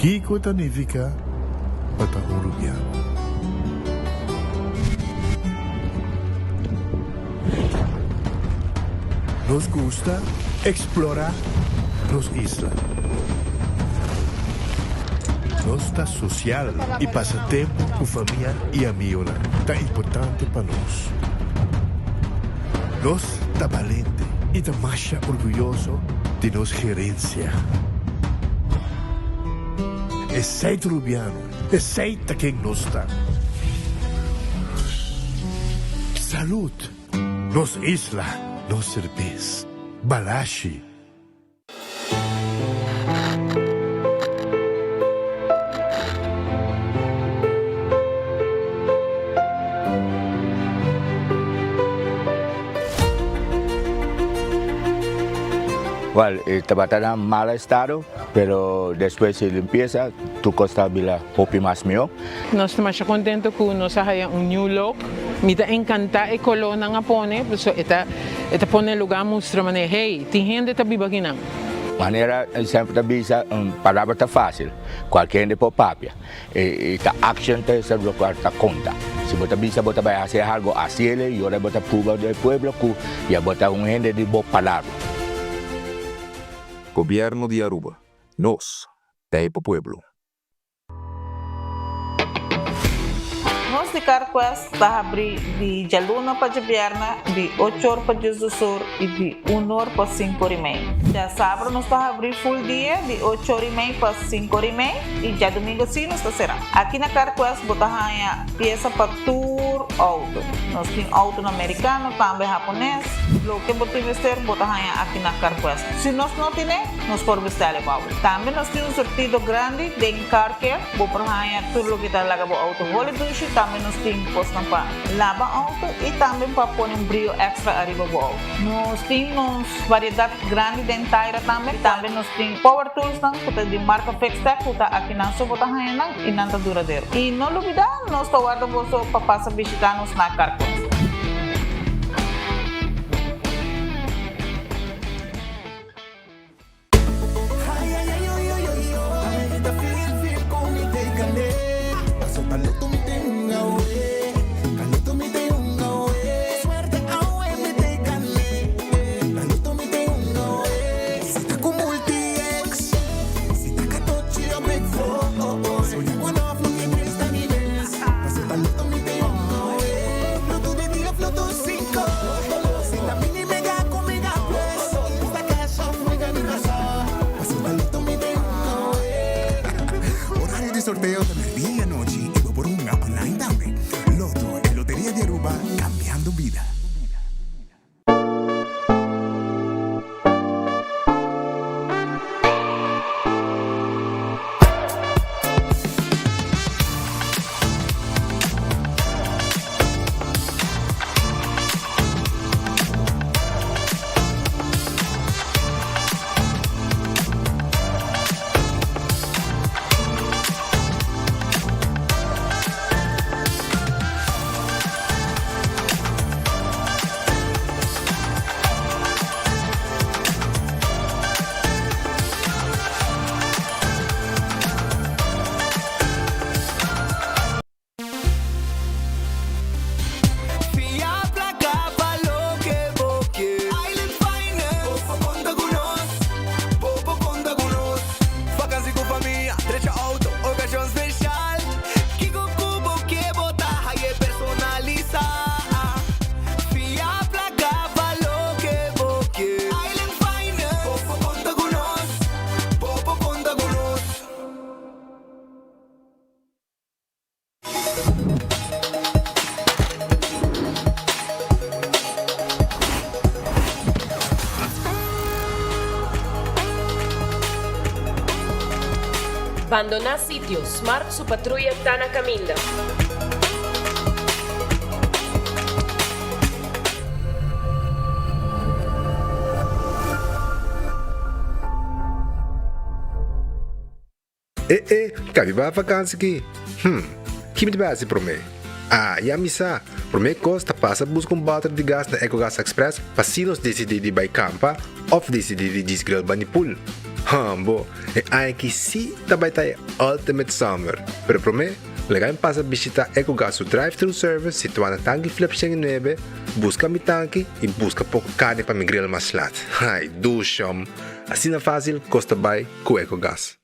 Kiko ta nifiká pa ta un rubiano? Nos gusta eksplorá nos isla. Nos ta sosial i pasa tempu ku famia i amigonan ta importante pa nos. Nos ta balente i ta masha orguyoso di nos gerensia. Esei ta Rubiano, esei ta ken nos ta. Salud! Nos isla, nos serbes. Balashi. Well, e tabata na mal estado, pero despues di limpiesa tur cos ta bira hopi mas mihó. Nos ta masha contento cu nos a haya un new look. Mi ta encanta e color nan a pone, pasobra e ta e ta pone e lugar mustra manera, hey, tin hende ta biba akinan. Manera semper ta bisa, un palabra ta facil, cualkier hende por papia. E ta action ta esa locual ta conta. Si bo ta bisa bo ta bay haci algo, haciele y ora bo ta pruba den e pueblo cu ya bo ta un hende di bo palabra. Gobierno di Aruba, nos ta e pa pueblo. Nos di Carquest ta habri di djaluna pa djabièrnè di ocho or pa diesdos or i di un or pa sinku or i mei. Djasabra nos ta habri full dia di ocho or i mei pa sinku or i mei i djadumingo si nos ta será. Aki na Carquest bo ta haña piesa pa tur outo. Nos tin outonan merikano tambe hapones. Loke bo tin mester bo ta haña aki na Carquest. Si nos no tine, nos por bestèl e pa bo. Tambe nos tin un surtido grandi den Car Care. Bo por haña tur loke ta laga bo outo holi dushi. Tambe nos tin kosnan pa laba outo i tambe pa pone un brio èkstra ariba bo outo. Nos tin nos variedat grandi den taira tambe. Tambe nos tin power toolsnan ku ta di marka Fixtech ku ta akinan so bo ta haña nan i nan ta duradero. I no lubidá nos ta warda boso pa pasa bishitá nos na Carquest. Horario di sorteo ta merdia y anochi y bo por hunga online tambe. Lotto, e loteria di Aruba, cambiando bida. Fia placa pa loke bo ke. Island Finance. Bo por conta cu nos. Bo por conta cu nos. Vakantie cu famia, drecha auto, ocasion special. Kico cu bo ke bo ta haye personalisa. Fia placa pa loke bo ke. Island Finance. Bo por conta cu nos. Bo por conta cu nos. Bandoná sitio, Smart su patruya ta na kaminda. E e, ka biba vakansi ki? Hm, ki mi ta bai hasi promé? Ah, ya mi sa! Promé kos ta pasa buska un bòter di gas na Ecogas Express pa si nos disidí di bai kampa òf disidí di djis grill bani pool. Hambo, e aña aki sí ta bai ta e ultimate summer. Pero promé, laga mi pasa bishita Ecogas su drive-thru service situá na Tanki Flip 109, buska mi tanki i buska poko karni pa mi grill mas lat. Ai, dushom! Asina fásil kos ta bai ku Ecogas.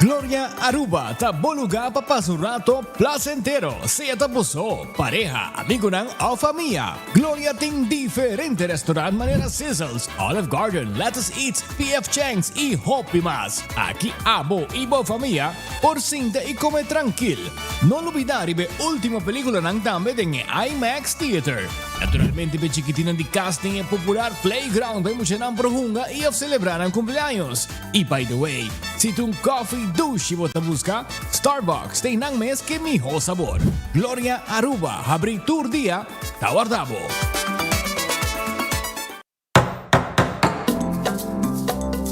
Gloria Aruba ta bo lugar pa pasa un rato placentero, sea ta bo so, pareha, amigonan of famia. Gloria tin diferente restaurant manera Sizzles, Olive Garden, Lettuce Eats, PF Chang's y hopi mas. Aki abo y bo famia por sinta y come trankil. No lubida riba e ultimo peliculanan tambe den e IMAX Theater. Naturalmente p'e chikitinnan di cas tin e popular playground pa e muchanan por hunga y of celebra nan cumpleaños. Y by the way, si ta un coffee dushi bo ta busca, Starbucks ta einan mes ke miho sabor. Gloria Aruba habri tur dia ta warda bo.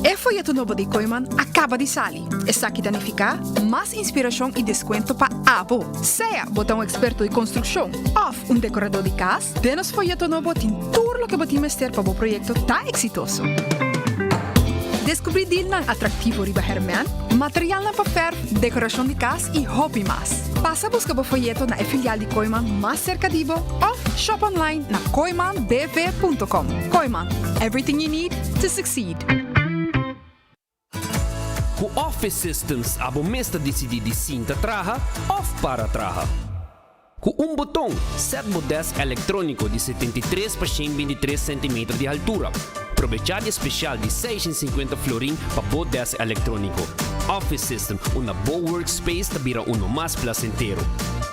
E foyeto nobo di Kooiman a kaba di sali. Esaki ta nifiká mas inspirashon i deskuento pa abo. Sea bo ta un eksperto di konstrukshon òf un dekoradó di kas, den nos foyeto nobo tin tur loke bo tin mester pa bo proyekto ta eksitoso. Deskubrí dilnan atraktivo riba hèrmèn, materialnan pa fèrf, dekorashon di kas i hopi mas. Pasa buska bo foyeto na e filial di Kooiman mas serka di bo òf shop online na kooimanbv.com. Kooiman, everything you need to succeed. Ku Office Systems abo mes ta disidí di sinta traha òf para traha. Ku un boton, sèt bo dèsk elektróniko di 73 pa 123 sentimeter di haltura. Probechá di e spesial di 650 florin pa bo dèsk elektróniko. Office System, unda bo workspace ta bira uno mas plasentero.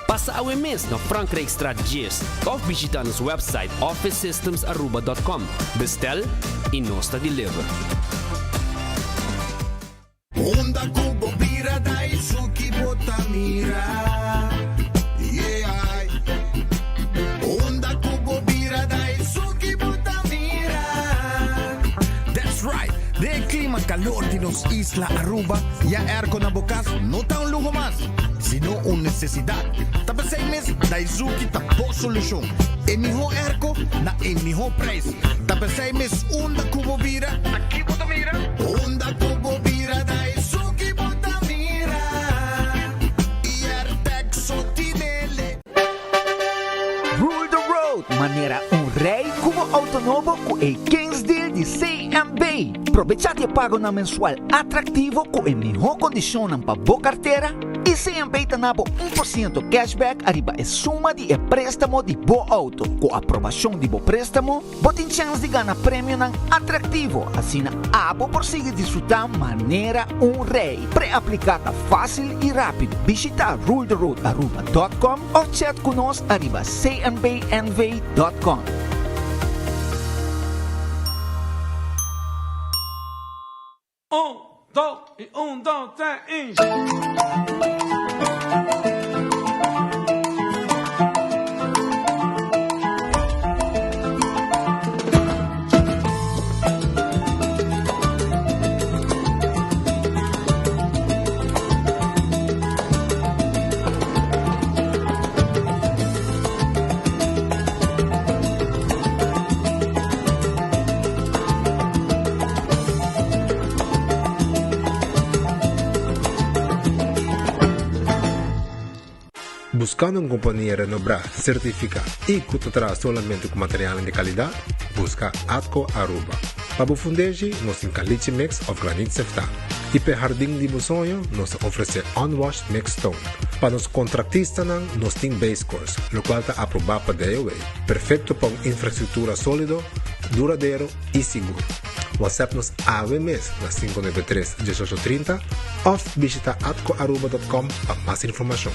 Pasa awe mes na Frankrijkstraat 10 òf bishitá nos wèpsait officesystemsaruba.com. Bestel i nos ta deliver. Unda ku bo bira Daisuki bo ta mira Yeah Unda ku bo bira Daisuki bo ta mira That's right! Den e klima kalor di nos isla Aruba, ya airco na bo kas no ta un luho mas, sino un nesesidat. Ta p'esei mes Daizuki ta bo solushon. E mihó airco na e mihó prijs. Ta p'esei mes unda ku bo bira, Ta ki bo ta mira? Unda ku bo bira ta esun ki bo ta mira. I Airtag so tinele. Rule the road manera un rey cu bo auto nobo cu e Kings Deal di CMB. Probecha di e pagonan mensual atractivo cu e miho condicionnan pa bo cartera y CMB ta na bo 1% cashback ariba e suma di e prestamo di bo auto. Cu aprobacion di bo prestamo, Bo tin chèns di gana premionan atraktivo, asina abo por sigui disfrutá manera un rei. Pre-apliká ta fásil i rápido. Bishitá ruletheroadaruba dòt kòm òf chat ku nos ariba cnbnv dòt kòm. Un, dos i un, dos, tres i. Buscando un compania renobrá, certificá y cu ta traha solamente cu materialnan di calidad? Busca Atco Aruba. Pa bo fundeshi, nos tin caliche mix of granit seftá. Y p'e hardin di bo soño, nos ta ofrece unwashed mixed stone. Pa nos contractistanan, nos tin base course, locual ta aprobá pa DOW. Perfecto pa un infrastructura solido, duradero y sigur. WhatsApp nos awe mes na 593 1830 of bishita atcoaruba.com pa mas informacion.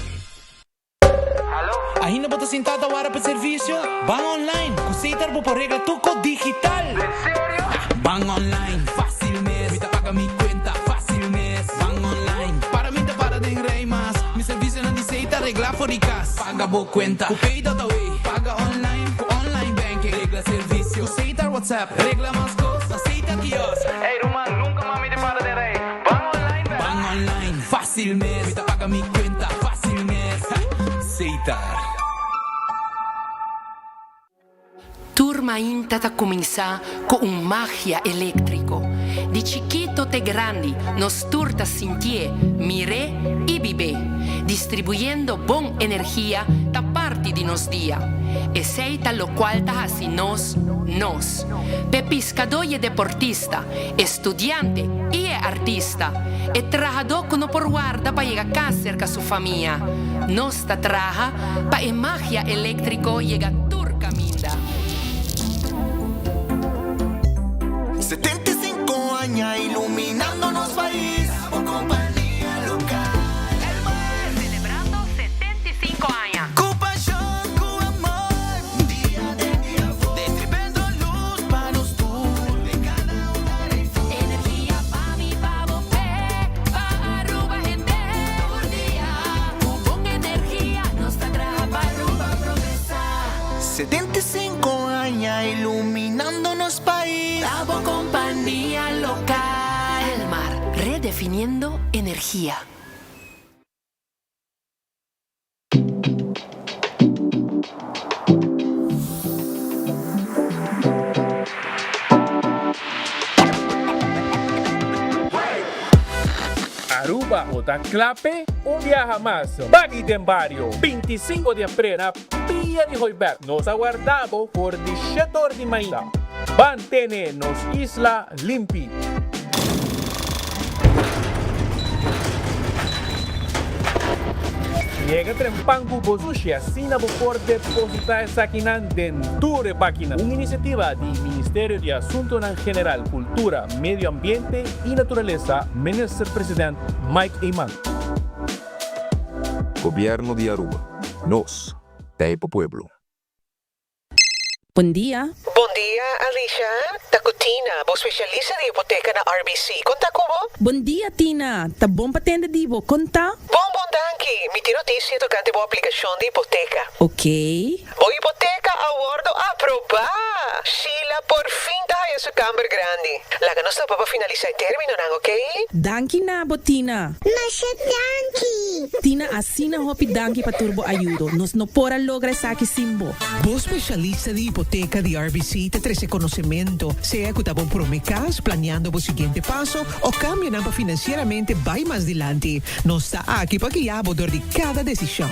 Ainda bo ta sinta ta wara pa servicio? Ban online! Cu Setar bo por regla tur cos digital! En serio? Ban online, facil mes! Mi ta paga mi cuenta, facil mes! Ban online, para mi ta para den rij mas! Mi servicionan di Setar regla for di cas! Paga bo cuenta cu Pay.awe, paga online cu online banking, regla servicio cu Setar WhatsApp, regla mas cos na Setar kiosk. Ey ruman, nunca mas mi ta para den rij. Ban online bek! Ban online, facil mes! Mi ta paga mi cuenta, facil mes! Setar. Tur. mainta ta cuminsa cu un magia electrico. Di chikito te grandi nos tur ta sintié, mir'é y bib'é. Distribuyendo bon energia ta parti di nos dia. Esey ta locual ta haci nos, nos. P'e piscadó y e deportista, e studiante y e artista, e trahadó cu no por warda pa yega cas cerca su famia. Nos ta traha pa e magia eléktriko yega tur kaminda. 75 aña iluminando nos pais, bo kompania lokal. Elmar, selebrando 75 aña. Ku pashon, ku amor, dia den dia for. Distribendo lus pa nos tur, den kada hogar ei for. Energia pa mi, pa bo, p'e, pa Aruba hende tur dia. Ku bon energia nos ta traha pa Aruba progresá. 75 aña iluminando nos pais. Ta bo kompania lokal. Elmar, redefiniendo energia. Aruba bo ta kla p'e? Un biaha mas, Baggy den Bario, 25 di april na Pia di Hooiberg. Nos ta warda bo for di shete or di mainta. Ban tene nos isla limpi. Yega trempan ku bo sushi asina bo por depositá esakinan den tur e bakinan. Un inisiativa di Ministerio di Asuntonan General, Kultura, Medio Ambiente i Naturalesa, Minister President Mike Eman. Gobierno di Aruba. Nos ta e pa pueblo. Bon dia. Bon dia, Alicia. Ta cu Tina, bo specialista di hipoteca na RBC. Con ta cu bo? Bon dia, Tina. Ta bon pa tende di bo. Con ta? Bon, bon, danki. Mi tin noticia tocante bo aplicacion di hipoteca. Ok. Bo hipoteca a wordo aproba! Sheila por fin ta haya su camber grandi. Laga nos topa pa finalisa e terminonan, ok? Danki na bo, Tina. Masha danki! Tina, asina hopi danki pa tur bo ayudo. Nos no por a logra esaki sin bo. Bo spesialista di hipoteka di RBC ta trese konosementu, sea ku ta bo promé kas, planiando bo siguiente paso o kambionan pa finansieramente bai mas dilanti. Nos ta aki pa guia bo dor di kada desishon.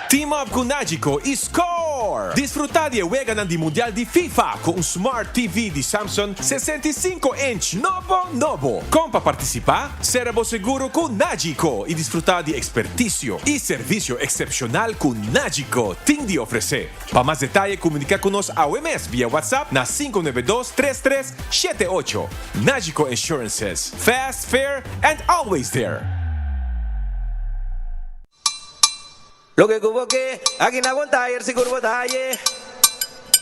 Team up ku Nagico i score! Disfrutá di e weganan di Mundial di FIFA ku un Smart TV di Samsung 65 inch nobo nobo! Kon pa partisipá? Sera bo seguro ku Nagico i disfrutá di ekspertisio i servisio eksepshonal ku Nagico tin di ofresé. Pa mas detaye komuniká ku nos awe mes via WhatsApp na 592 33 78. Nagico Insurances, fast, fair and always there! Loke ku bo ke, aki na Bon Tayer sigur bo ta haye.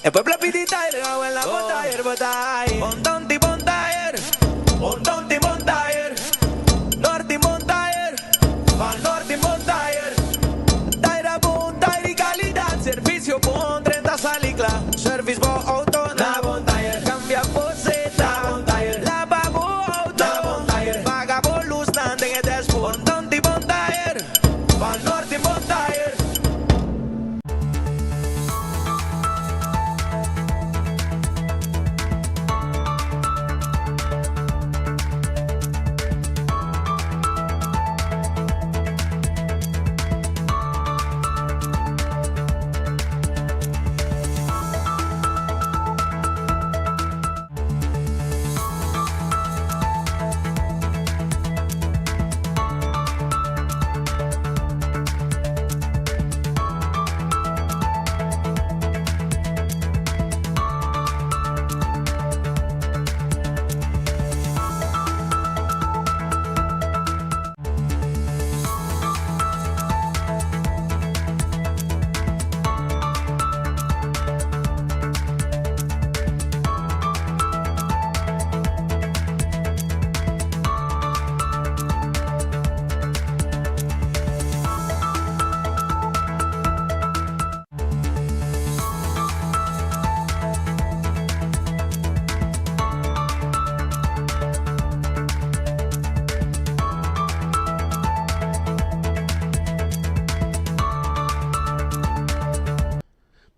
E pueblo a pidi tayer, awel na Bon Tayer bo ta haye. Bon Tonti Bon Tayer, Bon Tonti Bon Tayer, Norti Bon Tayer, Van Norti Bon Tayer. Tayer a bon, tayer di kalidat, servisio bon, drenta sali kla. Servis bo outo na Bon Tayer, kambia bo seta na Bon Tayer, laba bo outo na Bon Tayer, paga bo lusnan den e dashboard. Bon Tonti Bon Tayer. Van Norte Bon Tire.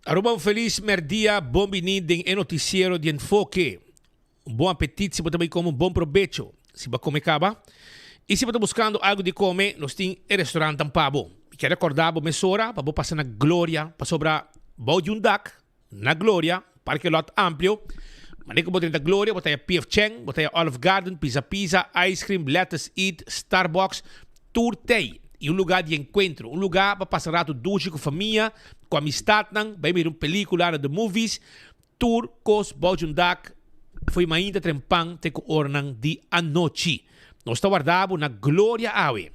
Aruba un felis merdia, bon bini den e noticiero di Enfoke. Un bon apetit si bo ta bay come un bon probecho si bo a come caba. Y si bo ta buscando algo di come nos tin e restaurantnan pa bo. Mi kier recorda bo mesora pa bo pasa na Gloria pasobra bou di un dak na Gloria, parke lot amplio. Manera cu bo drenta Gloria bo ta haya PF Chang, bo ta haya Olive Garden, Pizza Pizza, Ice Cream, Lettuce Eat, Starbucks, Tur tei y un lugar di encuentro, un lugar pa pasa rato dushi cu famia, cu amistadnan, bay mira un pelicula na the movies, tur cos bao di un dak, fo'i mainta trempan te cu oranan di anochi. Nos ta warda bo na Gloria awe.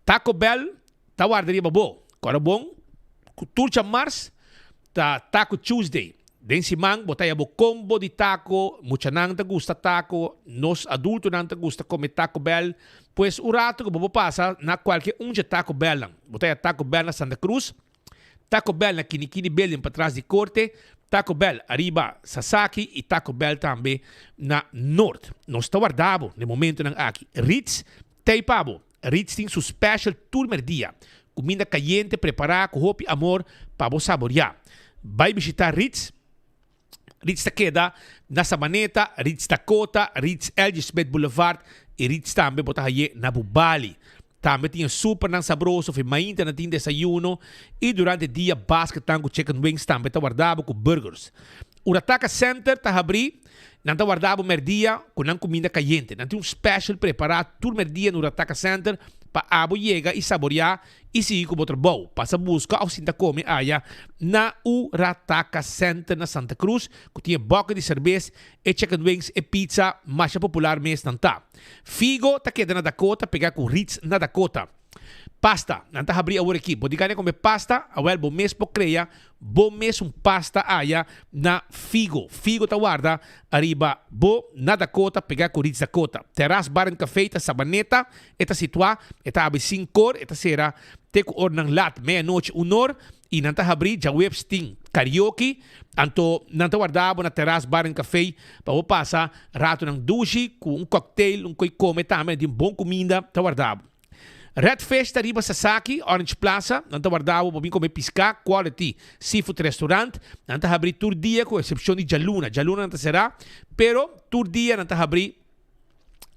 Taco Bell ta warda riba bo. Cora bon cu tur djamars Ta Taco Tuesday. Den siman bo ta haya bo combo di taco, muchanan ta gusta taco, nos adultonan ta gusta come Taco Bell. Pues un rato cu bo por pasa na cualke un dje Taco Bellnan. Bo ta haya Taco Bell na Santa Cruz, Taco Bell na Kinikini Building patras di Corte, Taco Bell ariba Sasaki y Taco Bell tambe na Noord. Nos ta warda bo den momentonan aki. Ritz t'ey pa bo. Ritz tin su special tur merdia, cuminda cayente prepara cu hopi amor pa bo saboria. Bay bishita Ritz. Ritz ta keda na Sabaneta, Ritz Dakota, Ritz LG Smith Boulevard y Ritz tambe bo ta haye na Bubali. Tambe tin e supernan sabroso fi mainta nan tin desayuno y durante dia basketnan cu chicken wings tambe ta warda bo cu burgers. Urataka Center ta habrí, nan ta warda bo mèrdia ku nan kuminda kayente. Nan tin un special prepará tur mèrdia na Urataka Center pa abo yega i saboriá i sigui ku bo trabou. Pasa buska òf sinta kome aya na Urataka Center na Santa Cruz ku tin e bòke di serbes, e chicken wings, e pizza masha popular mes nan ta. Figo ta keda na Dakota pegá ku Ritz na Dakota. Pasta, nan ta habri awor aki. Bo di gana come pasta? Awel bo mes por crea bo mes un pasta aya na Figo. Figo ta warda ariba bo na Dakota pega cu Ritz Dakota. Terras Bar and Cafe ta Sabaneta e ta situa. E ta habri sincor, e ta cera te cu ornan lat, meia nochi un or, y nan ta habri djaweps tin karaoke. Anto nan ta warda bo na Terras Bar and Cafe pa bo pasa ratonan dushi cu un cocktail, un coi come tambe, nan tin bon cuminda ta warda bo. Red Fish ta riba Sasaki, Orange Plaza. Nan ta warda bo pa bin come pisca, quality seafood restaurant. Nan ta habri tur dia cu excepcion di djaluna. Djaluna nan ta cera, pero tur dia nan ta habri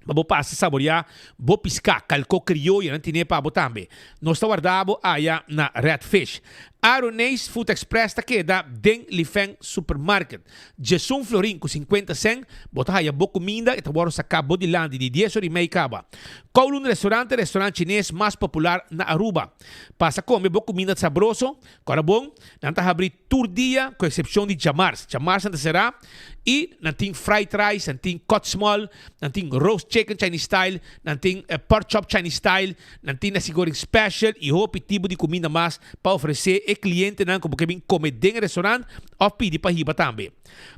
pa bo pasa saborea bo pisca. Calco crioyo nan tine pa bo tambe. Nos ta warda bo aya na Red Fish. Aroneis Food Express ta keda den Lifeng Supermarket. Djesun florin ku sinkuenta sèn, bo ta haya bo kuminda i ta wòrdu saká bo dilanti di dies ora i mei kaba. Kowloon Restaurant ta e restaurant chines mas popular na Aruba. Pasa kome bo kuminda sabroso, kòrda bon, nan ta habrí tur dia ku eksepshon di djamars. Djamars nan ta será i nan tin fried rice, nan tin kòt small, nan tin roast chicken Chinese style, nan tin pork chop Chinese style, Nan tin nasi goreng special y hopi tipo di cuminda mas pa ofrece e clientenan cu bo ke bin come den e restaurant of pidi pa hiba tambe.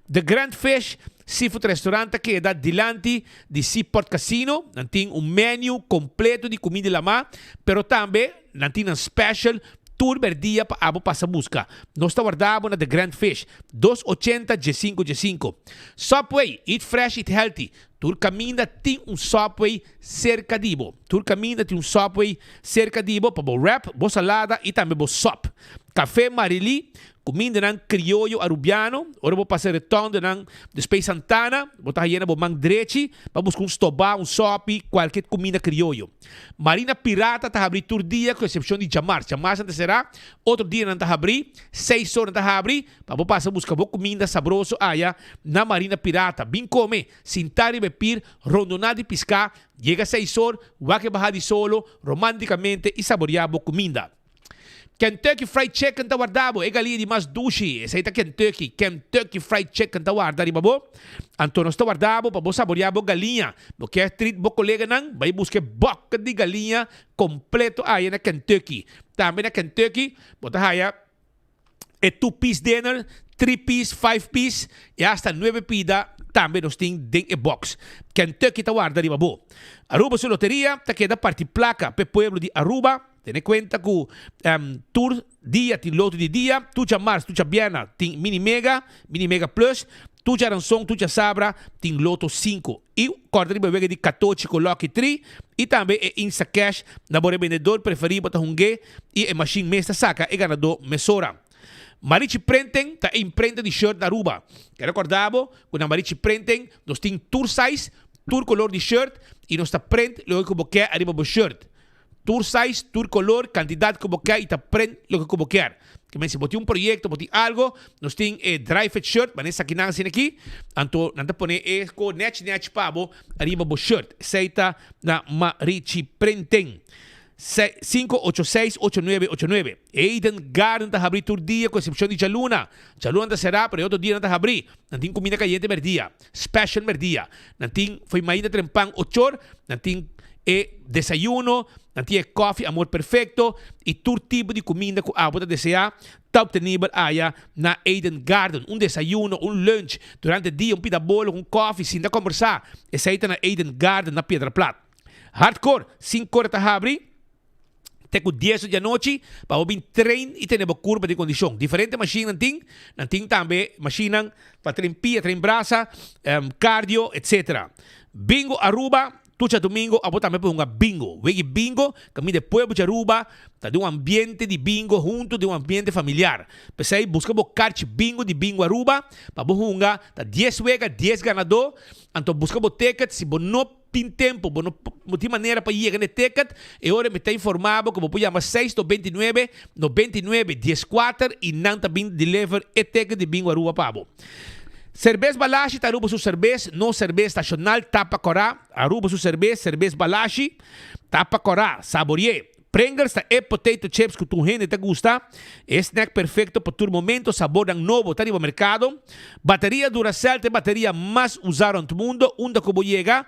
The Grand Fish Seafood Restaurant ta keda dilanti di Seaport Casino. Nan tin un menu completo di cuminda di lama, pero tambe nan tin nan special tur berdia pa abo pasa busca. Nos ta warda bo na The Grand Fish, dos ochenta diescinco diescinco. Subway, eat fresh, eat healthy. Tur caminda tin un Subway serka di bo. Tur kaminda tin un Subway serka di bo pa bo wrap, bo salada i tambe bo sop. Café Marily, kumindanan krioyo arubiano. Ora bo pasa retondanan di Space Santana, bo ta haye na bo man drechi pa buska un stobá, un sopi, kualke kuminda krioyo. Marina Pirata ta habri tur dia ku eksepshon di djamars. Djamars nan ta será, otro dianan ta habri, seis or nan ta habri pa bo pasa buska bo kuminda sabroso aya na Marina Pirata. Bin kome! Sintá riba e pir, rondoná di piská, yega seis or, wak e baha di solo, romántikamente i saboriá bo kuminda. Kentucky Fried Chicken ta warda bo, e galia di mas dushi, esei ta Kentucky, Kentucky Fried Chicken ta warda riba bo. Anto nos ta warda bo pa bo saboriá bo galiña. Bo kier treat bo koleganan? Bai buska e bòk di galiña kompleto aya na Kentucky. Tambe na Kentucky bo ta haya. E two piece dinner, three piece, five piece y hasta nuebe pida tambe nos tin den e box. Kentucky ta warda riba bo. Aruba su loteria ta keda parti placa p'e pueblo di Aruba. Tene cuenta cu tur dia tin loto di dia, tur djamars, tur djabièrna tin mini mega, mini mega plus, tur djaranson, tur djasabra tin loto cinco. Y corda riba e wega di catochi cu lucky tri y tambe e Instacash na bo rebendedor preferi bo ta hunge. I e mashin mes ta saka e ganadó mesora. Marichi Printing ta e imprenta di shirt na Aruba. Ke recorda bo cu na Marichi Printing nos tin tur size, tur color di shirt y nos ta print loke cu bo kier ariba bo shirt. Tur size, tur color, cantidad cu bo kier y ta print loke cu bo kier. Ke men si bo tin un proyecto, bo tin algo, nos tin e dry fit shirt, manera esaki nan asina aki, anto nan ta pone e co nech nech pa bo ariba bo shirt. Esey ta na Marichi Printing. 586-8989. Eden Garden ta habri tur dia ku eksepshon di djaluna. Djaluna ta será pero e otro dianan ta habri. Nan tin kuminda kayente merdia, special merdia. Nan tin fo'i mainta trempan ochor, nan tin e desayuno, nan tin e kofi Amor Perfecto i tur tipo di kuminda ku abo ta deseá ta obtenibel aya na Eden Garden. Un desayuno, un lunch durante dia, un pida bolo ku un kofi, sinta kombersá. Esei ta na Eden Garden na Piedra Plat. Hardcore, sinku ora ta habri te ku dies di anochi pa bo bin train i tene bo kurpa den kondishon. Diferente mashin nan tin, nan tin tambe mashinnan pa train pia, train brasa, cardio, etc. Bingo Aruba, tur djadumingo abo tambe por hunga bingo. Wegi bingo kaminda e pueblo di Aruba ta den un ambiente di bingo hunto den un ambiente familiar. P'esei buska bo karchi bingo di Bingo Aruba pa bo hunga, ta dies wega, dies ganadó, anto buska bo ticket si bo no. Tin tempu bo no bo tin manera pa yega na e ticket, e ora mi ta informa bo ku bo por yama seis 99 99 dieskuater i nan ta bin deliver e ticket di Bingo Aruba pa bo. Serbes Balashi ta Aruba su serbes, no serbes nashonal tapa kòrá, Aruba su serbes, Serbes Balashi, tapa kòrá, saborié. Pringles ta e potato chips ku tur hende ta gusta, e snack perfecto pa tur momento, sabornan nobo ta riba mercado. Bateria Duracell ta e bateria mas usa rond mundo, unda ku bo yega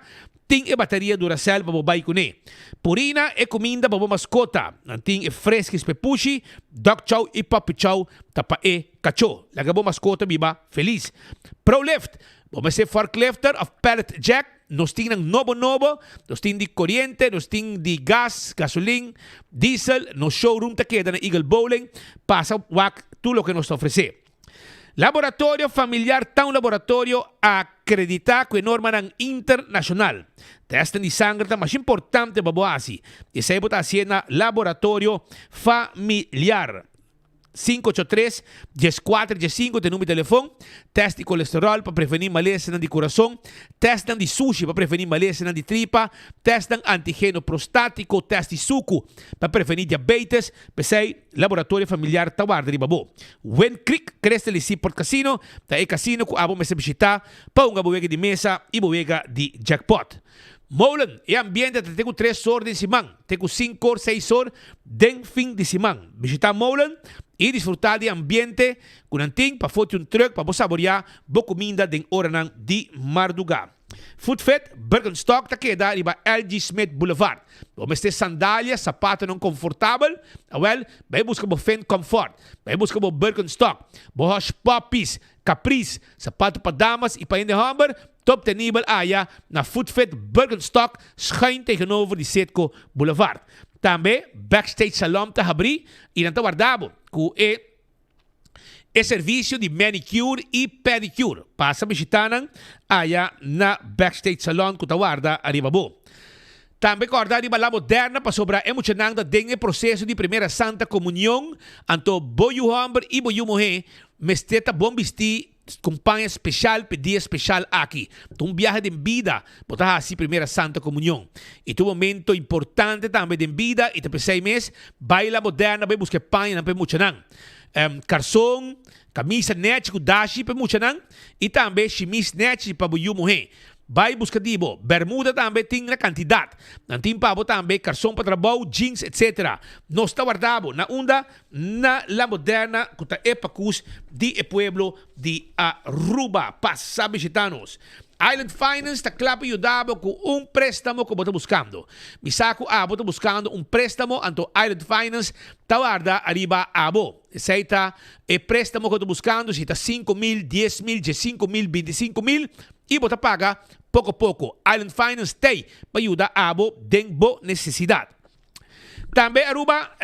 tin e bateria Duracell pa bo bai kuné. Purina e kuminda pa bo maskota, nan tin e Friskies pa e pushi, Dog Chow i Puppy Chow ta pa e kachó. Laga bo maskota biba felis. Prolift, bo mester forklifter of pallet jack? Nos tin nan nobo nobo, nos tin di koriente, nos tin di gas, gasolin, diesel, nos showroom ta keda na Eagle Bowling, pasa wak tur loke nos ta ofresé. Laboratorio Familiar ta un laboratorio akreditá ku e normanan internashonal. Tèstnan di sanger ta masha importante pa bo hasi, esei bo ta hasié na Laboratorio Familiar. 583 14 15 ta e number di telefon. Test di kolesterol pa prevení malesanan di kurason, testnan di sushi pa prevení malesanan di tripa, testnan antigeno prostátiko, test di suku pa prevení diabetes. P'esei, Laboratorio Familiar ta warda riba bo. Wind Creek Crystal y Seaport Casino ta e kasino ku abo mester bishitá pa hunga bo wega di mesa i bo wega di jackpot. Molen, e ambiente ta te ku tres or den siman, te ku sinku or, seis or den fin di siman. Bishitá Molen i disfrutá di e ambiente ku nan tin pa foti un trùk pa bo saboriá bo kuminda den oranan di mardugá. Food Fit Birkenstock ta keda riba LG. Smith Boulevard. Bo mester sandalia, sapatonan konfortabel? Awèl, bai buska bo Finn Comfort, bai buska bo Birkenstock, bo Hush Puppies, Caprice, sapato pa damas i pa hende hòmber, Ta obtenibel aya na Foodfit Birkenstock schuin tegenover di Citgo Boulevard. Tambe Backstage Salon ta habrí i nan ta warda bo ku e e servisio di manicure i pedicure. Pasa bishitá nan aya na Backstage Salon ku ta warda ariba bo. Tambe kòrda riba La Moderna pasobra e muchanan ta den e proseso di Primera Santa Komunion, anto bo yu hòmber i bo yu muhé mester ta bon bistí Kumpaña speshal p'e dia speshal aki. Ta un biahe den bida bo ta hasi Primera Santa Komunion. I ta un momento importante tambe den bida i ta p'esei mes bai La Moderna bai buska e pañanan pa e muchanan. Karson, kamisa nèchi ku dashi pa e muchanan i tambe shimis nèchi pa bo yu muhé. Bai buska di bo. Bermuda tambe tin na kantidat. Nan tin pa bo tambe karson pa trabou, jeans etc. Nos ta warda bo na unda Na La Moderna cu ta e pacus di e pueblo di Aruba. Pasa bishita nos. Island Finance ta cla pa yuda bo cu un prestamo cu bo ta buscando. Mi sa cu abo ta buscando un prestamo anto Island Finance ta warda ariba abo. Esey ta e prestamo cu bo ta buscando si ta 5000, 10000, 15000, 25000 y bo ta paga poco poco. Island Finance t'ey pa yuda abo den bo necesidad. Tambe Aruba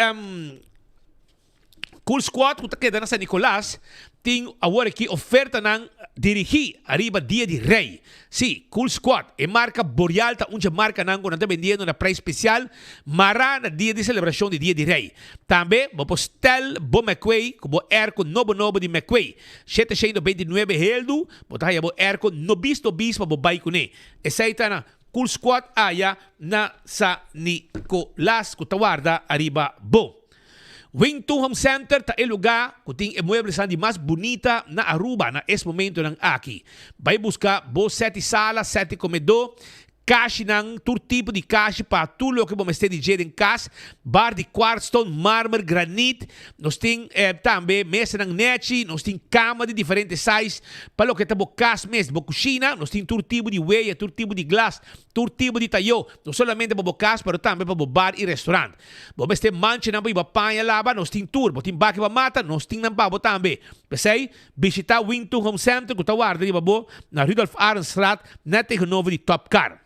Cool Squad ku ta keda na San Nicolas tin awor aki ofertanan dirigí ariba Dia di Rey. Sí, Cool Squad, e marka Boreal ta un dje markanan ku nan ta bendiendo na prijs spesial mará na dia di selebrashon di Dia di Rey. Tambe bo por stel bo McQuay ku bo airco nobo nobo di McQuay, 729 heldu, bo ta haya bo airco nobis nobis pa bo bai kuné. Esei ta na Cool Squad aya na San Nicolas ku ta warda ariba bo. Wington Home Center ta e luga cu tin e mueblesnan di mas bunita na Aruba na es momentonan aki. Bay busca bo seti sala, seti comedor, kashinan, tur tipo di kashi pa tur loke bo mester di dje den cas, bar di quartzstone, marmer, granit, nos tin tambe mesanan nechi, nos tin cama di diferente size pa loke ta bo cas mes, bo cushina, nos tin tur tipo di weya, tur tipo di glas, tur tipo di tayo, no solamente pa bo cas pero tambe pa bo bar y restaurant. Bo mester manchanan pa hiba paña laba, nos tin tur. Bo tin baki pa mata, nos tin nan pa bo tambe. P'esei, bishita Wington Home Center ku ta warda riba bo na Rudolf Arendstraat, net tegenover di Top Car.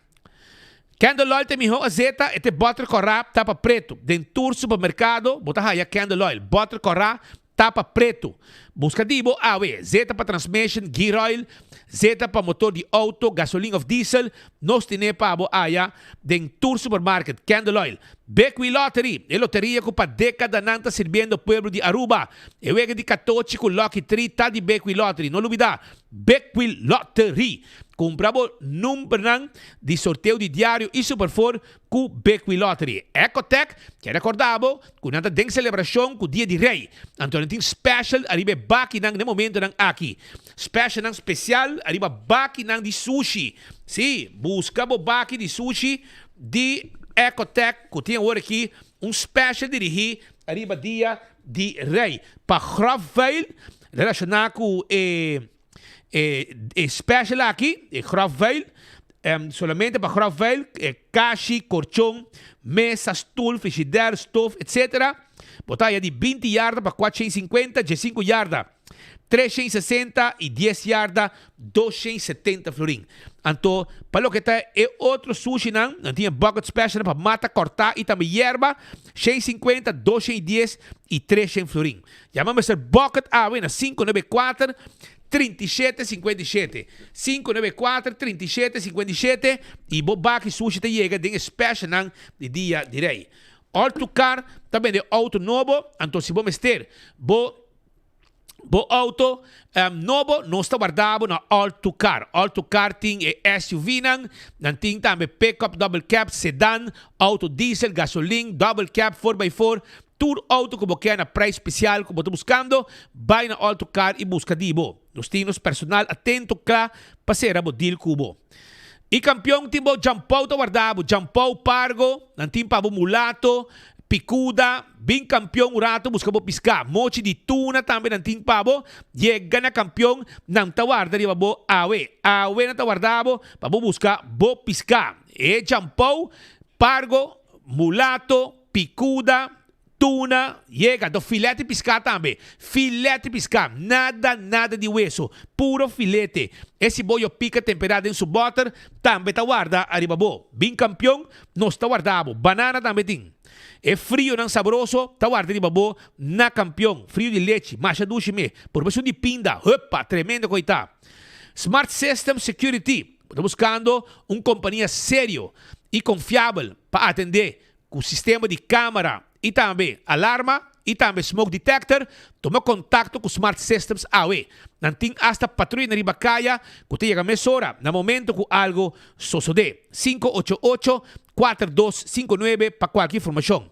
Candle Oil ta e mihó azeta, e ta e bòter kòrá tapa pretu. Den tur supermerkado bo ta haya Candle Oil, bòter kòrá Tapa pretu. Buska di bo awe. Zeta pa transmission, gear oil, zeta pa motor di auto, gasolin of diesel, nos tine pa bo aya den tur supermarket. Candle oil. Bekwee Lottery, e loteria ku pa dekadanan ta sirbiendo pueblo di Aruba. E wega di katochi ku Lucky Tree ta di Bekwee Lottery. No lubida, Bekwee Lottery. Kumpra bo numbernan di sorteo di diario i Superfour ku Bekwee Lottery. Ecotech ke rekorda bo ku nan ta den selebrashon ku Dia di Rei. Anto nan tin special ariba e bakinan den momentonan aki. Specialnan spesial ariba bakinan di sushi. Sí, buska bo baki di sushi di Ecotech ku tin awor aki un special dirigí ariba Dia di Rei. Pa grofvuil relashoná ku e. E special aki, e grofvuil, solamente pa grofvuil, e kashi, korchon, mesa, stul, frigider, stof, etc. Bo ta haya di 20 yarda pa 450, 15 yarda 360 i 10 yarda 270 florin. Anto, pa loke ta e otro sushinan, nan tin e bucket special pa mata, kòrtá i tambe yerba, 150, 210 i 300 florin. Yama Mister Bucket awe na 594 37 57, 594 37 57, i bo baki sushi ta yega den e specialnan di Dia di Rey. All to Car ta bende auto nobo, anto si bo mester bo bo auto nobo nos ta warda bo na All to Car. All to Car tin e SUV-nan, nan tin tambe pickup, double cab, sedan, auto diesel, gasolin, double cab, four by four, Tur auto ku bo ke na prijs spesial ku bo ta buskando, bai na Alto Car i buska di bo. Nos tin nos personal atento kla pa sera bo deal ku bo. I kampion tin bo Jampou ta warda bo, Jampou Pargo, nan tin pa bo mulato, picuda, bin kampion un rato buska bo piská. Mochi di tuna tambe nan tin pa bo, yega na kampion nan ta warda riba bo awe. Awe nan ta warda bo pa bo buska bo piská. E Jampou Pargo, mulato, Picuda, tuna, yega, anto filete piská tambe. Filete piská, nada, nada di weso, puro filete. E siboyo pica temperá den su bòter tambe ta warda ariba bo. Bin kampion, nos ta warda bo. Banana tambe tin. E frionan sabroso ta warda riba bo na kampion. Frio di lechi, masha dushi me. Por esun di pinda, hupa, tremendo koe ta. Smart System Security, bo ta buskando un kompania serio i konfiabel pa atendé Ku sistema di kamera i tambe alarma i tambe smoke detector, tuma kontakto ku Smart Systems awe. Nan tin asta patruya na riba kaya ku ta yega mesora na momento ku algo sosodé. 588 4259 pa kualke informashon.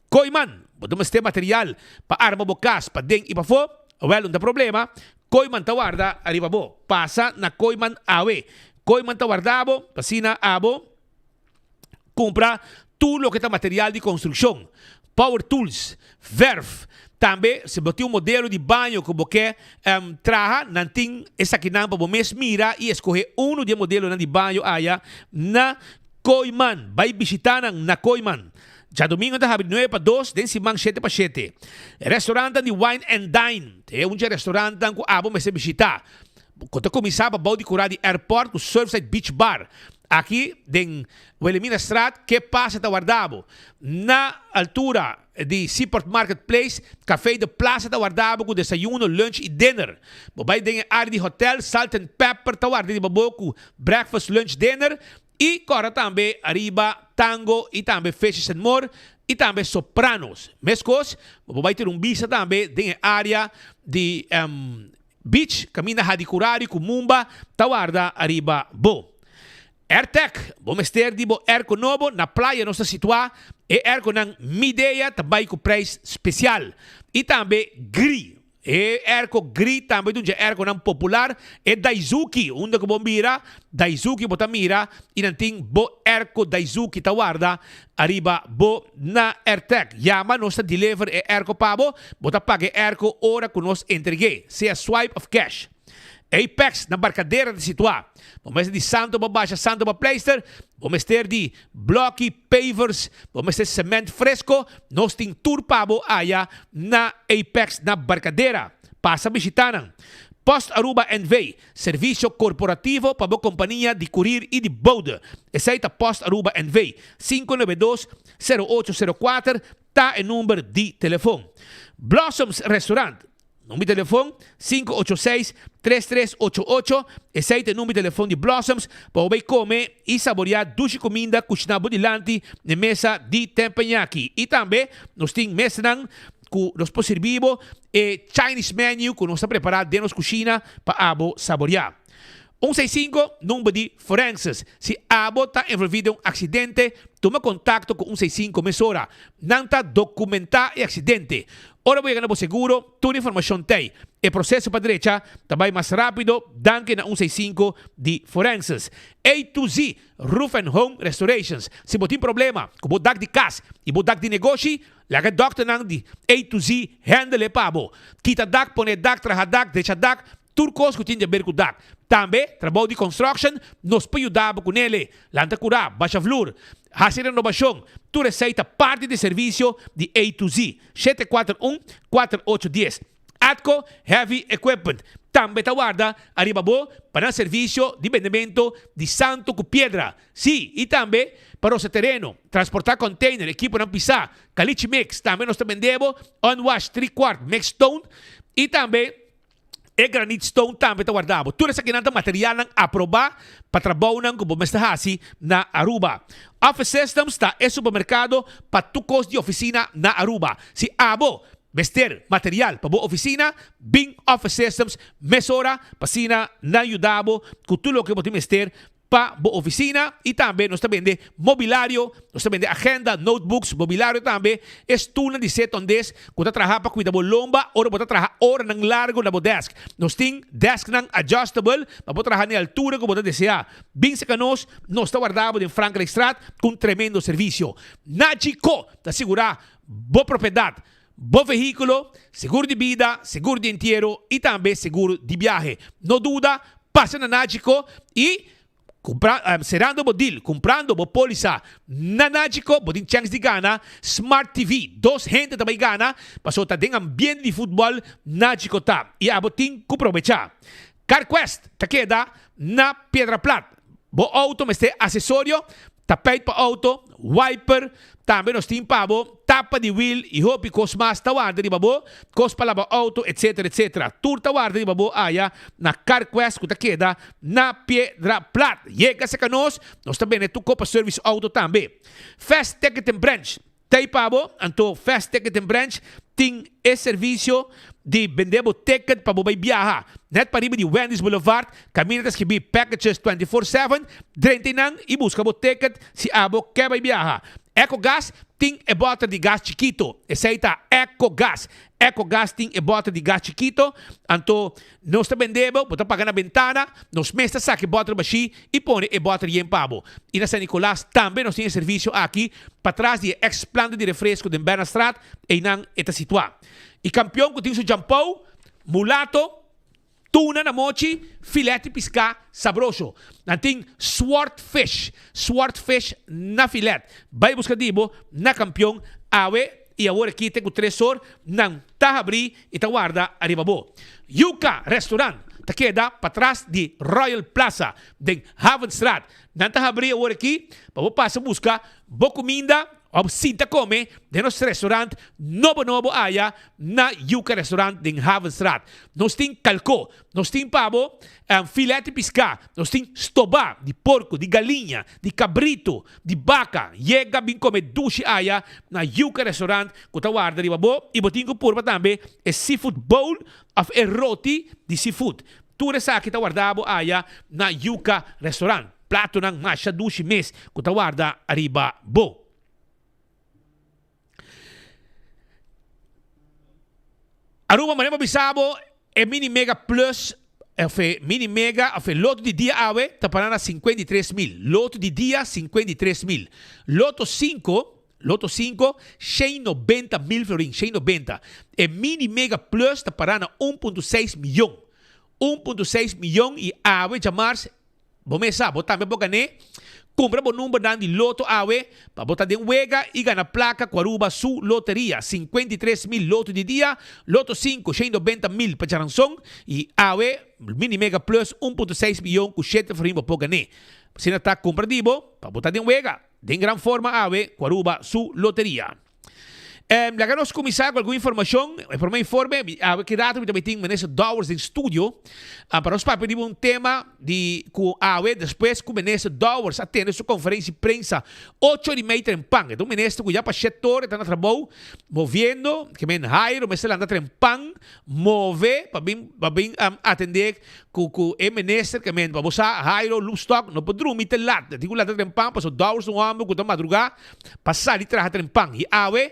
Kooiman, bo ta mester material pa arma bo kas paden i pafó? Wèl, un ta problema. Kooiman ta warda ariba bo. Pasa na Kooiman awe. Kooiman ta warda bo pa asina abo. Kumpra tur loke ta material di konstrukshon, power tools, verf. Tambe si bo tin un modelo di baño ku bo ke traha, nan tin esakinan pa bo mes mira i eskohe unu di e modelonan di baño aya na Kooiman. Bai bishita nan na Kooiman. Djadumingo ta habri nuebe pa dos, den siman shete pa shete. Restaurantnan di Wine and Dine ta e un dje restaurantnan ku abo mester bishita. Ku ta kuminsá pa bou di kurá di airport ku Surfside Beach Bar. Aki den Wilhelminastraat ke pasa ta warda bo. Na altura di Seaport Market Place, Café de Plaza ta warda bo ku desayuno, lunch i dinner. Bo bai den e área di hotel, Salt and Pepper ta warda riba bo ku breakfast, lunch, dinner i kòrda tambe ariba Tango i tambe Fishes and More i tambe Sopranos. Meskos, bo por bai tira un bista tambe den e área di Beach kaminda Hadicurari ku Mumba ta warda ariba bo. Airtec, bo mester di bo airco nobo, na playa nos ta situá, e airconan Midea ta bai ku prijs spesial. I tambe Gri, e airco Gri tambe ta un dje airconan popular, e Daizuki, unda ku bo mira Daizuki bo ta mira i nan tin bo airco Daizuki ta warda Ariba bo na Airtag. Yama nos ta deliver e airco pa bo. Bo ta paga e airco ora cu nos entreg'é, sea swipe of cash. Apex na Barcadera ta situa. Bo mester di santo pa basha santo pa pleister, bo mester di bloki, pavers, bo mester cement fresco, nos tin tur pa bo aya na Apex na Barcadera. Pasa bishita nan. Post Aruba NV. Servisio korporativo pa bo kompania di kurir i di boude. Esei ta Post Aruba NV. 592 0804 ta e number di telefon. Blossoms Restaurant, number di telefon, 586 3388, esei ta e number di telefon di Blossoms pa bo bai kome i saboriá dushi kuminda kushiná bo dilanti n'e mesa di teppanyaki. I tambe nos tin mesanan ku nos por sirbi bo e Chinese menu ku nos ta prepará den nos kushina pa abo saboriá. Un seis sinku, number di forenses. Si abo ta envolví den un aksidente, tuma kontakto ku un seis sinku mesora. Nan ta dokumentá e aksidente. Ora bo yega na bo seguro, tur informashon t'ei. E proseso pa drecha ta bai mas rápido danki na un seis sinku di forenses. A to Z Roof and Home Restorations. Si bo tin problema ku bo dak di kas i bo dak di negoshi, Laga dokternan di A to Z handle e pa bo. Kita dak, pone dak, traha dak, drecha dak, tur kos ku tin di aber ku dak. Tambe, trabou di construction, nos por yuda bo ku nele. Lanta kurá, basha vloer, hasi renobashon, tur esei ta parti di e servisio di A to Z. 741 4810. Atco Heavy Equipment tambe ta warda ariba bo pa nan servisio di bendemento di santo ku piedra. Sí, i tambe pa rosa tereno, transportá container, ekiponan pisá, caliche mix, tambe nos ta bende bo unwash tri kwart mix stone i tambe e granite stone tambe ta warda bo. Tur esakinan ta materialnan aprobá pa trabounan ku bo mester hasi na Aruba. Office Systems ta e supermerkado pa tur kos di ofisina na Aruba. Si abo Mester material pa bo oficina? Bin Office Systems mesora pa asina nan yuda bo cu tur loke bo tin mester pa bo oficina y tambe nos ta bende mobilario, nos ta bende agenda, notebooks, mobilario tambe, e stoelnan di setondes cu ta traha pa cuida bo lomba ora bo ta traha oranan largo na bo desk. Nos tin desknan adjustable pa bo traha na e altura cu bo ta desea. Bin cerca nos, nos ta warda bo den Frankrijkstraat cu un tremendo servicio. Nachi Co ta sigura bo propiedat, bo vehíkulo, seguro di bida, seguro di entiero i tambe seguro di biahe. No duda, pasa na Nagico i kumpra, serando bo deal, kumprando bo pólisa na Nagico, bo tin chèns di gana Smart TV. Dos hende ta bai gana, pasobra ta den ambiente di futbòl Nagico ta i abo tin ku probechá. CarQuest ta keda na Piedra Plat. Bo outo mester asesorio, tapijt pa outo, wiper, tambe nos tin pa bo tapa di wiel y hopi cos mas ta warda riba bo, cos pa laba outo etc etc. Tur ta warda riba bo aya na CarQuest cu ta keda na Piedra Plat. Yega cerca nos, nos ta bende tur cos pa service auto tambe. Fast Ticket and Branch. Tei pa bo, anto Fast Ticket and Branch tin e servisio di bende bo ticket pa bo bai biaha. Net pariba di Wendy's Boulevard, kaminda ta skibí Packages 24/7, drenta einan i buska bo ticket si abo ke bai biaha. Ecogas tin e bòter di gas chikito, esei ta Ecogas. Ecogas tin e bòter di gas chikito, anto Nos ta bende bo, bo ta paga na bentana, nos mes ta saka e bòter bashí i pone e bòter yen pa bo. I na San Nicolas tambe nos tin e servisio aki, patras di e ex planta di refresco den Bernastraat, einan e ta situá. I kampion ku tin su djampou, mulato, tuna na mochi, filet di piská sabroso. Nan tin swordfish, swordfish na filet. Bai buska di bo na kampion awe i awor aki te ku tres or nan ta habrí. I ta warda ariba bo. Yuca Restaurant. Ta keda patras di Royal Plaza den Havenstraat. Nan ta habri awor aki pa bo pasa buska bo kuminda òf sinta kome den nos restaurant nobo nobo aya na Yuca Restaurant den Havenstraat. Nos tin kalko, nos tin pa bo filet di piská, nos tin stobá di porko, di galiña, di kabritu, di baka. Yega bin kome dushi aya na Yuca Restaurant ku ta warda riba bo i bo tin ku purba tambe e seafood bowl Of e roti di seafood. Tur esaki ta warda bo aya na Yuca Restaurant. Platonan masha dushi mes ku ta warda ariba bo. Aruba manera bo bisa bo e mini mega plus of e mini mega of e loto di dia awe ta para na 53 mil. Loto di dia 53 mil. Loto 5 Loto 5, 190 mil florin, 190. E Mini Mega Plus ta para na 1.6 miyon. 1.6 miyon i awe djamars, bo mes sa, bo tambe por gan'é. Kumpra bo numbernan di loto awe pa bo ta den wega i gana plaka ku Aruba su loteria. 53 mil loto di dia, Loto 5, 190 mil pa djaranson i awe Mini Mega Plus 1.6 miyon ku 7 florin bo por gan'é. Asina ta kumpra di bo pa bo ta den wega. Den gran forma awe ku Aruba su loteria. Laga nos kuminsá ku algun informashon. E promé informe, awe ki rato mi ta bai tin Minister Dowers den studio pa nos papia riba un tema di ku awe despues ku Minister Dowers a tene su konferensia di prensa ocho di mei trempan. E ta un minister ku ya pa shet ora e ta na trabou moviendo, ke men Jairo mester lanta trempan move pa bin pa bin atendé ku ku e minister ke men pa bo sa Jairo Loopstok no por drumi te lat e tin ku lanta trempan pasobra Dowers ta un homber ku ta madrugá pa sali traha trempan i awe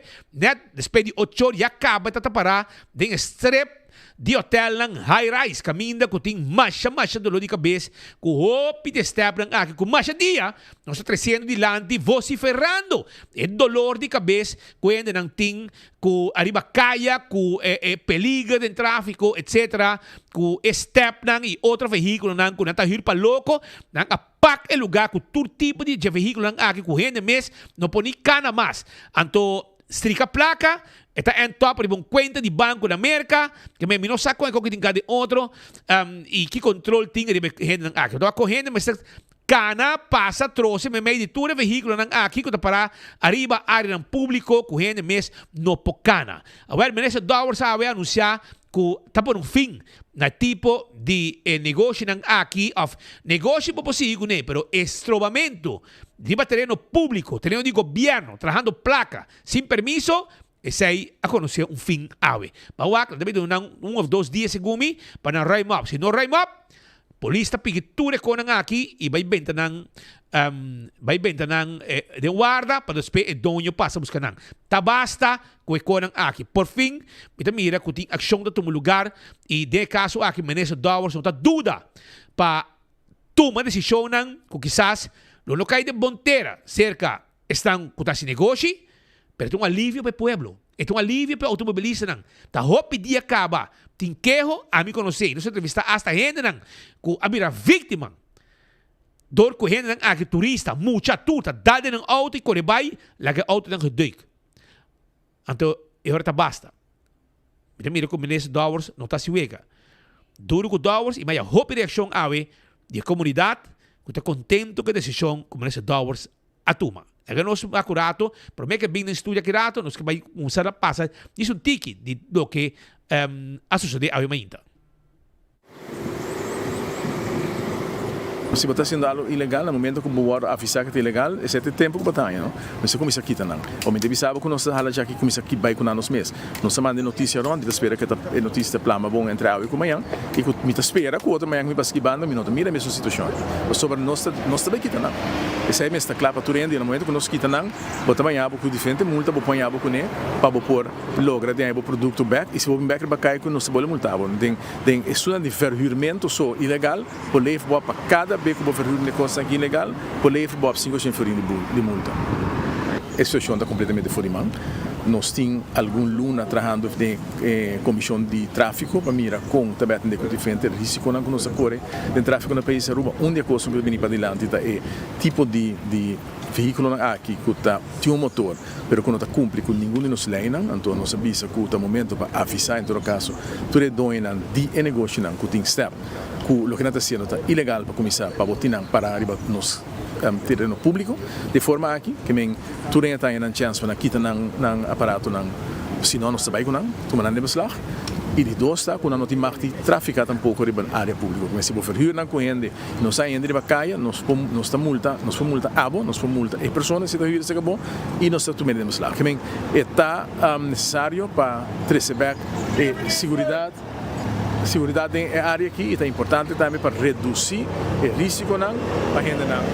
net despues di ocho or ya kaba e ta ta pará den e strip di hotelnan high rise kaminda ku tin masha masha dolor di kabes ku hopi di e stepnan aki ku masha dia nos ta tresiendo dilanti vociferando e dolor di kabes ku hendenan tin ku ariba kaya ku e e peliger den trafiko etcetera ku e stepnan i otro vehikulonan ku nan ta hür pa loko nan a pak e lugá ku tur tipo di dje vehikulonan aki ku hende mes no por ni kana mas anto strika plaka e ta end top riba un kuenta di banko na Merka ke mi no sa kon e koki tin ka den otro i ki kontrol tin riba e hendenan aki anto ako hende mester kana pasa trose meimei di tur e vehikulonan aki ku ta pará ariba áreanan públiko ku hende mes no por kana. Awèl Minister Dowers awe a anunsiá ku ta pone un fin na e tipo di e negoshinan aki òf negoshi bo por sigui kuné pero e strobamentu riba tereno públiko, tereno di gobièrnu, trahando plaka sin permiso, esei a konosé un fin awe. Ba wak, nan ta bay duna nan un òf dos dia segun mi pa nan ruim op. Si no ruim op, polis ta piki tur e konan aki i bay benta nan bay benta nan den warda pa despues e doño pasa buska nan. Ta basta ku e konan aki. Por fin mi ta mira ku tin akshon ta tuma lugar i den e kaso aki Minister Dowers no ta duda pa tuma desishonnan ku kisas lo no kai den bon tera serka esnan ku ta hasi negoshi, pero e ta un alivio pa e pueblo, e ta un alivio pa e outomobilistanan. Ta hopi dia kaba tin keho, ami konosé, nos a entrevistá asta hendenan ku a bira víktima dor ku hendenan aki, turista, mucha, tur ta dal den nan outo i kore bai laga e outonan geduik. Anto e ora ta basta. Mi ta mira ku Minister Dowers no ta hasi wega. Duru ku Dowers i maya hopi reakshon awe di e komunidat ku ta kontento ku e desishon ku Minister Dowers a tuma. Laga nos wak un rato, prome ke bin den studio aki rato nos ke bai kuminsá na pasa djis un tiki di loke a sosode awe mainta. Si bo ta haciendo algo ilegal, na momento cu bo wordo avisa cu ta ilegal, esey ta e tempo cu bo ta haña, no? Mester cuminsa kita nan. O mi ta bisa bo cu nos ta hala djaki cuminsa bay cu nan nos mes. Nos ta manda e noticia rond y ta spera cu e noticia ta plama bon entre awe cu mañan. Y cu mi ta spera cu otro mañan cu mi pasa aki banda mi no ta mira e mesun situacion aki. Pasobra nos ta nos ta bay kita nan. Esey mester ta cla pa tur hende y na momento cu nos kita nan, bo ta baña bo cu diferente multa bo paña bo cune pa bo por logra den bo producto bek. Y si bo bin bek riba cay cu nos ta bolbe multa bo. Den. Den estunan di verhuurmento so ilegal, por lever bo pa kada be ku bo verhuur un e kosnan aki ilegal, por lever bo ap 500 florin di multa. E situashon ta kompletamente for di man. Nos tin algun luna trahando den e komishon di tráfiko pa mira kon ta bai atendé ku diferente risikonan ku nos ta kore den tráfiko na pais Aruba. Un di e kosnan ku ta bini padilanti ta e tipo di di vehíkulonan aki ku ta tin un motor pero ku no ta kumpli ku ningun di nos leinan. Anto nos a bisa ku ta momento pa avisá en todo kaso tur e doñonan di e negoshinan ku tin stèp ku loke nan ta hasiendo ta ilegal pa kuminsá pa bo tin nan pará riba nos tereno públiko. Di e forma aki ke men Tur hende ta haña nan chèns pa nan kita nan nan aparatonan, si no nos ta bai ku nan, tuma nan den beslag. I di dos ta ku nan no tin mag di trafiká tampoko riba área públiko. Ku mester bo verhür nan ku hende, nos a hende riba kaya, nos por nos ta multa, nos por multa abo, nos por multa e persona si ta hür esaki bo i nos ta tum'é den beslag. Ke men e ta nesesario pa trese bèk e siguridat. Seguridad den e area aki y ta importante tambe pa reduci e risiconan pa hendenan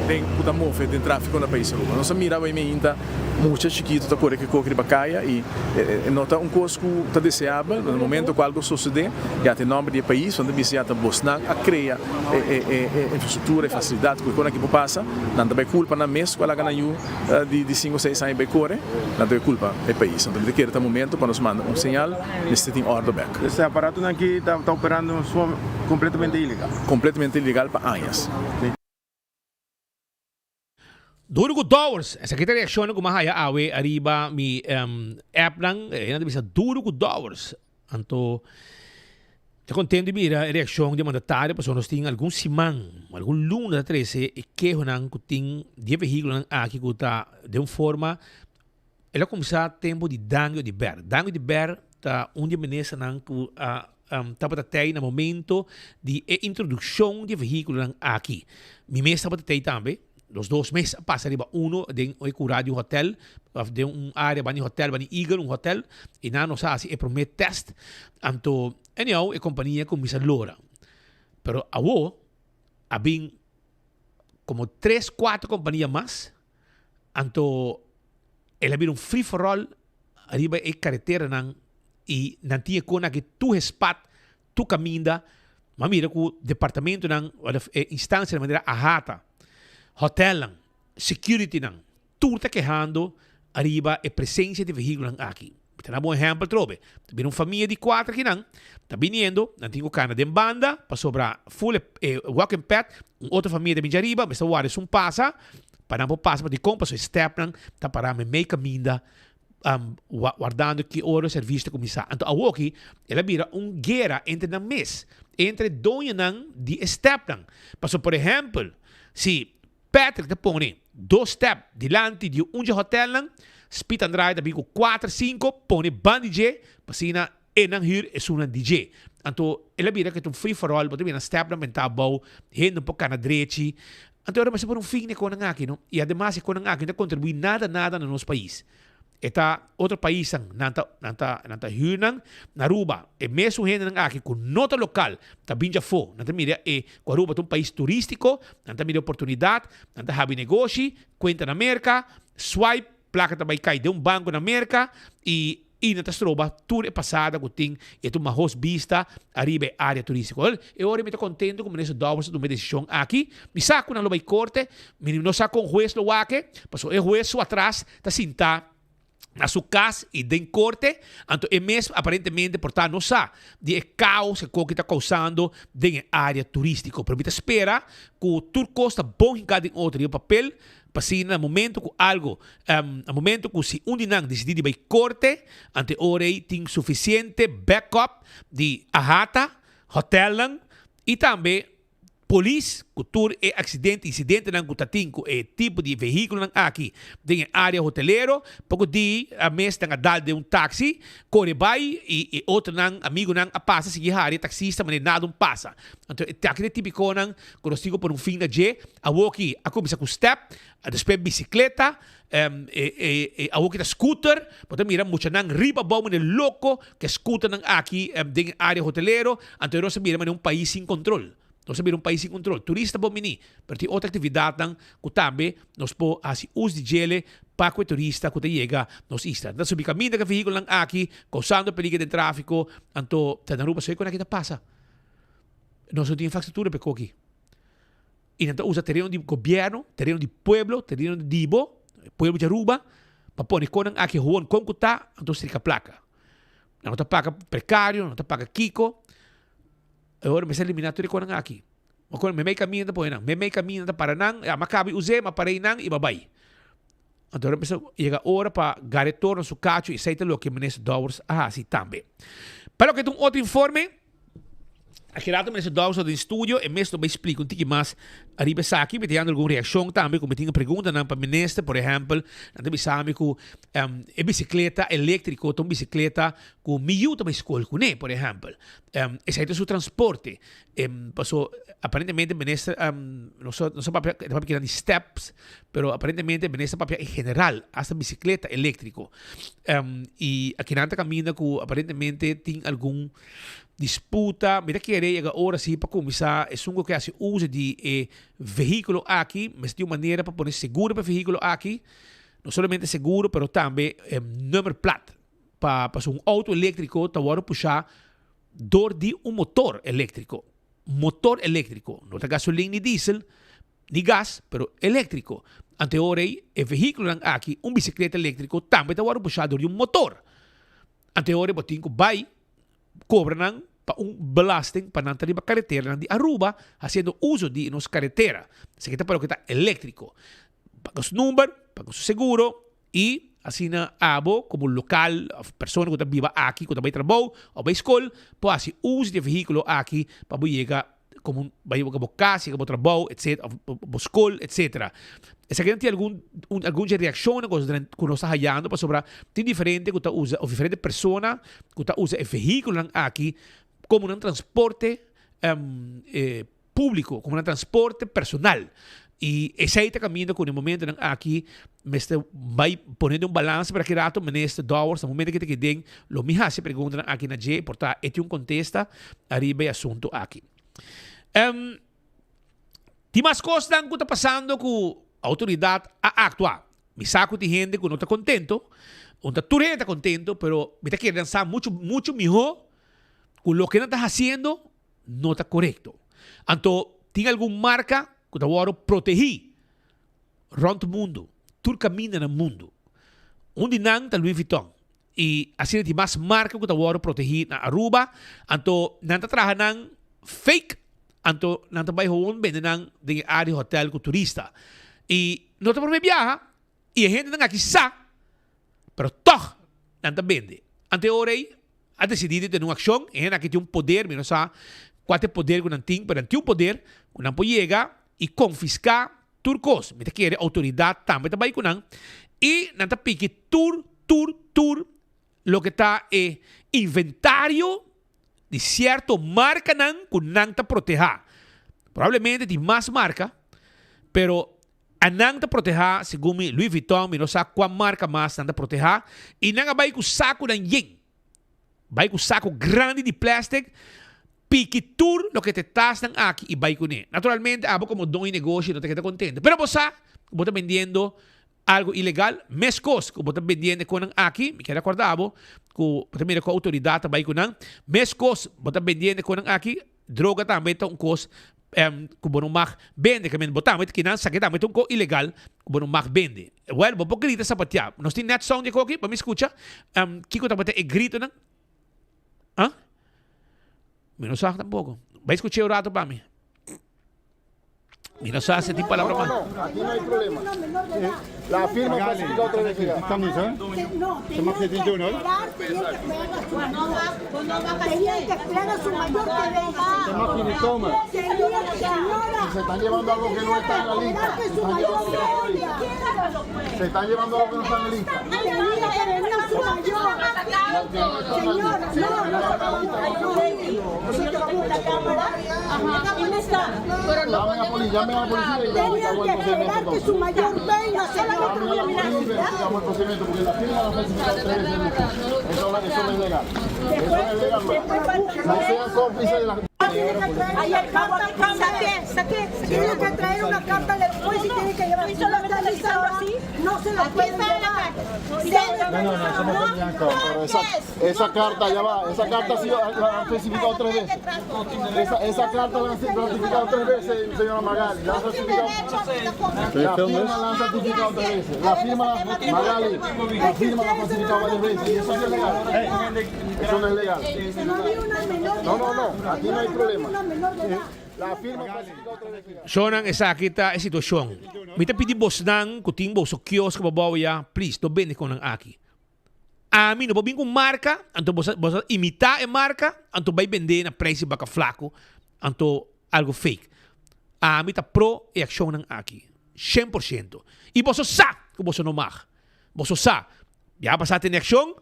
den cu ta move den trafico na pais Aruba. Nos a mira awey meinta mucha chikito ta core ke koki riba caya y e no ta un cos cu ta deseabel. Na momento cu algo sosode ya ta e nomber di e pais, nan ta bisa ya ta bosnan a crea e infrastructura, e facilidad cu e cosnan aki por pasa. Nan ta bay culpa nan mes cu a laga nan yu di cinco o seis aña bay core, nan ta bay culpa e pais. Anto mi ta kere ta momento pa nos manda un señal. Mester tin ordo bek. Este aparatonan aki ta operando un forma completamente ilegal. Completamente ilegal pa añas. Duro ku dowers. Esaki ta reaccionnan ku mi a haya awe ariba mi appnan. Nan ta bisa duro ku dowers. Anto ta contento di mira e reaccion di e mandatario pasobra nos tin algun siman, algun luna ta trece e kehonan ku tin di e vehiculonan aki ku ta den un forma. El a kuminsá tempu di Dangio di Ber. Dangio di Ber ta un di e ministernan ku a tabata tei na momento di e introdukshon di e vehíkulonan aki. Mi mes tabata tei tambe. Nos dos mes a pasa riba uno den e kurá di un hotèl òf den un área banda di hotèl, banda di Eagle, un hotèl. I nan nos a hasi e promé tèst. Anto, anyhow, e kompania kuminsá lora. Pero awor a bin komo tres, kuater kompania mas. Anto el a bira un free for all riba e kareteranan i nan tin e kon aki tur hespat, tur kaminda. M'a mira ku departamentonan òf e instansianan manera AHATA, hotèlnan, securitynan, tur ta kehando ariba e presensia di vehíkulonan aki. Mi ta daba un ehèmpel atrobe. Ta bira un famia di kuater akinan, ta biniendo, nan tin ku kana den banda pasobra ful e walking path, un otro famia ta bin djariba, mester wòrdu esun pasa. Pa nan por pasa pa dikon pasobra e stèpnan ta pará meimei kaminda wardando ki ora e servisio ta kuminsá. Anto awoki el a bira un guera entre nan mes, entre doñonan di e stèpnan. Pasobra por ehèmpel, si Patrick ta pone dos stèp dilanti di un dje hotèlnan, Speed Andrade ta bin ku kuater, sinku pone ban di dje pa asina e nan hür esunnan di dje. Anto el a bira ku e ta un free for all, bo ta bira nan stèpnan bentá abou, hende no por kana drechi. Anto ora mester pone un fin na e konan aki no. I ademas e konan aki no ta kontribuí nada nada na nos pais. E ta otro paisnan nan ta nan ta nan ta hür nan. Na Aruba e mesun hendenan aki ku no ta lokal ta bin djafó. Nan ta mira e ku Aruba ta un pais turístiko, nan ta mira e oportunidat, nan ta habi negoshi, kuenta na Merka, swipe, plaka ta bai kai den un banko na Merka i I nan ta stroba tur e pasada ku tin i e ta un mahos bista ariba e área turístiko. Wel, e ora mi ta kontento ku Minister Dowers a tuma e desishon aki. Mi sa ku nan lo bai korte, mi no sa kon hues lo wak e, pasobra e hues su atras ta sintá na su kas i den korte, anto e mes aparentemente por ta no sa di e kaos e koki ta kousando den e área turístiko. Pero mi ta spera ku tur kos ta bon hinká den otro riba papel, Pa asina na momento ku algo, na momento ku si un di nan disidí di bai korte, ante ora ei tin sufisiente backup di ahata, hotelnan i tambe polis ku tur e aksidente, insidentenan ku ta tin ku e tipo di vehíkulonan aki den e área hotelero. Poko di a mes nan a dal den un taksi, kore bai i e otronan, amigunan a pasa sigui hari e taksista manera nada un pasa. Anto e taki ta e tipikonan ku nos tin ku pone un fin na dje. Awoki a kuminsá ku stèp, despues bisikleta, awoki ta scooter. Bo ta mira muchanan riba abou manera loko ku e scooternan aki den e área hotelero. Anto nos a mira manera un pais sin kontrol. Nos a mira un pais sin kontrol. Turista por bini, pero tin otro aktividatnan ku tambe nos por hasi us di djele pa ku e turista ku ta yega nos isla. Nan ta subi kaminda ku e vehíkulonan aki, kousando peliger den tráfiko. Anto ta na Aruba so e ku nan aki ta pasa. Nos no tin infrastruktura pa e koki. I nan ta usa tereno di gobièrnu, tereno di pueblo, tereno di bo, pueblo di Aruba. pa pone konan aki gewoon kon ku ta, anto strika plaka. Nan no ta paga prekario, nan no ta paga kiko. E ora mester eliminá tur e konan aki. Ma kon meimei kaminda ta pone nan, meimei kaminda ta para nan, ya m'a kabi us'é, m'a par'ei nan i m'a bai. Anto ora mester yega ora pa gara e torno su kachu i esei ta loke Minister Dowers a hasi tambe. Pa loke ta un otro informe, Aki rato Minister Dowers ta den studio, e mes lo bai splika un tiki mas ariba esaki. Mi ta yanda algun reakshon tambe ku mi tin preguntanan pa Minister. Por ehèmpel, nan ta bisa mi ku e bisikleta eléktriko ta un bisikleta ku mi yu ta bai skol kuné, por ehèmpel. Esei ta su transporte. Paso aparentemente Minister no sa no sa papia e ta papia kinan di steps, pero aparentemente Minister papia en general, hasta bisikleta eléktriko. I akinan ta kaminda ku aparentemente tin algun Disputa, mi ta kere yega ora si pa kuminsá esun ku ke hasi uso di e vehíkulo aki, mester tin un manera pa pone seguro pa e vehíkulo aki, no solamente seguro pero tambe e nummerplaat pa pasobra un outo eléktriko ta wòrdu pushá dor di un motor eléktriko, motor eléktriko, no ta gasolin ni diesel ni gas pero eléktriko. Ante ora ei e vehíkulonan aki, un bisikleta eléktriko tambe ta wòrdu pushá dor di un motor. Ante ora bo tin ku bai kobra nan pa un belasting pa nan ta riba kareteranan di Aruba hasiendo uso di nos karetera. Esaki ta pa loke ta eléktriko. Paga su number, paga su seguro i asina abo komo lokal òf persona ku ta biba aki ku ta bai trabou òf bai skol por hasi uso di e vehíkulo aki pa bo yega komo bai bo kas, yega bo trabou etc. Òf bo skol etc. Esaki nan tin algun un algun dje reakshonnan ku ku nos ta hayando pasobra tin diferente ku ta usa òf diferente persona ku ta usa e vehíkulonan aki komo nan transporte públiko, komo nan transporte personal. I esei ta kaminda ku na e momentonan aki mester bai pone den un balansa, pero aki rato Minister Dowers na momento ku e ta aki den lo mi hasi e preguntanan aki na dje por ta e tin un kontesta ariba e asuntu aki. Tin mas kosnan ku ta pasando ku outoridat a aktua. Mi sa ku tin hende ku no ta kontento, un ta tur hende ta kontento, pero mi ta kere nan sa muchu muchu mihó ku loke nan ta hasiendo no ta korekto. Anto tin algun marka ku ta wòrdu protehí rònt mundu, tur kaminda na mundu. Un di nan ta Louis Vuitton i asina tin mas marka ku ta wòrdu protehí na Aruba. Anto nan ta traha nan fake, anto nan ta bai howon bende nan den e área hòtèl ku turista. I no ta promé biaha i e hendenan aki sa, pero tòg nan ta bende. Anto e ora ei a decidí di tene un accion, e hende aki tin un poder, mi no sa cua ta e poder cu nan tin, pero nan tin un poder cu nan por yega y confisca tur cos. Mi ta kere autoridad tambe ta bay cu nan y nan ta piki tur, tur, tur loke ta e inventario di cierto marcanan cu nan ta proteha. Probablemente tin mas marca, pero A nan ta protehá, segun mi, Louis Vuitton, mi no sa kua marka mas nan ta protehá, i nan a bai ku sakunan yen, bai ku saku grandi di plèstik, piki tur loke ta e tasnan aki i bai kuné. Naturalmente abo komo doño di negoshi no ta keda kontento, pero bo sa ku bo ta bendiendo algu ilegal, meskos ku bo ta bendiendo e konan aki, mi kier rekordá bo ku bo ta mira ku outoridat ta bai ku nan, meskos bo ta bendiendo e konan aki, Droga tambe ta un kos ku bo no mag bende. Ke men bo tambe ta kinan sa ke tambe ta un kos ilegal ku bo no mag bende. Wèl, bo por grita sapateá. Nos tin nèt sound di koki pa mi skucha kiko tabata e gritonan. Ah? Mi no sa tampoko. Bai skuch'é un rato pa mi. Mi no sa si tin palabra mas. No, no, aquí no hay problema. La firma falsifica otra vez. Se están llevando algo que no está en la lista. Se están llevando algo que no está en la lista. Llamen a policía, llamen a la policía y Tenían que esperar que su mayor venga, Llamen a la policía y verificamos el procedimiento porque la firma la falsificado tres veces. Eso, eso no es legal. Eso no es legal. No sean cómplices de la... Esa carta ya va, esa carta ha sido la han falsificado tres veces. Esa, esa carta la han ratificado tres veces, señora Magali. La han falsificado. La firma la han certificado tres veces. La firma la, Magali, la firma la han falsificado varias veces. Y eso no es legal. Eso no es legal. No, no, no, aquí no hay problema. La firma falsificado tres veces. Shownan esaki ta e situacion. Mi ta pidi bosnan cu tin boso kiosk pabao ya, please no bende con nan aki. Ami no por bin ku marka, anto bo sa bo sa imitá e marka, anto bai bendé na preis di baka flaku, anto algu fake. Ami ta pro e akshonnan aki, shen por shento. I boso sa ku boso no mag. Boso sa. Ya pasá tene akshon,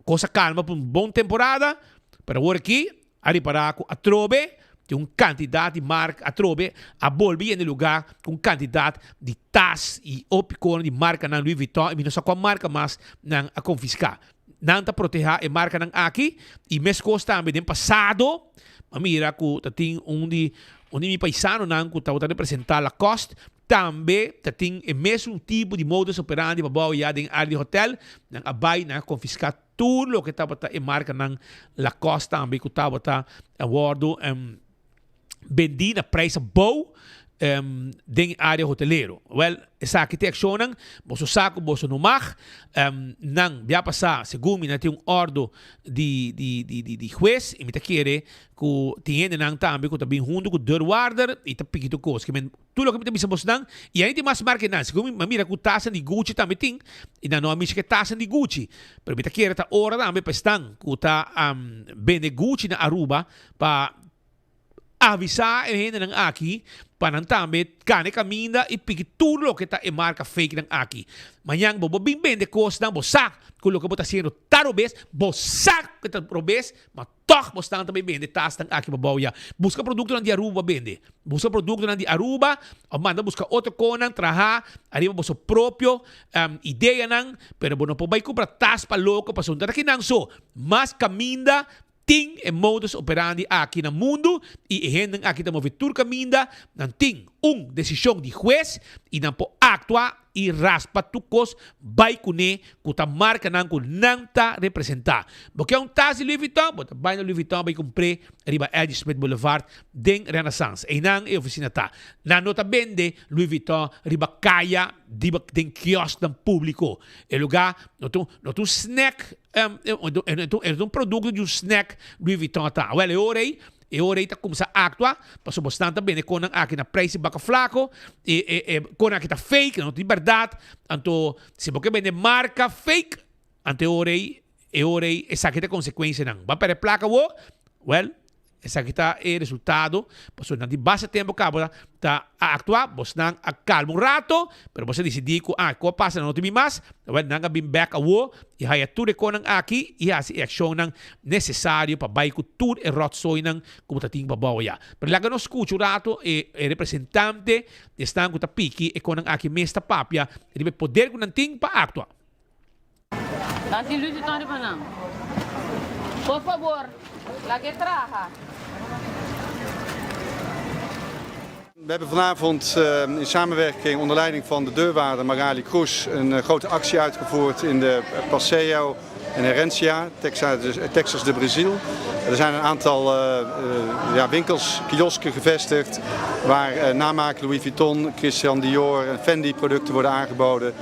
kos a kalma pa un bon temporada, pero awor aki A ripará ku atrobe tin un kantidat di marka atrobe a bolbe yena e lugá ku un kantidat di tas i opikonan di markanan Louis Vuitton i mi no sa kua marka mas nan a konfiská. Nan ta protehá e markanan aki i meskos tambe den pasado a mira ku ta tin un di un di mi paisanonan ku tabata representá Lacoste tambe ta tin e mesun tipo di modus operandi pa bou ya den área di hotèl nan a bai nan a konfiská Tur loke tabata e markanan Lacoste tambe ku tabata a wòrdu bendí na prijs abou den e área hotelero. Wèl, esaki ta e akshonnan. Boso sa ku boso no mag. Nan bia pasá, segun mi, nan tin un òrdu di di di di hues i mi ta kere ku tin hendenan tambe ku ta bin huntu ku deurwaarder i ta piki tur kos. Tur loke mi ta bisa bosnan, i ainda tin mas marka nan. Segun mi a mira ku tasan di Gucci tambe tin, i nan no a mishi ku e tasan di Gucci. Pero mi ta kere ta ora tambe pa esnan ku ta bende Gucci na Aruba pa avisá e hendenan aki pa nan tambe kana e kaminda i piki tur loke ta e marka fake nan aki. Mañan bo bo bin bende kosnan, bo sa ku loke bo ta hasiendo ta robes, bo sa ku ta robes, ma Tòg bosnan ta bai bende tasnan aki pa bou ya. Buska produktonan di Aruba pa bende. Buska produktonan di Aruba òf manda buska otro konan traha ariba boso propio ideanan, pero bo no por bai kumpra tas pa loko pasobra no ta kinan so. Mas kaminda tin e modus operandi aki na mundu i e hendenan aki ta move tur kaminda, nan tin un desishon di hues i nan por aktua i raspa tur kos bai kuné ku ta markanan ku nan ta representá. Bo ke un tas di Louis Vuitton? Bo ta bai na Louis Vuitton bai kumpr'é riba Eddie Smith Boulevard den Renaissance. Einan e ofisina ta. Nan no ta bende Louis Vuitton riba kaya riba den kiosknan públiko. E lugá no ta no ta un snack no ta un produkto di un snack Louis Vuitton ta. Awèl e ora ei E ora ei ta kumsa aktua, pasobra bosnan ta bende konan aki na preis di baka flako, e e e konan aki ta fake, no ta di bèrdat, anto si bo ke bende marka fake, anto e ora ei e ora ei esaki ta e konsekuensianan. Bo a pèrdè plaka awor, wèl, esaki ta e resultado, pasobra nan tin basta tempu kaba ta aktua, bosnan a kalma un rato, pero bos a disidí ku ah ku a pasa nan no tin bin mas, awor nan a bin bèk awor i haya tur e konan aki i hasi e akshonnan nesesario pa bai ku tur e ròtsoinan ku bo ta tin pa bou aya. Pero laga nos skucha un rato e e representante di esnan ku ta piki e konan aki mes ta papia riba e poder ku nan tin pa aktua. Nan tin Louis Vuitton riba nan. Por fabor, lag'é traha. We hebben vanavond in samenwerking onder leiding van de deurwaarder Magali Kroes een grote actie uitgevoerd in de Paseo in Herencia, Texas de Brazil. Er zijn een aantal ja, winkels, kiosken gevestigd waar namaak Louis Vuitton, Christian Dior en Fendi producten worden aangeboden.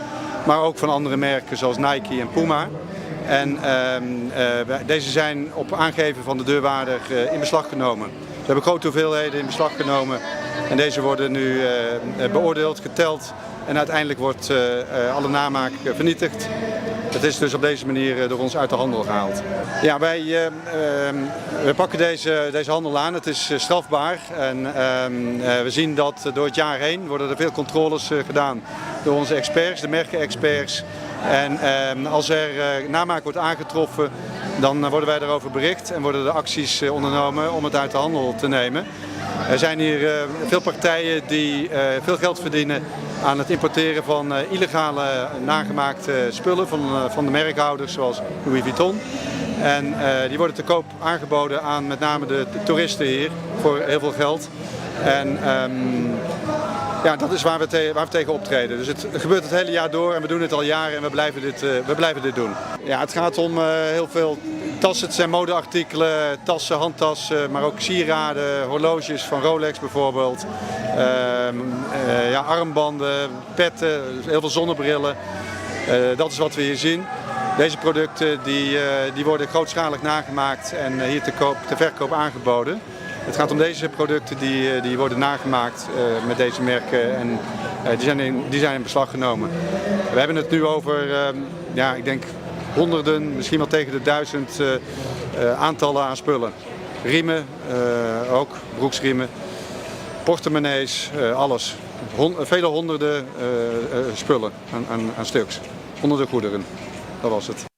Maar ook van andere merken zoals Nike en Puma. En deze zijn op aangeven van de deurwaarder in beslag genomen. Ze hebben grote hoeveelheden in beslag genomen en deze worden nu beoordeeld, geteld en uiteindelijk wordt alle namaak vernietigd. Het is dus op deze manier door ons uit de handel gehaald. Ja, wij we pakken deze, deze handel aan. Het is strafbaar. En we zien dat door het jaar heen worden er veel controles gedaan door onze experts, de merkenexperts. En als er namaak wordt aangetroffen, dan worden wij daarover bericht en worden er acties ondernomen om het uit de handel te nemen. Er zijn hier veel partijen die veel geld verdienen aan het importeren van illegale nagemaakte spullen van, van de merkhouders zoals Louis Vuitton. En die worden te koop aangeboden aan met name de toeristen hier voor heel veel geld. En um, ja, dat is waar we, te waar we tegen optreden. Dus het gebeurt het hele jaar door en we doen het al jaren en we blijven dit, we blijven dit doen. Ja, het gaat om heel veel tassen. Het zijn modeartikelen, tassen, handtassen, maar ook sieraden, horloges van Rolex bijvoorbeeld. Uh, ja, armbanden, petten, heel veel zonnebrillen. Dat is wat we hier zien. Deze producten die, die worden grootschalig nagemaakt en hier te, koop, te verkoop aangeboden. Het gaat om deze producten die, die worden nagemaakt met deze merken en die, zijn in, die zijn in beslag genomen. We hebben het nu over, ja, ik denk honderden, misschien wel tegen de 1000 aantallen aan spullen. Riemen ook, broeksriemen, portemonnees, alles. Vele honderden spullen aan, aan, aan stuks. Honderden goederen, dat was het.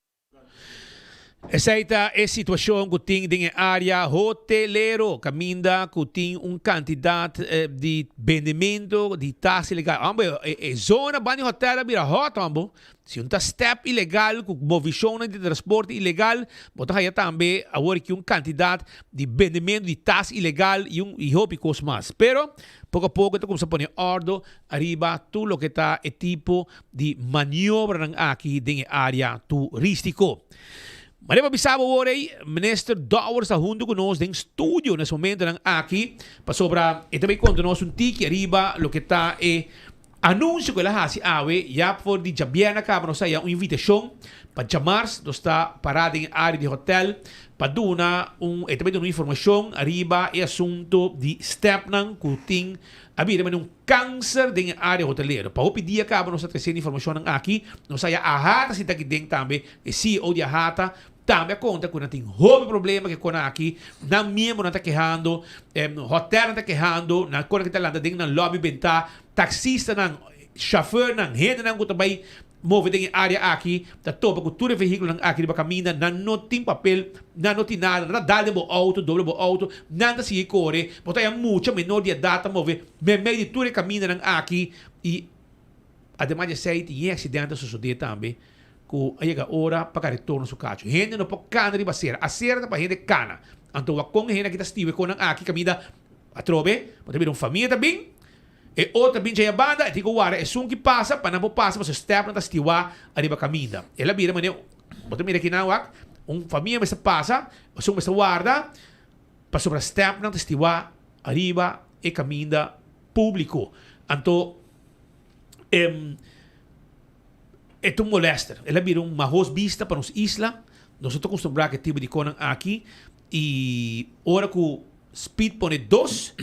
Esei ta e situashon ku tin den e área hotelero, kaminda ku tin un kantidat di bendementu di tas ilegal. Homber, e zona banda di hotel a bira hot, homber. Si un ta step ilegal ku movishonnan di transporte ilegal, bo ta haya tambe awor aki un kantidat di bendementu di tas ilegal i un i hopi kos mas. Pero poko a poko ta kuminsá pone òrdu ariba tur loke ta e tipo di maniobranan aki den e área turístiko. Manera pa bisa bo awor ei, Minister Dowers ta huntu ku nos den studio na es momentonan aki, pasobra e ta bay konta nos un tiki ariba loke ta e anunsio ku el a hasi awe. Ya for di djabièrnè kaba nos a haya un invitashon pa djamars nos ta pará den e área di hotèl pa duna un, e ta bay duna un informashon ariba e asunto di stèpnan ku tin a bira manera un Kanser den e área hotelero. Pa hopi dia kaba nos ta tresiendo informashonnan aki. Nos haya Ahata sinta aki den tambe. E CEO di Ahata tambe a konta ku nan tin hopi problema ku e kona aki. Nan miembronan ta kehando, hotelnan ta kehando, nan kona ki ta lanta den nan lobby bentá, taksistanan, shafernan, hendenan ku ta bai move den e área aki ta topa ku tur e vehíkulonan aki riba kaminda, nan no tin papel, nan no tin nada, nan ta dal den bo outo, dobla bo outo, nan ta sigui kore, bo ta haña mucha menor di edat ta move meimei di tur e kamindanan aki i ademas di esei tin e aksidente a sosodé tambe ku a yega ora pa karitorno su kachu. Hende no por kana riba asera, asera ta pa hende kana, anto wak kon e hende aki ta stiwe kon nan aki kaminda atrobe, bo ta mira un famia ta bin. E otro bin djaya banda, e tin ku warda esun ki pasa pa nan por pasa pasobra stèpnan ta stiwá ariba kaminda. El a bira manera, bo ta mira kinan wak, un famia mester pasa, esun mester warda pasobra stèpnan ta stiwá ariba e kaminda públiko. Anto e e ta un molèster. El a bira un mahos bista pa nos isla. Nos no ta kustumbrá ku e tipo di konan aki i ora ku Speed pone dos.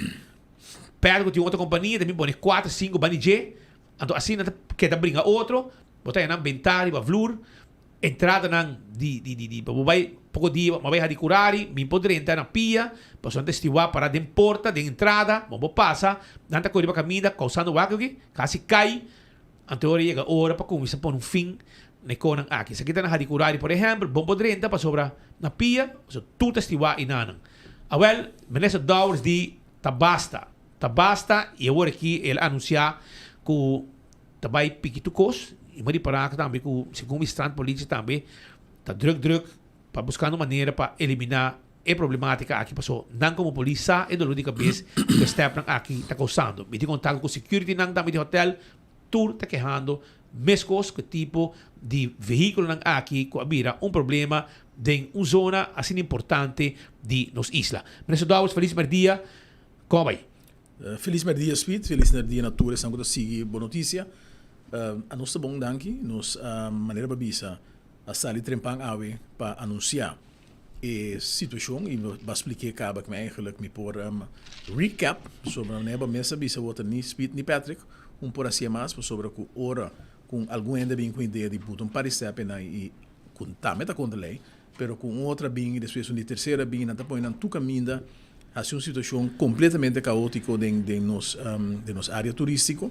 Perde ku tin otro kompania ta bin pone kuater sinku bani dje, anto asina ta keda bringa otro, bo ta haña nan bentá riba vlur, entradanan di di di di pa bo bai poko dia bo bai hadi kurari mi por drenta na pia pasobra nan ta estiwá pará den porta den entrada bo por pasa nan ta kore riba kaminda kousando wak oke kasi kai anto ora yega ora pa kuminsá pone un fin na e konan aki esaki ta na hadi kurari por ehèmpel bo por drenta pasobra na pia pasobra tur ta estiwá enanan awèl minister Dowers di Ta basta, ta basta y awor aki el a anuncia cu ta bay piki tur cos y mi a ripara tambe cu segun mi strand politie tambe ta druk druk pa buscando manera pa elimina e problematica aki paso nan como polis sa e dolor di cabes cu e stepnan aki ta causando. Mi tin contacto cu securitynan tambe di hotel tur ta kehando mescos cu e tipo di vehiculonan aki cu a bira un problema den un zona asina importante di nos isla. Minister Dowers, feliz merdia. Con a bay? Feliz merdia Speed, feliz merdia na tur esnan cu ta sigui Bo Noticia. Anos ta bon danki, nos manera pa bisa a sali trempan awe pa anuncia e situacion y mi ba spliké caba cu mi eigenlijk mi por recap sobre manera bo mes a bisa bo ta ni Speed ni Patrick un por hacié mas pasobra cu ora cu algun hende a bin cu idea di buta un par di step enan y cu tambe ta contra ley pero cu un otro a bin y despues un di tercero a bin y nan ta pone nan tur caminda haci un situacion completamente caotico den den nos den nos area turistico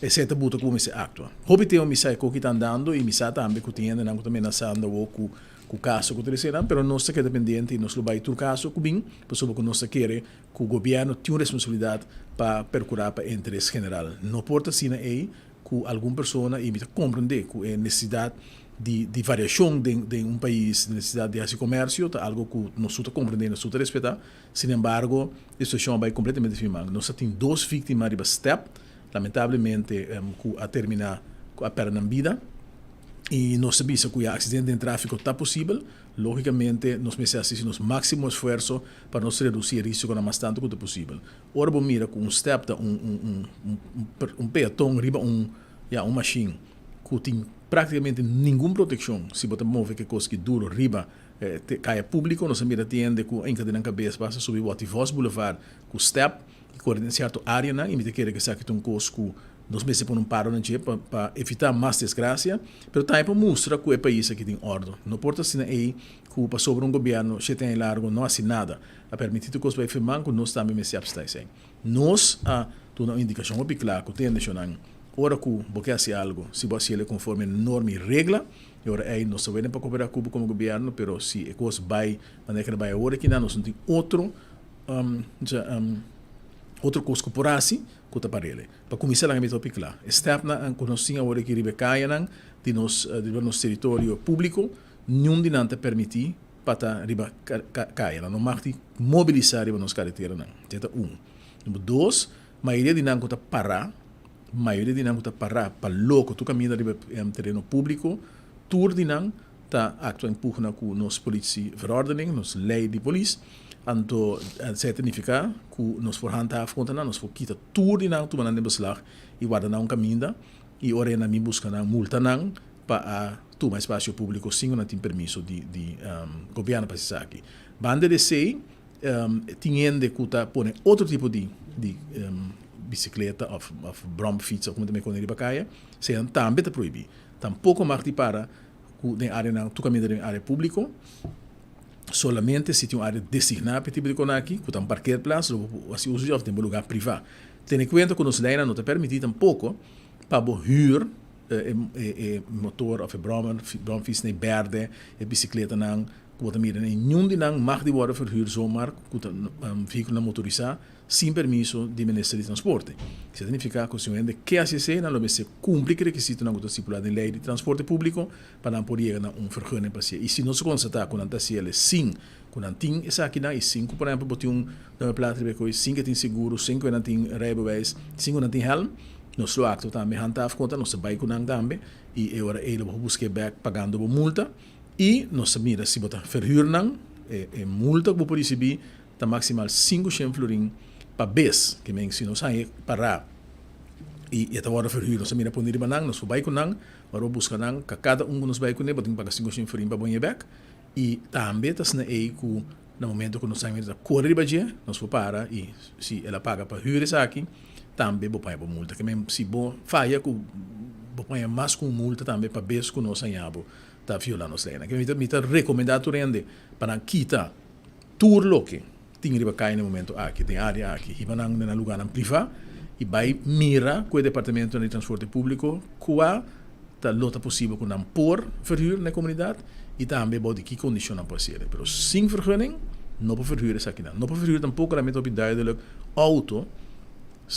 esey ta buta cu bo mester actua. Hopi tempo mi sa e koki ta andando y mi sa tambe cu tin hendenan cu ta menasando awo cu cu caso cu ta recinan, pero nos ta keda pendiente y nos lo bay tur caso cu bin, pasobra cu nos ta kere cu gobierno tin un responsabilidad pa percura pa e interes general. No por ta asina ey cu algun persona, y mi ta comprende cu e necesidad. di di variashon den den un pais, nesesidat di hasi komersio ta algu ku nos tur ta komprendé, nos tur ta respetá. Sin embargo, e situashon a bai kompletamente fin man. Nos a tin dos víktima riba stèp, lamentablemente ku a terminá ku a pèrdè nan bida. I nos ta bisa ku ya aksidente den tráfiko ta posibel. Lógikamente nos mester hasi nos máksimo esfuerso pa nos redusí e rísikonan mas tantu ku ta posibel. Ora bo mira ku un stèp ta un un un un peaton riba un ya un mashin ku tin práktikamente ningun protekshon si bo ta move ke kos ki duro riba e kaya públiko. Nos a mira tin hende ku a hinka den nan kabes basta subi Watty Vos Boulevard ku stèp i kore den sierto áreanan i mi ta kere ku esaki ta un kos ku nos mester pone un paro na dje pa pa evitá mas desgrasia, pero tambe pa mustra ku e pais aki tin òrdu. No por ta asina ei ku pasobra un gobièrnu shete aña largu no hasi nada a permití tur kos bai firmá ku nos tambe mester apstá esei. Nos a duna un indikashon hopi kla ku tende shonnan ora ku bo ke hasi algu, si bo hasiel konforme norma i regla, e ora ei nos ta wenen pa koperá ku bo komo gobièrnu, pero si e kos bai manera ku ta bai awor aki nan nos no tin otro otro kos ku por hasi ku ta parele. Pa kuminsá laga mi ta hopi kla, e stèpnan ku nos tin awor aki riba e kayanan di nos riba nos teritorio públiko, niun di nan ta permití pa ta riba kaya. Nan no mag di mobilisá riba nos kareteranan. Esei ta un. Number dos, mayoria di nan ku ta pará, mayoria di nan ku ta pará pa loko tur kaminda riba tereno públiko, tur di nan ta aktua en pugna ku nos politieverordening, nos lei di polis. Anto esei ta nifiká ku nos por handhaaf kontra nan, nos por kita tur di nan, tuma nan den beslag i warda nan un kaminda i ora e nan bin buska nan, multa nan pa a tuma espasio públiko sin ku nan tin permiso di di gobièrnu pa hasi esaki. Banda di esei tin hende ku ta pone otro tipo di di bisikleta òf òf bròmfiets òf komo ta mei kone riba kaya, eseinan tambe ta prohibí. Tampoko mag di para ku den áreanan tur kaminda den área públiko, solamente si tin un área designá pa e tipo di kona aki, ku ta un parkeerplaats, lo bo por hasi uso di òf den bo lugá privá. Tene kuenta ku nos leinan no ta permití tampoko pa bo hür e motor of e brommer, bromfiets na e berde, e bicicletanan cu bo ta mira na niun di nan mag di wordo verhuur zomaar cu ta vehiculonan motorisa sin permiso di Minister di Transporte. Esei ta nifica cu si un hende ke haci esei nan lo mester cumpli cu e requisitonan cu ta stipula den ley di transporte publico pa nan por yega na un vergunning pa hacié. Y si nos constata cu nan ta haciele sin cu nan tin esakinan y sin cu por ehempel bo tin un nummerplaat riba e coy, sin cu e tin seguro, sin cu nan tin rijbewijs, sin cu nan tin helm, Nos lo actua tambe handhaaf contra, nos ta bay cu nan tambe y e ora ey lo bo busca e bek pagando bo multa y nos ta mira si bo ta verhuur nan, e e multa cu bo por ricibi ta maximal 500 florin pa bes, ke men si nos haña para y e ta wordo verhuur nos ta mira pone riba nan, nos por bay cu nan, ora bo busca nan ka cada un cu nos bay cune bo tin paga 500 florin pa bo haña e bek y tambe ta asina ey cu na momento cu nos haña ta core riba dje nos por para y si el a paga pa huur esaki. Tambe bo paña bo multa. Ke men si bo faya ku bo paña mas ku un multa tambe pa bes ku nos haña bo ta viola nos leynan. Ke men mi ta rekomendá tur hende pa nan kita tur loke tin riba kaya na e momento aki, den área aki, hiba nan den nan lugánan privá i bai mira ku e departamentonan di transporte públiko kua ta lo ta posibel ku nan por verhuur na e komunidat i tambe bou di ki kondishon nan por hasiel. Pero sin vergunning no por verhuur esakinan. No por verhuur tampoko lamento hopi duidelijk outo,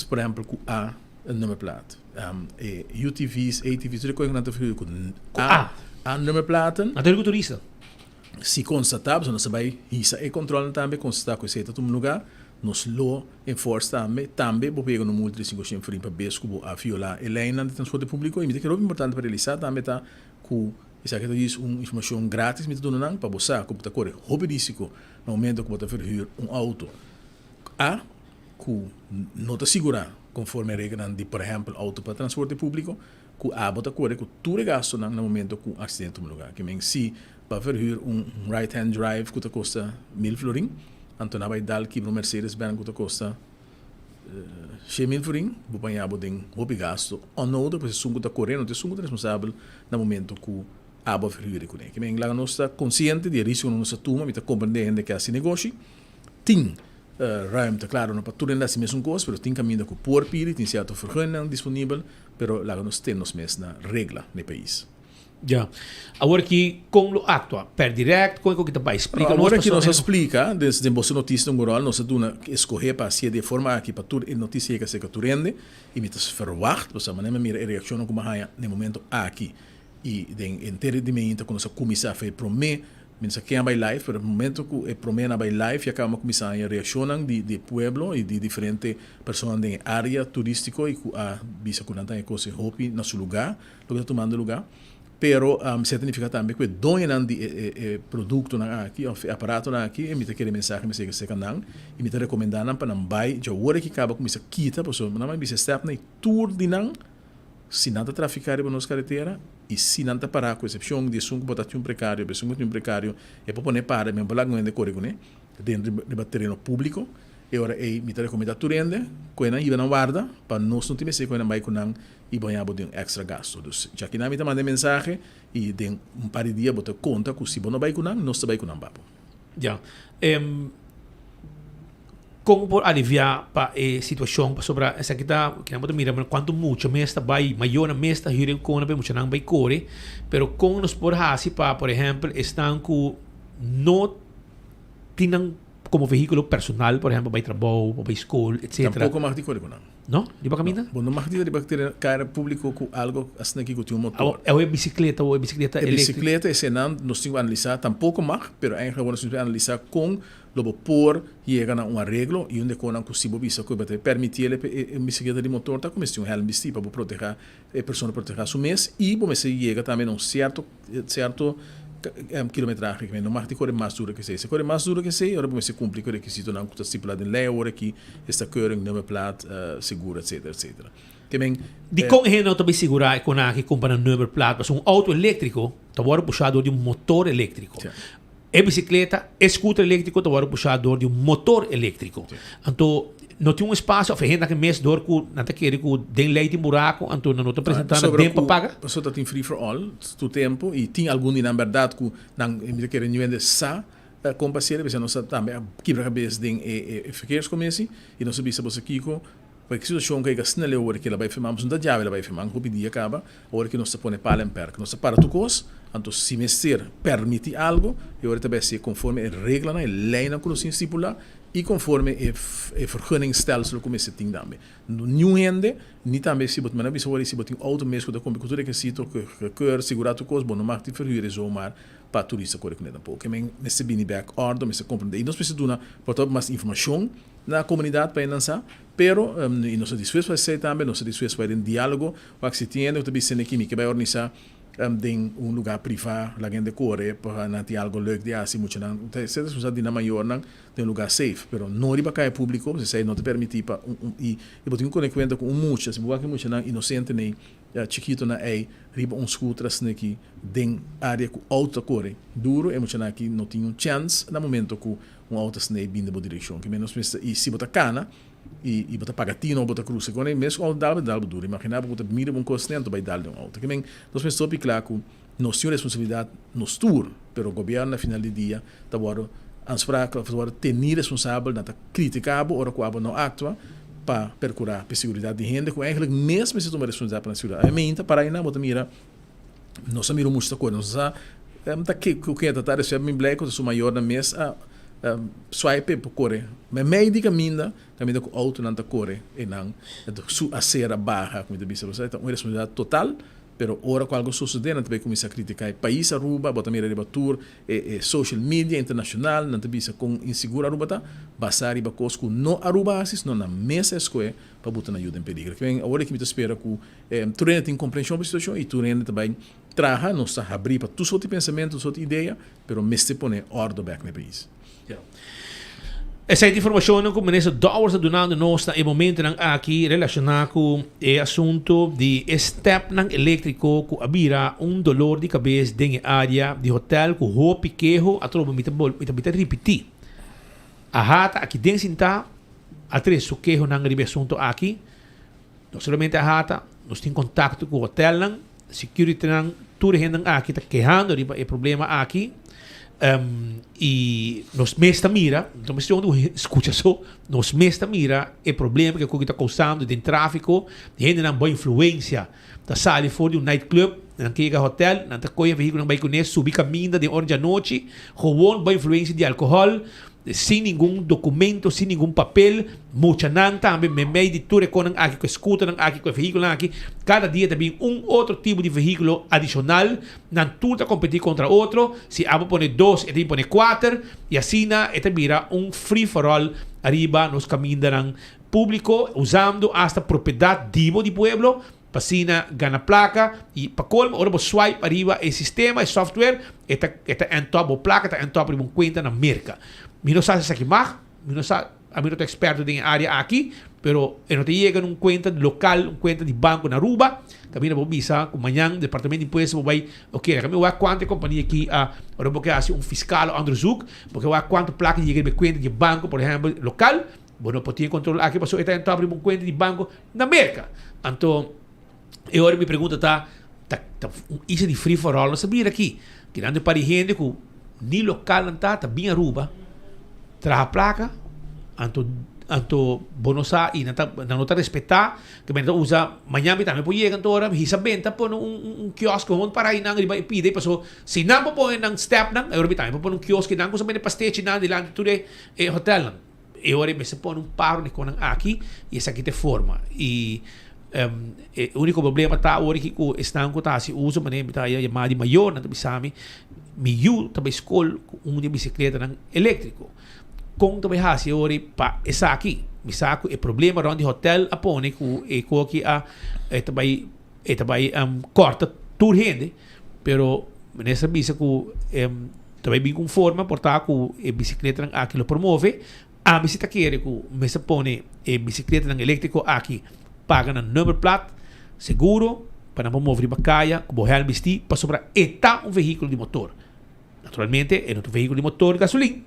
por ehempel ku A nummerplaat. E UTV's, ATV's, tur e koe ku nan ta verhuur ku A A nummerplaten. Nan ta verhuur ku turista. Si konstatá, pasobra nos ta bai hisa e kòntròlnan tambe, konstatá ku esei ta tuma lugá, nos lo enforse tambe. Tambe bo por yega na un multa di 500 florin pa bes ku bo a violá e leinan di transporte públiko. I mi ta kere hopi importante pa realisá tambe ta ku esaki ta djis un informashon grátis mi ta duna nan pa bo sa ku bo ta kore hopi risiko na momento ku bo ta verhür un outo A ku no ta sigurá konforme e reglanan di por ehèmpel outo pa transporte públiko. Ku abo ta kore ku tur e gastunan na momento ku un aksidente tuma lugá. Ke men si bo a verhür un right hand drive ku ta kosta mil florin, anto nan bai dal kibra un Mercedes Benz ku ta kosta 100,000 florin, bo paña bo den hopi gastu onnodig, pasobra esun ku ta kore no ta esun ku ta responsabel na momento ku abo a verhür e kuné. Ke men laga nos ta konsiente di e risikonan ku nos ta tuma, mi ta komprendé hende ke hasi negoshi, tin ruimte, klaro no pa tur hende hasi mesun kos, pero tin kaminda ku por pidi, tin sierto verguningnan disponibel. Pero laga nos ten nos mes na regla n'e pais. Ya. Awor aki kon lo aktua? Per direct? Kon e koki ta bai? Splika nos Awor aki nos pasobra a splika des den boso notisia un ròl nos a duna eskohé pa hasié di e forma aki pa tur e notisia yega serka tur hende i mi ta ferwagt pasobra manera mi a mira e reakshonnan ku mi a haña n'e momento aki. I den henter di meinta ku nos a kuminsá fe promé, mi no sa ken a bai live, pero e momento ku e proménan a bai live ya kaba kuminsá haña reakshonnan di di e pueblo i di diferente personanan den e área turístiko i ku a bisa ku nan ta haña kos e hopi na su lugá, loke ta tumando lugá. Pero esei ta nifiká tambe ku e doñonan di e e e produktonan aki òf e aparatonan aki e mi ta kere mensahe mi sega serka nan i mi ta rekomendá nan pa nan bai djawor aki kaba kuminsá kita pasobra nan bai bisa e stèpnan i tur di nan Si nan ta trafiká riba nos karetera i si nan ta pará, ku esepshon di esun ku bo ta tin un prekario, esun ku tin un prekario e por pone para, mi no por laga un hende kore kuné den riba tereno públiko. E ora ei mi ta rekomendá tur hende ku e nan hiba nan warda pa nos no tin mester ku e nan bai ku nan i baña bo den èkstra gastu. Dus djakinan mi ta manda e mensahe i den un par di dia bo ta konta ku si bo no bai ku nan, nos ta bai ku nan babo. Ya. Kon por aliviá pa e situashon? Pasobra esaki ta kinan bo ta mira kuantu mucha mes ta bai, mayornan mes ta hür e kona pa e muchanan bai kore. Pero kon nos por hasi pa, por ehèmpel, esnan ku no tin nan komo vehíkulo personal, por ehèmpel, bai trabou, bai skol, etcetera. Tampoko mag di kore ku nan. No? Riba kaminda? No. Bo no mag di riba kara públiko ku algo asina aki ku tin un motor. Awo e bisikleta o e bisikleta eléktriko? E bisikleta esenan nos tin ku analisá tampoko mag, pero eigenlijk awor nos tin ku analisá kon lo bo por yega na un areglo i un de konan ku si bo bisa ku bo ta permitiel e un bisikleta di motor ta ku mester un hèlm bistí pa bo protehá e persona protehá su mes i bo mester yega tambe na un sierto sierto kilometrahe ku no mag di kore mas duro ku esei. Si kore mas duro ku esei ora bo mester kumpli ku e rekisitonan ku ta stipulá den lei awor aki, esta keuring, nummerplaat, seguro etcetera etcetera. Ke men. Dikon e hende no ta bay sigurá e kon aki kumpra nan nummerplaat? Pasobra un outo eléktriko ta wòrdu pushá dor di un motor eléktriko. E bisikleta, e scooter eléktriko ta wòrdu pushá dor di un motor eléktriko. Anto no tin un espasio òf e hende aki mes dor ku nan ta kere ku den lei tin buraku anto nan no ta presentá nan den pa paga? Pasobra ta tin free for all tur tempu i tin algun di nan bèrdat ku nan mi ta kere niun hende sa kon pa sera p'esei nos ta tambe a kibra kabes den e verkeerscommissie i nos a bisa boso kiko Pa e situacion cu a yega asina leu ora cu el a bay firma, nos no ta djabe el a bay firma, hopi dia caba, ora cu nos ta pone pala en perk, nos ta para tur cos, anto si mester permiti algo, e ora ta bay hacié conforme e reglanan, e leynan cu nos tin stipula y conforme e e vergunningstelsel cu mester tin tambe. Niun hende, ni tambe si bo, mi a bisa ora si bo tin auto mes cu ta cumpli cu tur requisito, keur, sigura tur cos, bo no mag di verhuur e zomaar pa turista core cune tampoco. Ke men mester bini bek ordo, mester comprende y nos mester duna por ta mas informacion na comunidad pa e nan sa, pero y nos ta dispuesto pa esey tambe, nos ta dispuesto pa den dialogo, wak si tin hende cu ta bisa aki mi ke bay organisa den un lugar priva, laga hende core pa nan tin algo leuk di haci, muchanan ta ser responsabilidad di nan mayornan den un lugar safe, pero no riba caya publico, pasobra esey no ta permiti pa un y bo tin cu pone cuenta cu un mucha, si bo wak e muchanan inocente ney chikitonan ey riba un scooter asina aki den area cu auto ta core duro, e muchanan aki no tin un chance na momento cu Un auto asina ei bin den bo direkshon. Ke menos mester i si bo ta kana i i bo ta paga tino bo ta krusa ku e mes auto dal bo dal bo duru. Imagina bo ku ta mira bo un kos asina anto bai dal den un auto. Ke men nos mester hopi kla ku nos tin un responsabilidat nos tur, pero gobièrnu na final di dia ta wòrdu aansprakelijk òf ta wòrdu teni responsabel nan ta kritika bo ora ku abo no aktua pa perkurá pa e seguridat di hende ku eigentlik mes mester tuma responsabilidat pa nan seguridat. Ami meinta para einan bo ta mira. Nos a mira un mucha ta kore, nos a sa ta ke ku ken ta ta recibe mi blij ku ta su mayornan mes a swipe pa kore. Meimei di kaminda, kaminda ku outonan ta kore einan su acera baha ku mi ta bisa bo sa ta un responsabilidad total, pero ora ku algo sosode nan ta bay kuminsa kritika e pais Aruba, bo ta mira riba tur e social media internacional nan ta bisa kon insigur Aruba ta, basa riba kos ku no Aruba hasi sino nan mes a eskohe pa buta nan yuda en peligro. Awor aki mi ta spera ku Tur hende tin komprenshon pa e situashon i tur hende ta bai traha. Nos ta habrí pa tur sorti pensamentu, tur sorti idea, pero mester pone òrdu bèk na e pais. Esei ta informashonnan ku Minister Dowers ta dunando nos na e momentonan aki relashoná ku e asuntu di e stèpnan eléktriko ku a bira un dolor di kabes den e área di hotèl ku hopi keho. Atrobe mi ta mi ta ripití, AHA ta aki den sintá a trese su kehonan riba e asuntu aki. No solamente AHATA, nos tin contacto cu hotelnan, securitynan, tur e hendenan aki ta kehando riba e problema aki. Y nos mes ta mira, no mester un scucha so, nos mes ta mira e problema cu ta causando den trafico, hendenan bo influencia ta sali for di un nightclub, nan ke yega hotel, nan ta coge vehiculo nan bay cune, subi caminda den ora djanochi, gewoon bo influencia di alcohol. Sin ningun documento, sin ningun papel, muchanan tambe memey di tur e conan aki cu e scooternan aki, cu e vehiculonan aki, cada dia ta bin un otro tipo di vehiculo adicional, nan tur ta competi contra otro, si abo pone dos e ta bin pone cuater, y asina e ta bira un free for all ariba nos camindanan publico, usando hasta propiedad di bo di pueblo pa asina gana placa, y pa colmo ora bo swipe ariba e sistema, e software, e ta e ta end up, bo placa ta end up riba un cuenta na Merca. Mi no sa si esaki mag, mi no sa, ami no ta experto den e area aki, pero e no ta yega na un cuenta local, un cuenta di banco na Aruba, caminda bo bisa cu mañan Departamento di Impuesto bo bay, ok, laga mi wak cuanto e compania aki a, ora bo ke haci un fiscal onderzoek, bo ke wak cuanto placa yega riba e cuenta di e banco, por ehempel, local, Bo no por tin e control aki pasobra e ta entra riba un cuenta di banco na Merca. Anto e ora mi pregunta ta, ta, ta un isla di free for all nos ta bira aki? Kinando e par di hende cu ni local nan ta, ta bin Aruba traha placa, anto anto bo no sa y nan ta nan no ta respeta ke men ta usa mañan mi tambe por yega anto ora hisa benta pone un un un kiosk gewoon para einan riba e pida paso si nan por pone nan stepnan e ora mi tambe por pone un kiosk einan ku sa bende pastechinan dilanti tur e e hotelnan. E ora e mester pone un paro di konan aki i esaki ta e forma. I e uniko problema ta awor aki ku esnan ku ta hasi uso manera mi ta haya yamada di mayornan ta bisa mi, mi yu ta bai skol ku un di e bisikletanan eléktriko. Kon ta bai hasi e ora pa esaki? Mi sa ku e problema rònt di hotèl a pone ku e koki a e ta bai e ta bai kòrta tur hende. Pero minister a bisa cu ta bay bin cu un forma por ta cu e bicicletanan aki lo por move. Ami si ta kere cu mester pone e bicicletanan electrico aki paga nan nummerplaat, seguro, pa nan por move riba caya cu bo helm bisti pasobra e ta un vehiculo di motor. Naturalmente e no ta un vehiculo di motor gasolin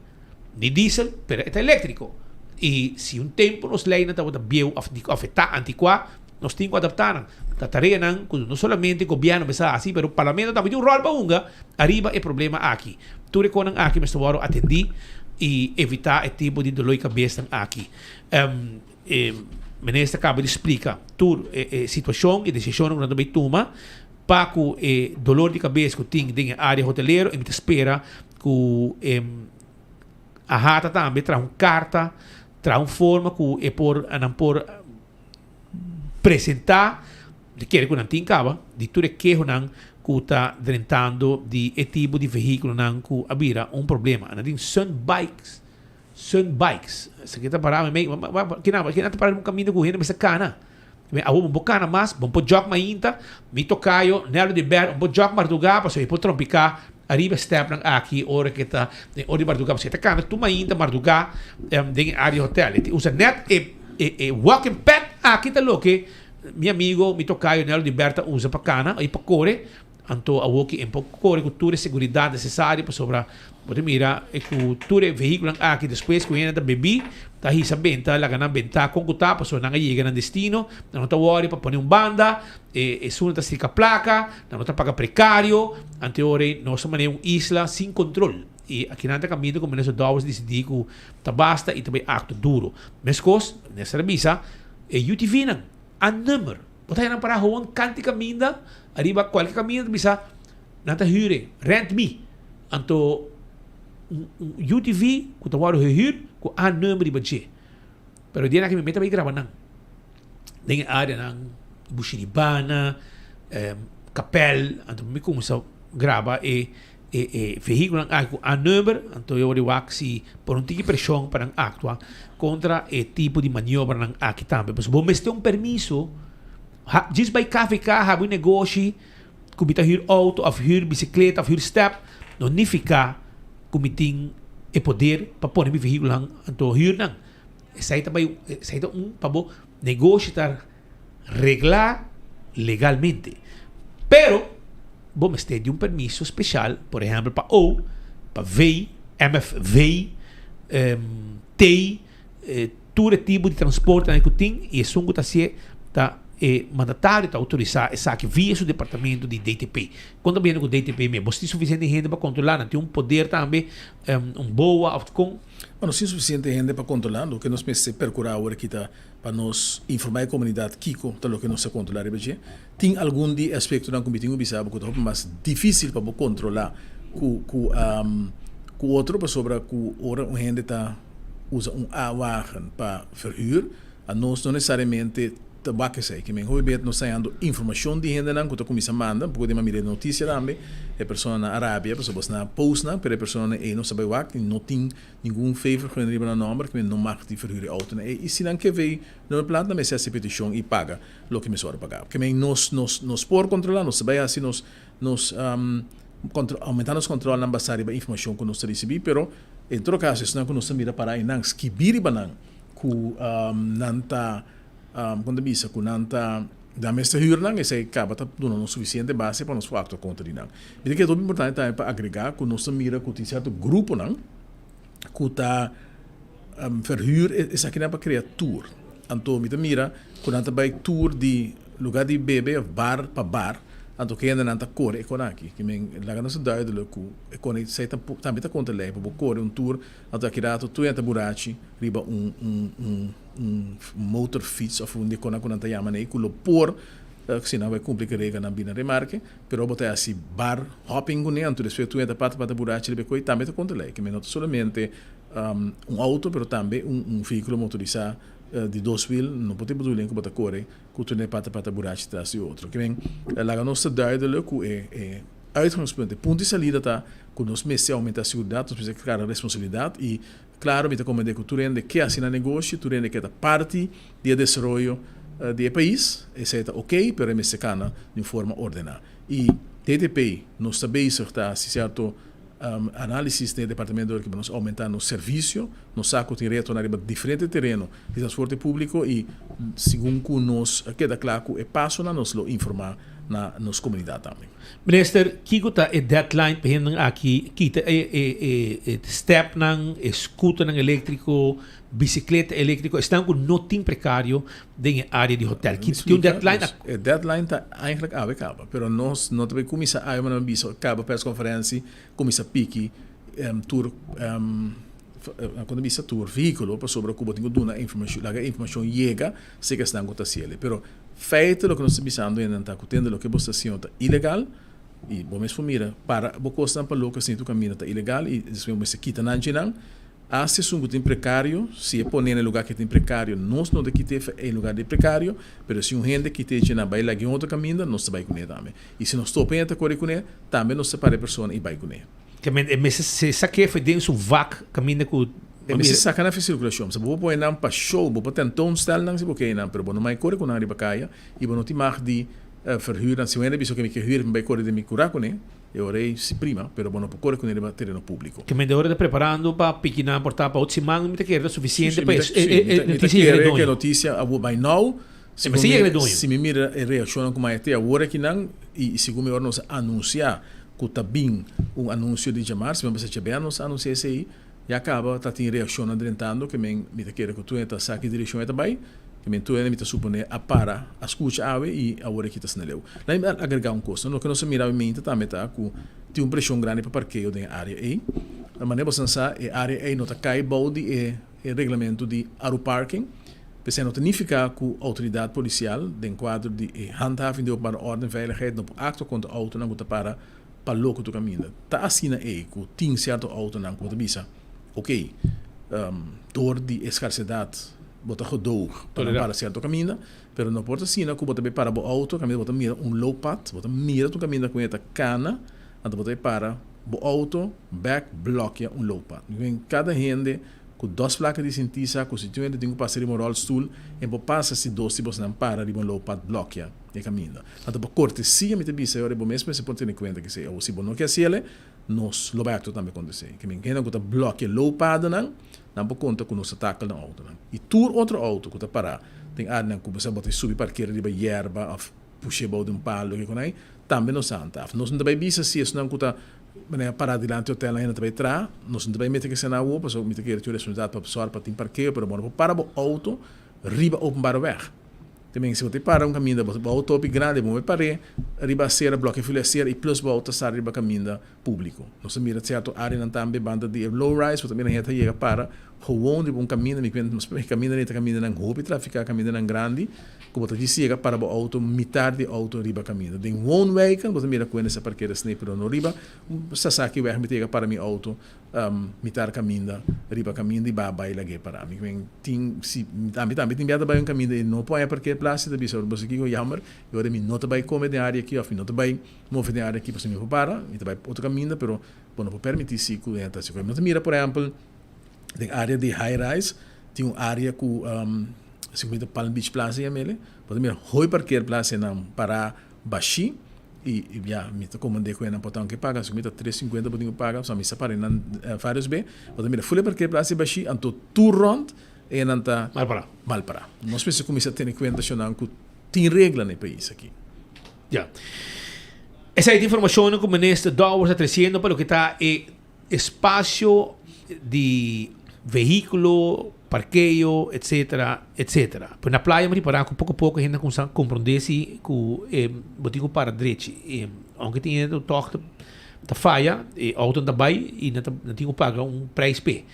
ni diesel pero e ta electrico y si un tempo nos leynan tabata bieu of of e ta anticua nos tin cu adapta nan. Ta tareanan cu no solamente gobierno mester haci pero parlamento tambe tin un rol pa hunga ariba e problema aki. Tur e conan aki mester worde atendi y evita e tipo di dolor di cabesnan aki. E minister caba di splica tur e situacion y decisionnan cu nan ta bay tuma pa cu e dolor di cabes cu tin den e area hotelero y mi ta spera cu e AHATA tambe traha un carta, traha un forma cu e por nan por presenta, mi ta kere cu nan tin caba, di tur e kehonan cu ta drentando di e tipo di vehiculonan cu a bira un problema. Nan tin sunbikes. Sun bikes. Esaki ta para mi kina kina ta para un kaminda ku hende mester kana. Mi awo bo por kana mas, bo por jog mainta, mi tokayo Nello di Ber, bo por jog mardugá pasobra e por trompiká ariba e stèpnan aki ora ke ta den ora di mardugá pasobra e ta kana tur mainta mardugá den e área hotel. E ta usa nèt e e e walking pad aki ta loke mi amigo mi tokayo Nello di Ber ta usa pa kana i pa kore. Anto awoki e por kore ku tur e seguridat nesesario pasobra bo ta mira ku tur e vehíkulonan aki despues ku hende ta bebí ta hisa benta laga nan bentá kon ku ta pasobra nan a yega nan destino nan no ta wòri pa pone un banda e esun ta stika plaka nan no ta paga prekario ante ora ei nos ta manera un isla sin kontrol i akinan ta kaminda ku Minister Dowers disidí ku ta basta i ta bai akto duro meskos Minister a bisa e UTV nan a number. Bo ta hera para gewoon kanti kaminda, ariba kualke kaminda ta bisa nan ta huur e, rent me. Anto un UTV ku ta wòrdu gehuur ku a number riba dje. Pero e dianan aki mi meta bai graba nan den e areanan Bushiribana, Kapèl, anto mi kuminsá graba e e e vehíkulonan aki ku a number, anto yo wòrdu wak si por un tiki preshon pa nan aktua kontra e tipo di maniobranan aki tambe. Pasobra bo mester un permiso, ha djis bai KVK habri un negoshi ku mi ta hür outo òf hür bisikleta òf hür stèp, no nifiká ku mi tin e poder pa pone mi vehíkulonan anto hür nan. Esei ta bai esei ta un pa bo negoshi ta reglá legalmente. Pero bo mester di un permiso special, por ehempel pa O, pa V, MFV, T, tur e tipo di transportenan ku tin i esun ku ta hasié ta e mandatario ta outorisá esaki via su departamento di DTP. Kon ta bini ku DTP mes? Bo tin sufisiente hende pa kontrolá? Nan tin un poder tambe, un boa òf kon? Bueno, sin sufisiente hende pa kontrolá, loke nos mester perkurá awor aki ta pa nos informá e komunidat kiko ta loke nos ta kontrolá riba dje. Tin algun di e aspektonan ku mi tin ku bisa bo ku ta hopi mas difísil pa bo kontrolá ku ku. Ku otro pasobra ku ora un hende ta usa un A-wagen pa verhuur, anos no nesesariamente ta wak esei. Ke men hopi bet nos ta hañando informashon di hendenan ku ta kuminsá manda, poko di mira e notisia tambe, e persona na Arabia, pasobra bos na post nan, pero e personanan ei no sa bai wak i no tin ningun V-vergunning riba nan nòmber, ke men no mag di verhuur e outonan ei. I si nan ke vei nummerplaat nan mester hasi petishon i paga loke mester wòrdu pagá. Ke men nos nos nos por kontrolá, nos ta bai hasi nos nos aumenta nos controlnan basa riba informacion cu nos ta ricibi, pero en todo caso esnan cu nos ta mira para eynan skibi riba nan cu nan ta, con ta bisa, cu nan ta da mester huur nan, esey caba ta duna nos suficiente base pa nos por actua contra di nan. Mi ta kere hopi importante tambe pa agrega cu nos ta mira cu tin cierto gruponan cu ta verhuur esakinan pa crea tour. Anto mi ta mira cu nan ta bay tour di lugar di bebe of bar pa bar, anto kendenan ta core e con aki. Ki men laga nos ta duidelijk cu e con esey tambe ta contra ley pa bo core un tour, anto aki rato tur hende ta burachi riba un un un un motorfiets of un di e con cu nan ta yama ney cu lo por si nan bay cumpli cu e regelnan bini remarke, pero bo ta haci bar hopping cune anto despues tur hende ta parti parti burachi riba e coy tambe ta contra ley. Ki men no ta solamente un auto pero tambe un un vehiculo motorisa di dos wiel no por tin bedoeling ku bo ta kore ku tur e pata pata burachi tras di otro. Ke men laga nos ta duidelijk ku e e uitgangspunt, e punto di salida ta ku nos mester aumenta seguridat, nos mester kara responsabilidat i klaro mi ta komprende ku tur hende ke hasi nan negoshi, tur hende ke ta parti di e desaroyo di e pais, esei ta oke pero e mester kana di un forma ordena. I TTP nos ta bezig ta hasi sierto Análisis den e departamento dor ki nos oumentá nos servisio, nos sa ku tin retonan riba diferente tereno di transporte públiko i segun ku nos keda kla ku e pasonan nos lo informá na nos komunidat tambe. Minister, kiko ta e deadline pa hendenan aki kita e e e stepnan, e scooternan eléktriko, bisikleta eléktriko, esnan ku no tin prekario den e área di hotel? Ki tin un deadline? E deadline ta eigenlijk awe kaba, pero nos no ta bay kuminsá awe manera mi bisa kaba persconferentie kuminsá piki tur kon ta bisa tur vehíkulo pasobra ku bo tin ku duna informashon laga e informashon yega seka esnan ku ta hasiel. Pero feite loke nos ta bisando hendenan ta ku tende loke bo sta hasiendo ta ilegal i bo mes por mira para bo kosnan pa loke asina tur kaminda ta ilegal i despues bo mester kita nan dje nan. Hasta esun ku tin prekario, si e pone na e lugá ke tin prekario, nos no ta kit'é for e lugá di prekario, pero si un hende kit'é dje na bai lag'é un otro kaminda, nos ta bai kuné tambe. I si nos topa e hende ta kore kuné, tambe nos ta para e persona i bai kuné. Ke men e mester se sak'é for den su vak kaminda ku E mester saka nan for sirkulashon. Pasobra bo por pone nan pa show, bo por tentoonstel nan si bo ke nan, pero bo no mai kore ku nan riba kaya i bo no tin mag di verhuur nan. Si un hende bisa ke mi ke huur, mi bai kore den mi kurá kuné. E ora ei si prima, pero bo no por kore kuné riba tereno públiko. Ke men de ora ta preparando pa piki nan por ta pa otro siman, mi ta kere ta sufisiente pa e notisia yega di doño. Mi ta kere ku e notisia awor by now, si mi mira e reakshonnan ku maya te awor akinan i segun mi ora nos a anunsiá ku ta bin un anunsio di djamars, mi a bisa djabe nos a anunsiá esei, Ya caba ta tin reaccionnan drentando ke men mi ta kere cu tur hende ta sa ki direccion e ta bay, ke men tur hende mi ta supone a para a scucha awe y awor aki ta sneleu. Laat mi agrega un cos, loke nos a mira awe meinta tambe ta cu tin un presion grandi pa parkeo den e area ey. Manera boso nan sa e area ey no ta cay bou di e reglamento di Aruparking, p'esey no ta nifica cu autoridad policial den cuadro di e handhaving di openbare orde en veiligheid no por actua contra autonan cu ta para pa loke tur kaminda. Ta asina ei ku tin sierto outonan ku bo ta bisa, oké, dor di e skarsedat bo ta gedoog pa nan para sierto kaminda, pero no por ta asina ku bo ta bai para bo outo kaminda bo ta mira un looppad, bo ta mira tur kaminda ku hende ta kana, anto bo ta bai para bo outo bèk blòkia un looppad. Kada hende ku dos plaka di sinti sa ku si tin un hende tin ku pasa riba un ròlstul e por pasa si dos di bosnan para riba un looppad blòkia e kaminda. Anto pa kortesia mi ta bisa e ora bo mes mester por tene kuenta kesei. Awor si bo no ke hasiel nos lo bai aktua tambe kontra esei. Ke men hende ku ta blòkia loopadonan nan por konta ku nos ta takel nan outonan. I tur otro outo ku ta pará den áreanan ku bo sa bo ta subi parkera riba yerba òf push'é bou di un palo ke konai tambe nos a hantaf. Nos no ta bai bisa si esnan ku ta manera pará dilanti hotelnan hende ta bai traha. Nos no ta bai mete ke esei nan awor pasobra mi ta kere tin un responsabilidat pa sòru pa tin parkeo pero bo no por para bo outo riba openbare weg. Te men si bo ta para un kaminda bo auto hopi grandi bo por par'é riba acera bloke fila acera y plus bo auto sa riba kaminda publico. Nos a mira cierto areanan tambe banda di e low rise bo ta mira hende ta yega para gewoon riba un kaminda mi cuenta nos e kaminda ta kamindanan hopi trafica kamindanan grandi cu bo ta djis yega para bo auto mitar di auto riba kaminda. Den woonwijken bo ta mira cu hende sa parkera snei pero no riba un sasaki weg mi ta yega para mi auto. Mitar kaminda riba kaminda i ba bai lag'é pará. Mi men tin si ami tambe tin bia ta bai un kaminda i no por haña parkeerplaats i ta bisa bo kiko jammer i ora mi no ta bai kome den área aki òf mi no ta bai move den área aki pasobra mi por para mi ta bai otro kaminda pero bo no por permití si ku hende ta hasi. Mi no ta mira por ehèmpel den área di high rise tin un área ku si ku mi ta Palm Beach Plaza yam'el bo ta mira hopi parkeerplaats einan pará Bashí i ya mi ta komand'é ku e nan por ta ke paga si mi ta tres sinkuenta bo tin ku paga so mi sa para e nan varios be bo ta mira ful e parkeerplaats di bashí anto tur rònt e nan ta Mal pará. Mal pará. Nos mester kuminsá tene kuenta shonnan ku tin regla na e pais aki. Ya. Esei ta informashonnan ku Minister Dowers ta tresiendo pa loke ta e Espacio di vehiculo, parkeo, etcetera, etcetera. Pero na playa mi ripara cu poco poco hende a cuminsa comprende si cu bo tin cu para drechi. Aunke tin hende cu toch ta faya, e auto ta bay y nan tin cu paga un prijs p'e.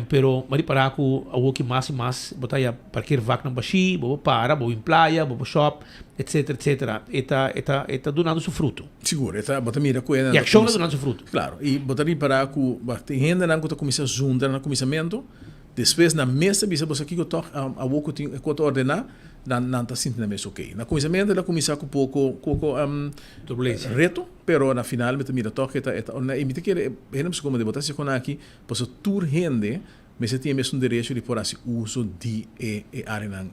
Pero mi ripara cu awoki mas y mas bo ta haya parkeervaknan bashi, bo por para, bo bin playa, bo por shop, etcetera, etcetera. E ta, e ta, e ta dunando su fruto. Sigur, e ta, bo ta mira ku e nan E akshon ta duna su fruto. Klaro, i bo ta ripará ku tin hendenan ku ta kuminsá zundra na kuminsamentu, despues nan mes ta bisa boso kiko tòg awor ku tin e kos ta ordená, nan nan ta sinti nan mes okey. Na kuminsamentu el a kuminsá ku poko poko Turbulensia. reto, pero na final mi ta mira tòg e ta e ta ordená i mi ta kere e hende mester komo di bo ta hasi kon aki pasobra tur hende Mester tin e mesun derecho di por hasi uso di e e areanan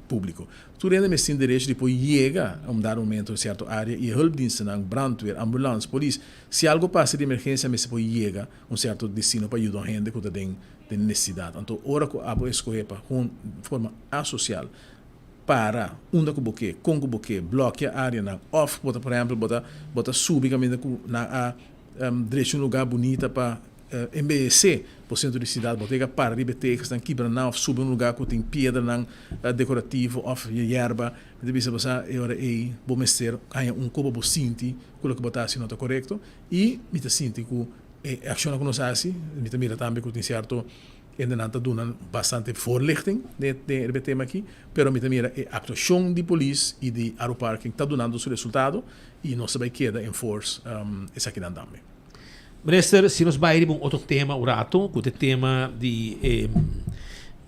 públiko. Tur hende mester tin derecho di por yega a un dado momento na sierto área i e hulpdienstennan, brandweer, ambulans, polis, si algo pasa di emergensia mester por yega un sierto destino pa yuda un hende ku ta den den nesesidat. Anto ora ku abo eskohe pa hun forma asosial para unda ku bo ke, kon ku bo ke, blòkia areanan òf bo ta por ehèmpel bo ta bo ta subi kaminda ku nan a drecha un lugá bunita pa Embeyesé bo sentro di siudat, bo ta para riba e tegesnan, kibra nan òf subi un lugá ku tin piedranan dekorativo òf yerba. Mi ta bisa bo sa e ora ei bo mester haña un koba bo sinti ku loke bo ta hasi no ta korekto. I mi ta sinti ku e akshonnan ku nos hasi, mi ta mira tambe ku tin sierto hendenan ta duna bastante voorlichting den riba e tema aki, pero mi ta mira e aktuashon di polis i di Aruparking ta dunando su resultado i nos ta bai keda enforce esakinan tambe. Minister, si nos bai riba un otro tema un rato, cu ta e tema di e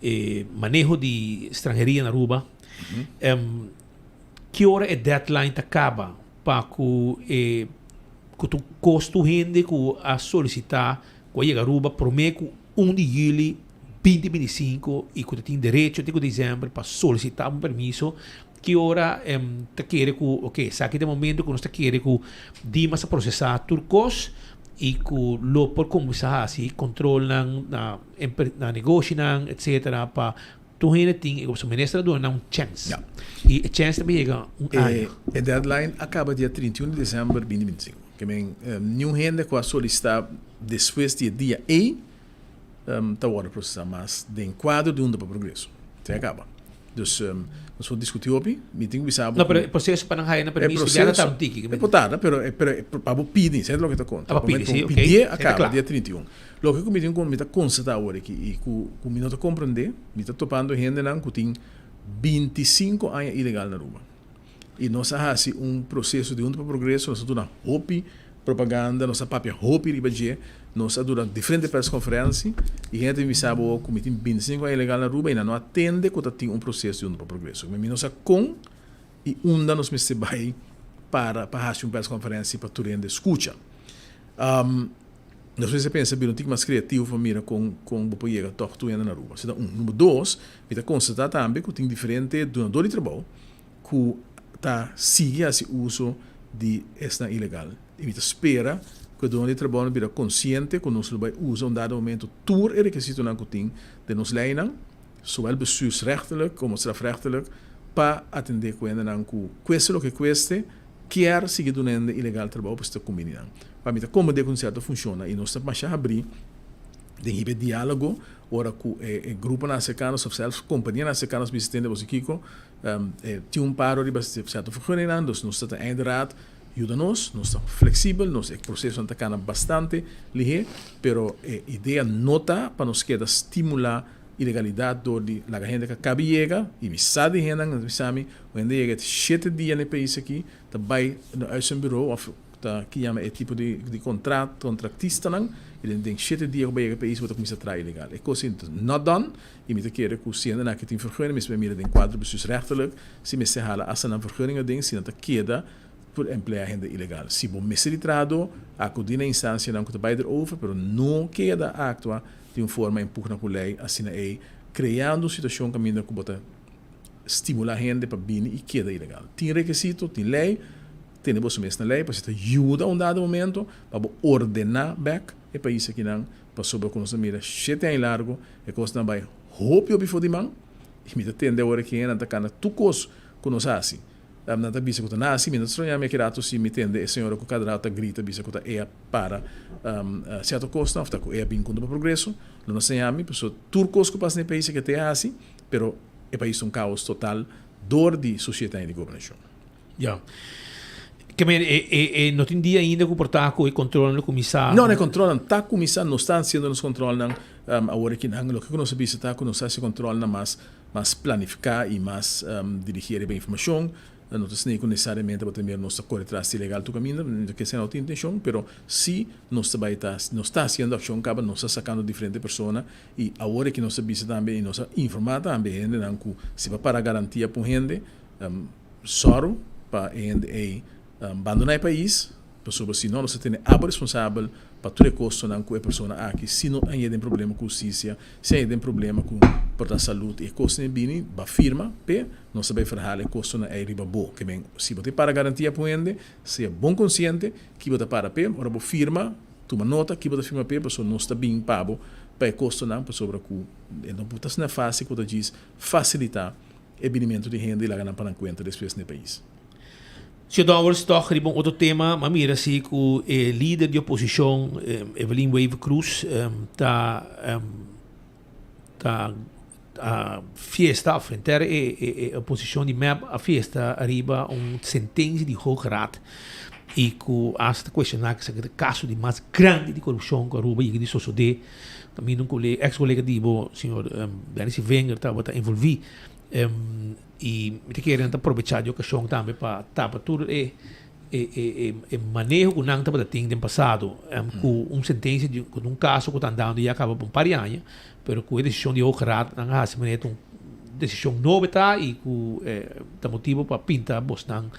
e maneho di stranheria na Aruba. Ki ora e deadline ta caba pa cu e cu tur cos tur hende cu a solicita cu a yega Aruba prome cu un di juli 2025 y cu ta tin derecho te cu december pa solicita un permiso Ki ora ta kere ku oke esaki ta e momento ku nos ta kere ku Dimas a prosesá tur kos i ku lo por kuminsá hasi kontrolnan na na negoshinan etsetera pa tur hende tin e opshon. Minister a duna nan un chèns i e chèns ta yega un aña. E deadline a kaba dia 31 di desèmber 2025. Ke men niun hende ku a solisitá despues di e dia ei ta wòrdu prosesá mas den kuadro di Hunta pa Progreso. Esei a kaba. Dus nos por diskutí hopi. Mi tin ku bisa bo No, pero e proseso pa nan haya nan permiso ya ta tarda un tiki. E por tarda, pero pero pa bo pidi, esei ta loke ta konta. Pa pidi, si, oké. Pidié a kaba dia 31. Loke ku mi tin ku mi ta konstatá awor aki i ku ku mi no ta komprendé, mi ta topando hendenan ku tin 25 aña ilegal na Aruba. I nos a hasi un proseso di Hunta pa Progreso, nos a duna hopi propaganda, nos a papia hopi riba dje, nos a duna diferente persconferentie i hende ta bisa bo ku mi tin 25 aña ilegal na Aruba i nan no a tende ku ta tin un proseso di Hunta pa Progreso. Mi no sa kon i unda nos mester bai para pa hasi un persconferentie pa tur hende skucha. Nos mester pensa bira un tiki mas kreativo pa mira kon kon bo por yega tòg tur hende na Aruba. Esei ta un. Number dos, mi ta konstatá tambe ku tin diferente dunadó di trabou ku ta sigui hasi uso di esnan ilegal. I mi ta spera ku e dono di trabounan bira konsiente ku nos lo bai usa un dado momento tur e rekisitonan ku tin den nos leinan, zowel bestuursrechtelijk komo strafrechtelijk, pa atendé ku hendenan ku kueste loke kueste kier sigui duna hende ilegal trabou pasobra ta kumbini nan. Pa mi ta komprendé ku un sierto funshonnan i nos ta masha habrí den hiba e diálogo ora ku e gruponan aserká nos òf sèlfs kompanianan aserká nos bisa tende boso kiko Tin un paro riba cierto vergunningnan, dus nos ta ta eindraad yuda nos, nos ta flexibel, nos e procesonan ta cana bastante lihe, pero e idea no ta pa nos keda stimula ilegalidad door di laga hende ka cabi yega, y mi sa di hendenan nan ta bisa mi, un hende yega shete dia na e pais aki, ta bay na uitzendbureau of ta ki yama e tipo di contrat, contractistanan. i den den shete dia ku bo yega e pais bo ta kuminsá traha ilegal. E kos ei not done i mi ta kere ku si hende nan ke tin vergunning mester bai mira den kuadro bestuursrechtelijk si mester hala asta nan vergunning aden si nan ta keda por emplea hende ilegal. Si bo mester di trahadó akudí na instansianan ku ta bai derover pero no keda aktua di un forma en pugna ku lei asina ei kreando un situashon kaminda ku bo ta stimulá hende pa bini i keda ilegal. Tin rekisito, tin lei, tene boso mes na lei pasobra ta yuda un dado momento pa bo ordená bèk e pais akinan pasobra ku nos a mira shete aña largu e kosnan a bai hopi hopi for di man i mi ta tende awor aki nan ta kanda tur kos ku nos hasi. Nan ta bisa ku ta nasi, mi no ta strañá mi aki rato si mi tende e señora ku kada rato ta grita bisa ku ta e a para sierto kosnan òf ta ku e a bin kontra pa progreso. Lo no strañá mi pasobra tur kos ku pasa na e pais aki ta e hasi, pero e pais ta un kaos total dor di su shete aña di gobernashon. Ya. Ke men e e e no tin dia ainda ku por ta ku e kontrolnan lo kuminsá? No, no e kontrolnan ta kuminsá, nos ta hasiendo nos kontrolnan awor aki nan. Loke ku nos a bisa ta ku nos ta hasi kontrolnan mas mas planifiká i mas dirigí riba informashon. No ta sne ku nesesariamente bo ta mira nos ta kore tras di ilegal tur kaminda, no ta kese no tin intenshon, pero si nos ta bai ta nos ta hasiendo akshon kaba, nos ta sakando diferente persona i awor e ke nos ta bisa tambe i nos a informá tambe e hendenan ku si bo para garantia pa un hende, sòru pa e hende ei bandoná e pais. Pasobra si no, nos ta tene abo responsabel pa tur e kostonan ku e persona aki, si no a yega den problema ku hustisia, si a yega den problema ku por ta salud i e kosnan ei bini, ba firma p'e, nos ta bai ferhala e kostonan ei riba bo. Ke men, si bo ta para garantia pa un hende, sea bon konsiente ki bo ta para p'e, ora bo firma, tuma nota ki bo ta firma p'e, pasobra nos ta bin pa bo pa e kostonan, pasobra ku e no por ta asina fásil ku bo ta djis fasilitá e binimentu di hende i laga nan pa nan kuenta despues na e pais. Señor Dowers, tòg riba un otro tema, m'a mira si ku e lider di oposishon, Evelyn Wever Croes, ta ta a fiesta òf henter e e oposishon di mep a fiesta riba un sentensia di Hoge Raad i ku asta kuestioná ku esaki ta e kaso di mas grandi di korupshon ku Aruba yega di sosodé. Kaminda un kolega, eks kolega di bo, señor Benny Sevinger tabata envolví. I mi ta kere nan ta probechá di okashon tambe pa tapa tur e e maneho ku nan tabata tin den pasado ku un sentensia di ku un kaso ku ta andando ya kaba pa un par di aña pero ku e desishon di Hoge Raad nan a hasi manera ta un desishon nobo ta i ku ta motibu pa pinta bosnan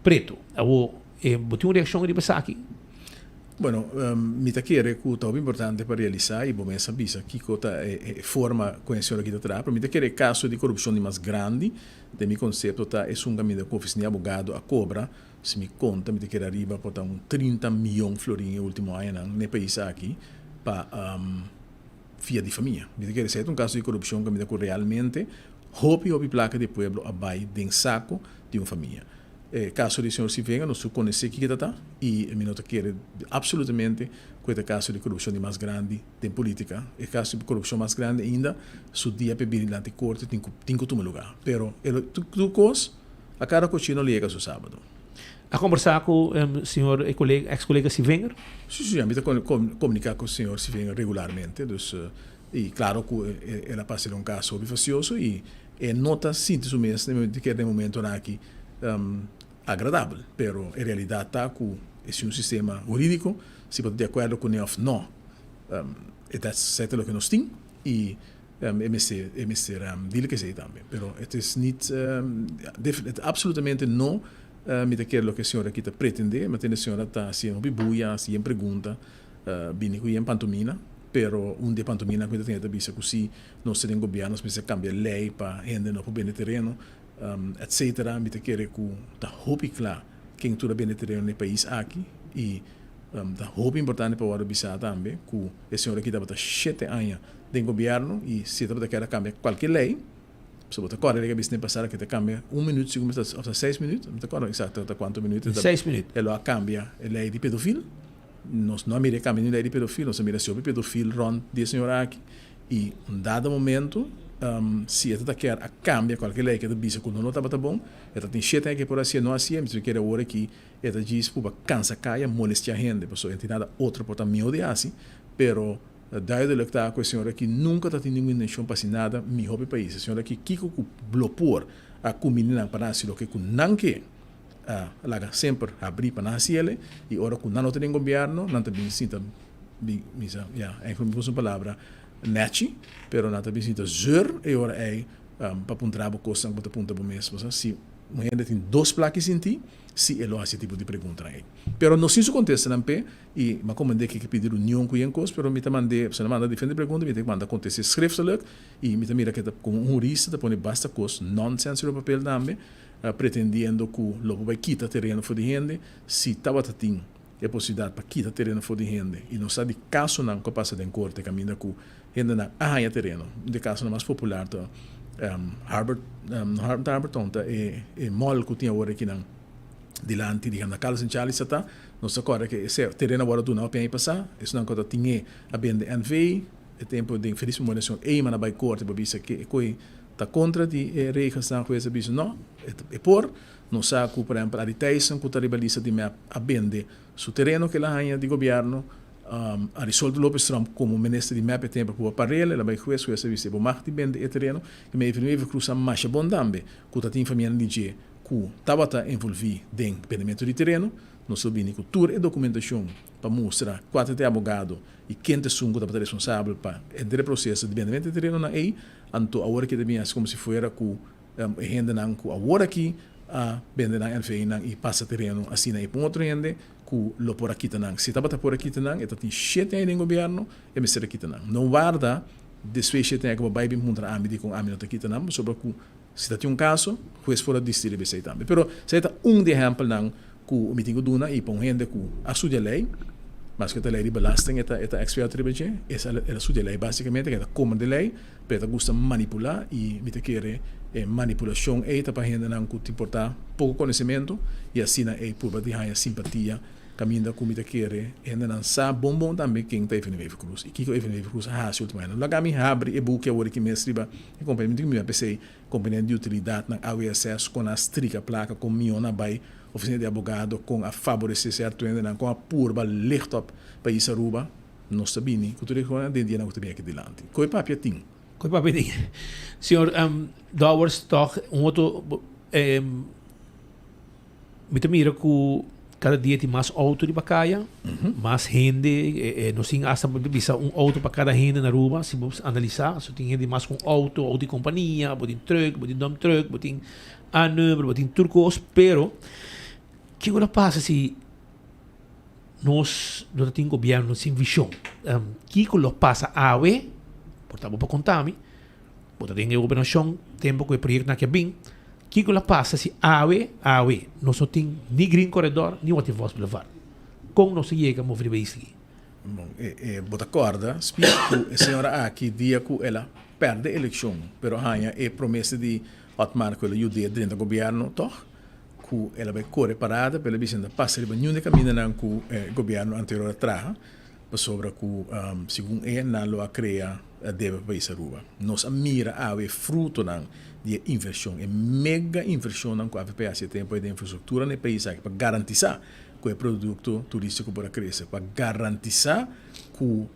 pretu. Awor bo tin un reakshon riba esaki? Bueno, mi ta kere ku ta hopi importante pa realisá i bo mes a bisa kiko ta e forma ku e señor aki ta traha, pero mi ta kere e kaso di korupshon di mas grandi den mi konsepto ta esun kaminda ku ofisina di abogado a kobra, si mi konta mi ta kere ariba por ta un 30 miyon florin e ultimo añanan na e pais aki pa via di famia. Mi ta kere esei ta un kaso di korupshon kaminda ku realmente hopi hopi plaka di e pueblo a bai den sako di un famia. E kaso di señor Sivenga nos tur konosé kiko ta ta i mi no ta kere absolutamente ku e ta kaso di korupshon di mas grandi den politika. E kaso di korupshon mas grandi ainda su dia p'e bini dilanti korte tin ku tin ku tuma lugá. Pero e lo tur kos a kada kochino lo yega su sábado. A kombersá ku señor e kolega eks kolega Sivenger? Si si mi ta komuniká ku señor Sivenger regularmente dus i klaro ku el a pasa den un kaso hopi fasioso i E no ta sinti su mes den e momentonan aki agradabel, pero e realidad ta cu e si un sistema huridico, si bo ta di acuerdo cune of no, e ta esey ta loke nos tin y e mester e mester deal cu esey tambe. Pero het is niet, absolutamente no mi ta kere loke e señor aki ta pretende, mi ta tende e señora ta haci hopi buya, haci yen pregunta, bini cu yen pantomina, pero un di e pantomina cu mi ta tende ta bisa cu si Nos ta den gobierno, nos mester cambia ley pa hende no por bende tereno, etcetera. Mi ta kere cu ta hopi cla ken tur a bende tereno na e pais aki y ta hopi importante pa worde bisa tambe cu e señor aki tabata shete aña den gobierno y si e tabata kier a cambia cualkier ley, pasobra bo ta corda ley a bisa den pasado cu e ta cambia un minuut segun mi ta of ta seis minuut, mi ta corda exacto ta cuanto minuut e lo a cambia e ley di pedofil. Nos no a mira e cambio ni ley di pedofil, nos a mira si hopi pedofil rond di e señor aki y un dado momento si e ta ta kier a cambia cualkier ley cu e ta bisa cu no lo tabata bon, e ta tin shete aña cu e por hacié, no hacié, mi ta kere awor aki e ta djis puba cansa caya, molestia hende, pasobra e no tin nada otro por ta miho di haci, pero duidelijk ta cu e señor aki nunca ta tin ningun intencion pa haci nada miho pa e pais, e señor aki kico cu lo por a cumbini nan pa nan haci loke cu nan ke. A laga semper habrí pa nan hasi el, i ora ku nan no ta den gobièrnu, nan ta bin sinta. Bisa, ya, eigenlijk mi usa un palabra nechi, pero nan ta bisa mi ta zeur e ora ei pa puntra bo kosnan ku bo ta puntra bo mes. Bo sa, si un hende tin dos plaki sinti, si e lo hasi e tipo di preguntanan ei. Pero no sin su kontestanan p'e, i mi a komprendé ke ke pidi reunion ku yen kos, pero mi ta mand'é, pasobra nan manda diferente pregunta, mi ta manda kontest'é schriftelijk, i mi ta mira ke ta komo un hurista ta pone basta kos nonsens riba papel tambe, pretendiendo ku lo bo bai kita tereno for di hende si tabata tin e posibilidat pa kita tereno for di hende i nos sa di kasonan ku a pasa den korte kaminda ku hendenan a haña tereno. Un di e kasonan mas popular ta Harbor, no ta Harbor Town, ta e e mall ku tin awor akinan dilanti di na Carlos and Charlie sa ta. Nos ta kòrda ke ese tereno a wòrdu duna hopi aña pasá, esunnan ku ta tin'é a bende NV, e tempu den felis memoria señor Eman a bai korte pa bisa ke e koi ta kontra di e regelsnan, hues a bisa no, e por. Nos sa ku por ehèmpel Arie Thijssen ku ta riba lista di mep a bende su tereno ku el a haña di gobièrnu. Arisoldo Lopez Tromp komo minister di mep e tempu a pruba parel, el a bai hues, hues a bisa e bo mag di bende e tereno. I Evelyn Wever Croes a masha bon tambe ku ta tin famianan di dje ku tabata envolví den bendementu di tereno. Nos lo bini ku tur e dokumentashon pa mustra kua ta e abogado i ken ta esun ku tabata responsabel pa henter e proseso di bendementu di terenonan ei. Anto awor ke ta bin hasi komo si fuera ku E hendenan ku awor aki a bende nan NVnan i pasa tereno asina i pa un otro hende ku lo por a kita nan. Si e tabata por a kita nan, e ta tin shete aña den gobièrnu, e mester a kita nan. No warda despues shete aña ku bo bai bin puntra ami dikon ami no ta kita nan, pasobra ku si ta tin un kaso, hues por a disidí riba esei tambe. Pero esei ta un di ehèmpelnan ku mi tin ku duna i pa un hende ku a studia lei, maske ta lei di belasting e ta e ta eksperto riba dje, e sa el a studia lei basikamente, ke ta komprende lei, pero e ta gusta manipulá i mi ta kere e manipulashon ei ta pa hendenan ku tin por ta poko konosementu i asina ei purba di haña simpatia kaminda ku mi ta kere hendenan sa bon bon tambe ken ta Evelyn Wever Croes i kiko Evelyn Wever Croes a hasi ultimo añanan. Laga mi habri e buki awor aki mes riba e kompania, mi tin ku mira p'esei Kompania di utilidatnan AWSS kon a strika plaka kon mion a bai ofisina di abogado kon a faboresé sierto hendenan kon a purba licht op pais Aruba nos ta bini ku tur e konan den dianan ku ta bini aki dilanti koe papia tin. Koe papia tin. Señor Dowers tòg un otro Mi ta mira ku kada dia tin mas outo riba kaya, mas hende, nos tin asta bo ta bisa un outo pa kada hende na Aruba, si bo analisá, so tin hende mas ku un outo, outo di kompania, bo tin trùk, bo tin dump trùk, bo tin A-number, bo tin tur kos, pero kiko lo pasa si nos no ta tin gobièrnu sin vishon? Kiko lo pasa awe, por ta bo por konta mi, Bo ta den e gobernashon tempu ku e proyektonan aki a bin. Kiko lo pasa si awe, awe, nos no tin ni Green Corredor ni Watty Vos Boulevard? Kon nos ta yega move riba isla? Bon, e bo ta kòrda, Spies, ku e señora aki dia ku el a pèrdè elekshon, pero haña e promesa di Otmar ku el a yud'é drenta gobièrnu tòg, ku el a bai kore parada, pero el a bisa no ta pasa riba niun di e kamindanan ku e gobièrnu anterior a traha. Pasobra ku segun e nan lo a krea debe pa pais Aruba. Nos a mira awe e frutonan di e invershon, e mega invershonnan ku avp a hasi e tempu ei den infrastruktura na e pais aki pa garantisá ku e produkto turístiko por a krese, pa garantisá ku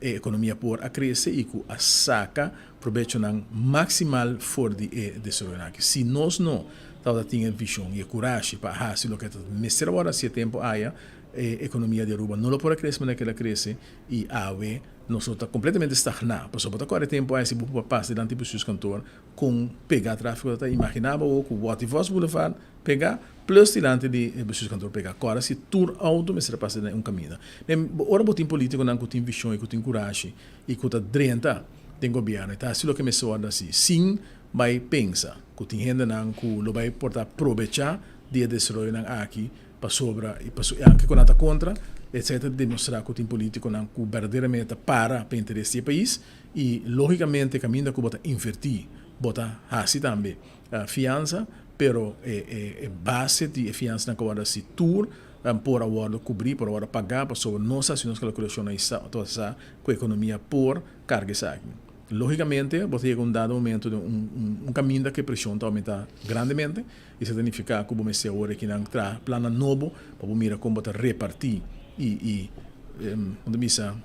e ekonomia por a krese i ku a saka probechonan maksimal for di e desaroyonan aki. Si nos no tabata tin e vishon i e kurashi pa hasi loke ta mester a wòrdu hasi e tempu aya, E economia di Aruba no lo por a crece manera cu el a crece y awe nos lo ta completamente stagna. Pasobra bo ta core tempo ahi si bo por pasa dilanti bestuurskantoor con pega trafico ta ta. Imagina bo cu Watty Vos Boulevard pega plus dilanti di bestuurskantoor pega. Core si tur auto mester a pasa den un caminda. Ora bo tin politiconan cu tin vision y cu tin curashi y cu ta drenta den gobierno y ta haci loke mester wordo haci sin bay pensa cu tin hendenan cu lo bay por ta probecha di e desaroyonan aki Pasobra i paso anke ku nan ta kontra, esei ta demostrá ku tin polítikonan ku berdaderamente ta para pa interes di e pais i lógikamente kaminda ku bo ta invertí bo ta hasi tambe fiansa, pero e e base di e fiansanan ku a wòrdu hasi tur por a wòrdu kubrí, por a wòrdu pagá pasobra nos a hasi nos kalkulashonnan i sa sa ku ekonomia por karga esaki. Lógikamente bo ta yega un dado momento den un kaminda ku e preshon ta oumentá grandemente. Esei ta nifiká ku bo mester awor aki nan traha plannan nobo pa bo mira kon bo ta repartí i i kon ta bisa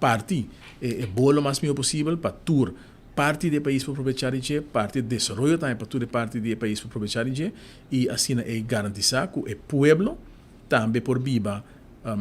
parti e bolo mas mihó posibel pa tur parti di e pais por probechá di dje, parti e desaroyo tambe pa tur e parti di e pais por probechá di dje i asina ei garantisá ku e pueblo tambe por biba.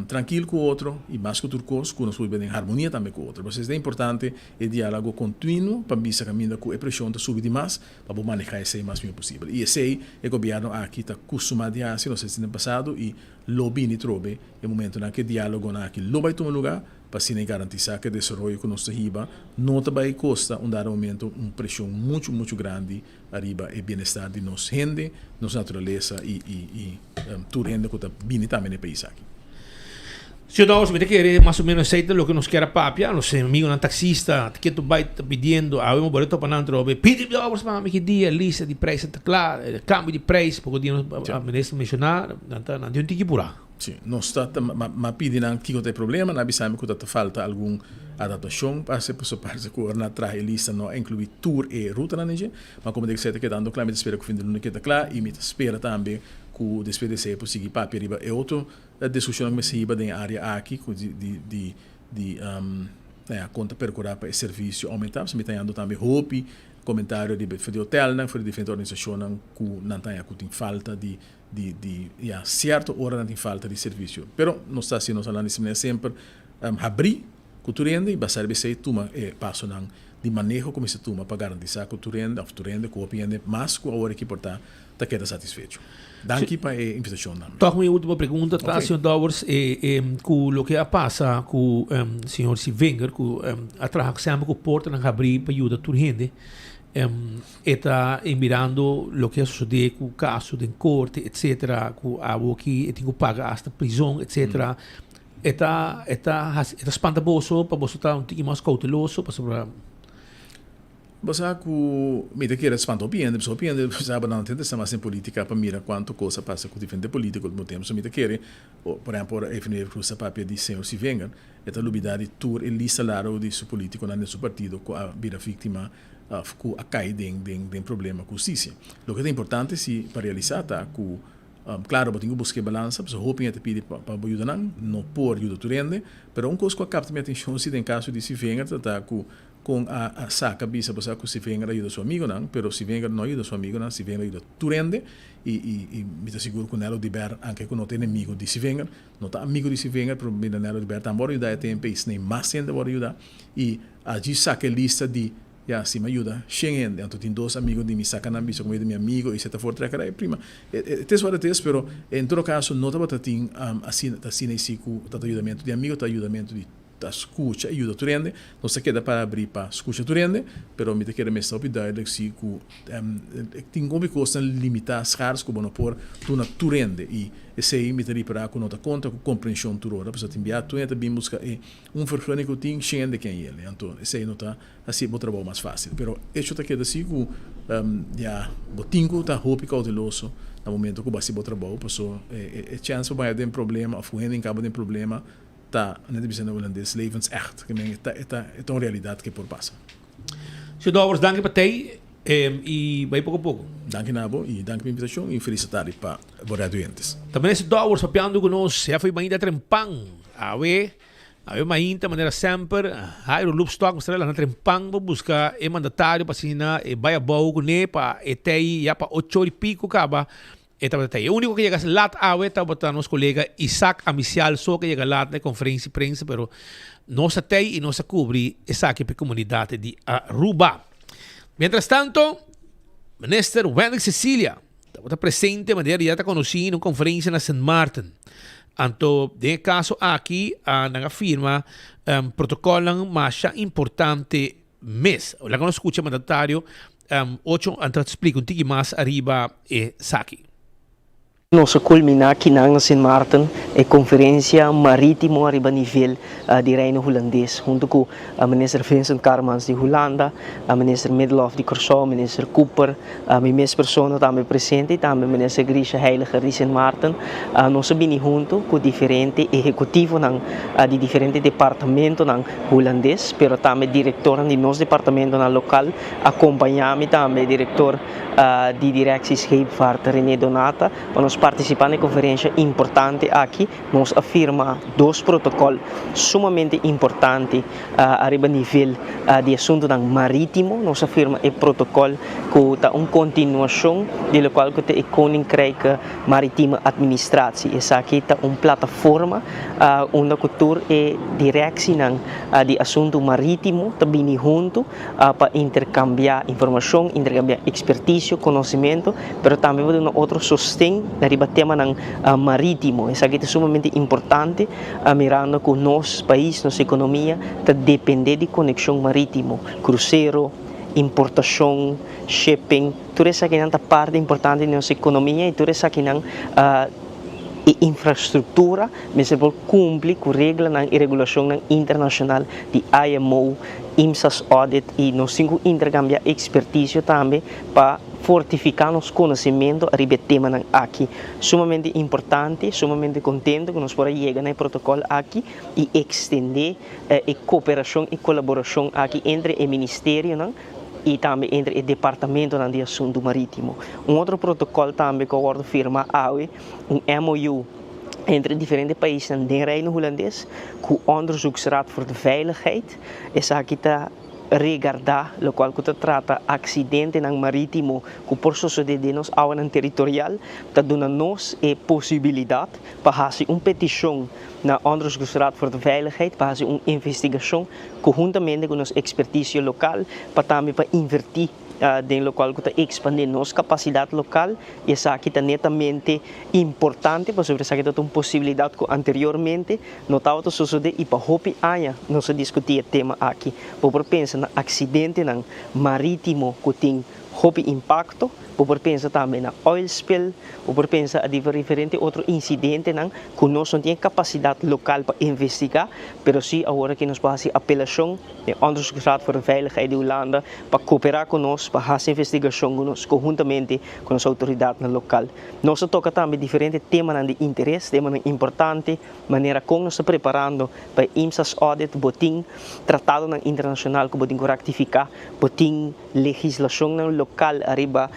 trankil ku otro i mas ku tur kos ku nos por biba den harmonia tambe ku otro. Pasobra ta importante e diálogo kontinuo pa bisa kaminda ku e preshon ta subi di mas pa bo manehá esei mas mihó posibel. I esei e gobièrnu aki ta kustumá di hasi, nos a hasi den pasado i lo bini trobe e momentonan ku e diálogonan aki lo bai tuma lugá pa asina e garantisá ku e desaroyo ku nos ta hiba no ta bai kosta un dado momento un preshon muchu muchu grandi ariba e bienestar di nos hende, nos naturalesa i i i tur hende ku ta bini tambe na e pais aki. Señor Dowers, mi ta kere mas o menos esei ta loke nos kier a papia. Nos amigonan taxista ta ketu bai ta pidiendo, awe mi bole topa nan atrobe, pidi Dowers pa mi ki dia lista di prijsnan ta kla, cambio di prijs, poko dia nos minister menciona, nan ta nan tin un tiki pura. Si, nos ta ta m'a pidi nan kiko ta e problema, nan a bisa mi ku ta ta falta algun adaptashon pa hasi pasobra parse ku ora nan a traha e lista no a inkluí tur e rutanan den dje, ma komo ta esei ta kedando kla mi ta spera ku fin di luna keda kla i mi ta spera tambe ku despues di esei por sigui papia riba e otro E diskushonnan ku mester hiba den e área aki ku di di di di ya kon ta perkurá pa e servisio oumentá. Pasobra mi ta hañando tambe hopi komentario riba for di hotelnan, for di diferente organisashonnan ku nan ta haña ku tin falta di di di ya sierto ora nan tin falta di servisio. Pero nos ta hasi nos análisis manera semper habrí ku tur hende i basá riba esei tuma e pasonan di maneho ku mester tuma pa garantisá ku tur hende òf tur hende ku hopi hende mas ku awor aki por ta ta keda satisfecho. Danki pa e invitacion tambe. Toch mi ultimo pregunta ta, señor Dowers, cu loke a pasa cu señor Sivinger, cu a traha semper cu portanan habri pa yuda tur hende, e ta mirando loke a sucede cu caso den corte, etcetera, cu awoki e tin cu paga hasta prison, etcetera. E ta, e ta haci, e ta spanta boso pa boso ta un tiki mas cauteloso pasobra. Bo sa ku mi ta kere spanta hopi hende, pasobra hopi hende sa bo nan no ta interesa mas den politica pa mira kuantu kos a pasa ku diferente politico ultimo tempu. So mi ta kere, por ehempel ora Evelyn Wever Croes ta papia di señor Sivenger, e ta lubida di tur e lista largo di su politiconan den su partido ku a bira victima of ku a kai den den den problema ku hustisia. Loke ta importante si pa realisa ta ku klaro bo tin ku buska e balansa, pasobra hopi hende ta pidi pa bo yuda nan, no por yuda tur hende, pero un kos ku a kapta mi atencion si den kaso di Sivenger ta ta ku Kon a a saka bisa bo sa ku Sivenger a yuda su amigonan, pero Sivenger no a yuda su amigonan, Sivenger a yuda tur hende i i i mi ta sigur ku Nelo Diber anke ku no ta enemigo di Sivenger, no ta amigo di Sivenger pero mira Nelo Diber tambe wòrdu yuda e tempe i snei mas hende wòrdu yuda i a djis saka e lista di ya si mi a yuda shen hende anto tin dos amigo di mi saka nan bisa ku mi ta mi amigo i se ta for treka dai prima e e tes wòrdu tes pero en todo kaso no tabata tin asina ta asina i si ku ta ta yudamentu di amigo ta yudamentu di Ta skucha i yuda tur hende. Nos ta keda para abrí pa skucha tur hende, pero mi ta kere mester hopi duidelijk si ku tin hopi kosnan limitá, schaars, ku bo no por duna tur hende. I esei mi ta ripará ku no ta konta ku komprenshon tur ora, pasobra tin bia tur hende ta bin buska e un vergunning ku tin shen hende ken yele. Anto esei no ta hasi bo trabou mas fásil. Pero echo ta keda si ku ya bo tin ku ta hopi kouteloso na momento ku bo hasi bo trabou, pasobra e chèns pa bo haña den problema òf ku hende hinka bo den problema Ta, nan ta bisa na hulandes, levensecht. Ke men e ta, e ta, e ta un realidat ke por pasa. Señor Dowers, danki pa tei i bai poko poko. Danki na bo i danki pa invitashon i felis tardi pa bo radioyentes. Ta Minister Dowers papiando ku nos hefe mainta trempan. Awe, awe mainta manera semper Jairo Loopstok mester a lanta trempan pa buska e mandatario pa asina e bai abou kuné pa e tei ya pa ocho ora i piko kaba E tabata ta e úniko ku yega lat awe tabata nos kolega Isaac Amisial so ku yega lat na e konferensia di prensa pero nos a tei i nos a kubri esaki pa e komunidat di Aruba. Mientras tanto Minister Wendrick Cecilia tabata presente manera ya ta konosí na un konferensia na Sint Maarten. Anto den e kaso aki nan a firma protokòlnan masha importante mes. Laga nos skucha mandatario ocho anto ta splika un tiki mas ariba esaki. Nos a kulminá kinan na Sint Maarten e konferensia marítimo ariba nivel di Reino Hulandes huntu ku Minister Vincent Karmans di Hulanda, Minister Middelhof di Kòrsou, Minister Cooper, mi mes persona tambe presente i tambe Minister Grisha Heyliger di Sint Maarten. Nos a bini huntu ku diferente ehekutivonan di diferente departamentonan Hulandes, pero tambe directornan di nos departamentonan local. Acompaña mi tambe director di Directie Scheepvaart René Donata pa nos. nos participa na e conferencia importante aki. Nos a firma dos protocol sumamente importante ariba nivel di asuntonan maritimo. Nos a firma e protocol cu ta un continuacion di locual cu ta e Koninkrijke Maritieme Administratie. Esaki ta un plataforma unda cu tur e directienan di asunto maritimo ta bini hunto pa intercambia informacion, intercambia experticio, conocimento, pero tambe pa duna otro sosten riba temanan maritimo. Esaki ta sumamente importante mirando cu nos pais, nos economia ta depende di conexion maritimo, crucero, importacion, shipping, tur esakinan ta parti importante di nos economia y tur esakinan e infrastructura mester por cumpli cu reglanan y regulacionnan internacional di IMO, IMSAS audit y nos tin cu intercambia experticio tambe pa fortifica nos conocimento ariba e temanan aki. Sumamente importante, sumamente contento cu nos por a yega na e protocol aki y extende e cooperacion y colaboracion aki entre e ministerionan y tambe entre e departamentonan di asunto maritimo. Un otro protocol tambe cu a wordo firma awe, un MOU entre diferente paisnan den Reino Hulandes cu Onderzoeksraad voor de Veiligheid. Esaki ta regarda locual cu ta trata accidentenan maritimo cu por sosode den nos awanan territorial, ta duna nos e posibilidad pa haci un peticion na Onderzoeksraad voor de Veiligheid pa haci un investigacion conhuntamente cu nos experticio local pa tambe pa inverti den locual cu ta expande nos capacidad local y esaki ta netamente importante pasobra esaki ta un posibilidad cu anteriormente no tabata sosode y pa hopi aña nos a discuti e tema aki. Bo por pensa na accidentenan maritimo cu tin hopi impacto, bo por pensa tambe na oil spill, bo por pensa a diferente otro incidentenan cu nos no tin e capacidad local pa investiga, pero si awor aki nos por haci apelacion e Onderzoeksraad voor de Veiligheid di Hulanda pa coopera cu nos pa haci investigacion cu nos conhuntamente cu nos autoridadnan local. Nos a toca tambe diferente temanan di interes, temanan importante, manera con nos ta preparando pa e IMSAS audit, bo tin tratadonan internacional cu bo tin cu ractifica, bo tin legislacionnan local ariba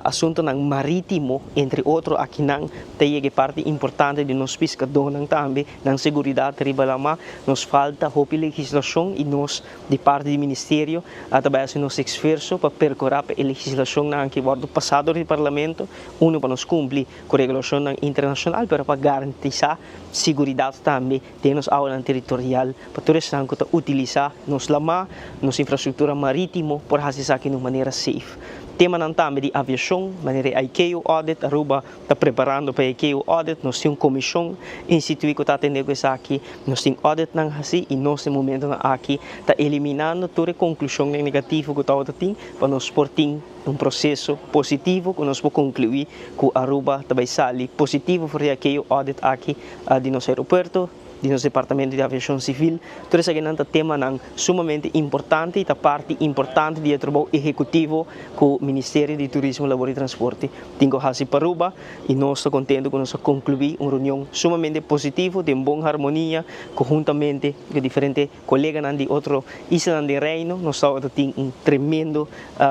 asuntonan maritimo, entre otro akinan ta yega e parti importante di nos piscadornan tambe, nan seguridad riba lama. Nos falta hopi legislacion y nos di parti di ministerio a ta bay haci nos esfuerzo pa percura pa e legislacionnan aki wordo pasa dor di parlamento, uno pa nos cumpli cu regulacionnan internacional pero pa garantisa siguridad tambe den nos awanan teritorial pa tur esnan cu ta utilisa nos lama, nos infrastructura maritimo por haci esaki na un manera safe. Temanan tambe di aviacion, manera e ICAO audit, Aruba ta preparando pa e ICAO audit, nos tin un comision institui cu ta atende cu esaki, nos tin auditnan haci y nos den momentonan aki ta eliminando tur e conclusionnan negativo cu tabata tin pa nos por tin un proceso positivo cu nos por conclui cu Aruba ta bay sali positivo for di ICAO audit aki di nos aeropuerto, di nos departamento di aviacion civil. Tur esakinan ta temanan sumamente importante y ta parti importante di e trabou ehecutivo cu Ministerio di Turismo, Labor y Transporte tin cu haci pa Aruba y nos ta contento cu nos a conclui un reunion sumamente positivo den bon harmonia conhuntamente cu diferente coleganan di otro islanan den Reino. Nos tabata tin un tremendo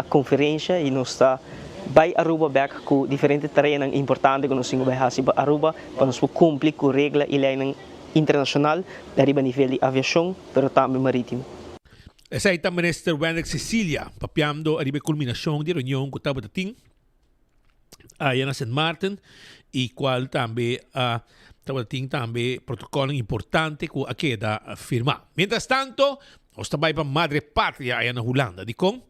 conferencia y nos ta bay Aruba bek cu diferente tareanan importante cu nos tin cu bay haci pa Aruba pa nos por cumpli cu regla y leynan internacional ariba nivel di aviacion pero tambe maritimo. Esei ta Minister Wendrick Cecilia papiando ariba e culminacion di e reunion cu tabata tin aya na Sint Maarten y cual tambe a tabata tin tambe protocolnan importante cu a keda firma. Mientras tanto nos ta bay pa Madre Patria aya na Hulanda. Dicon?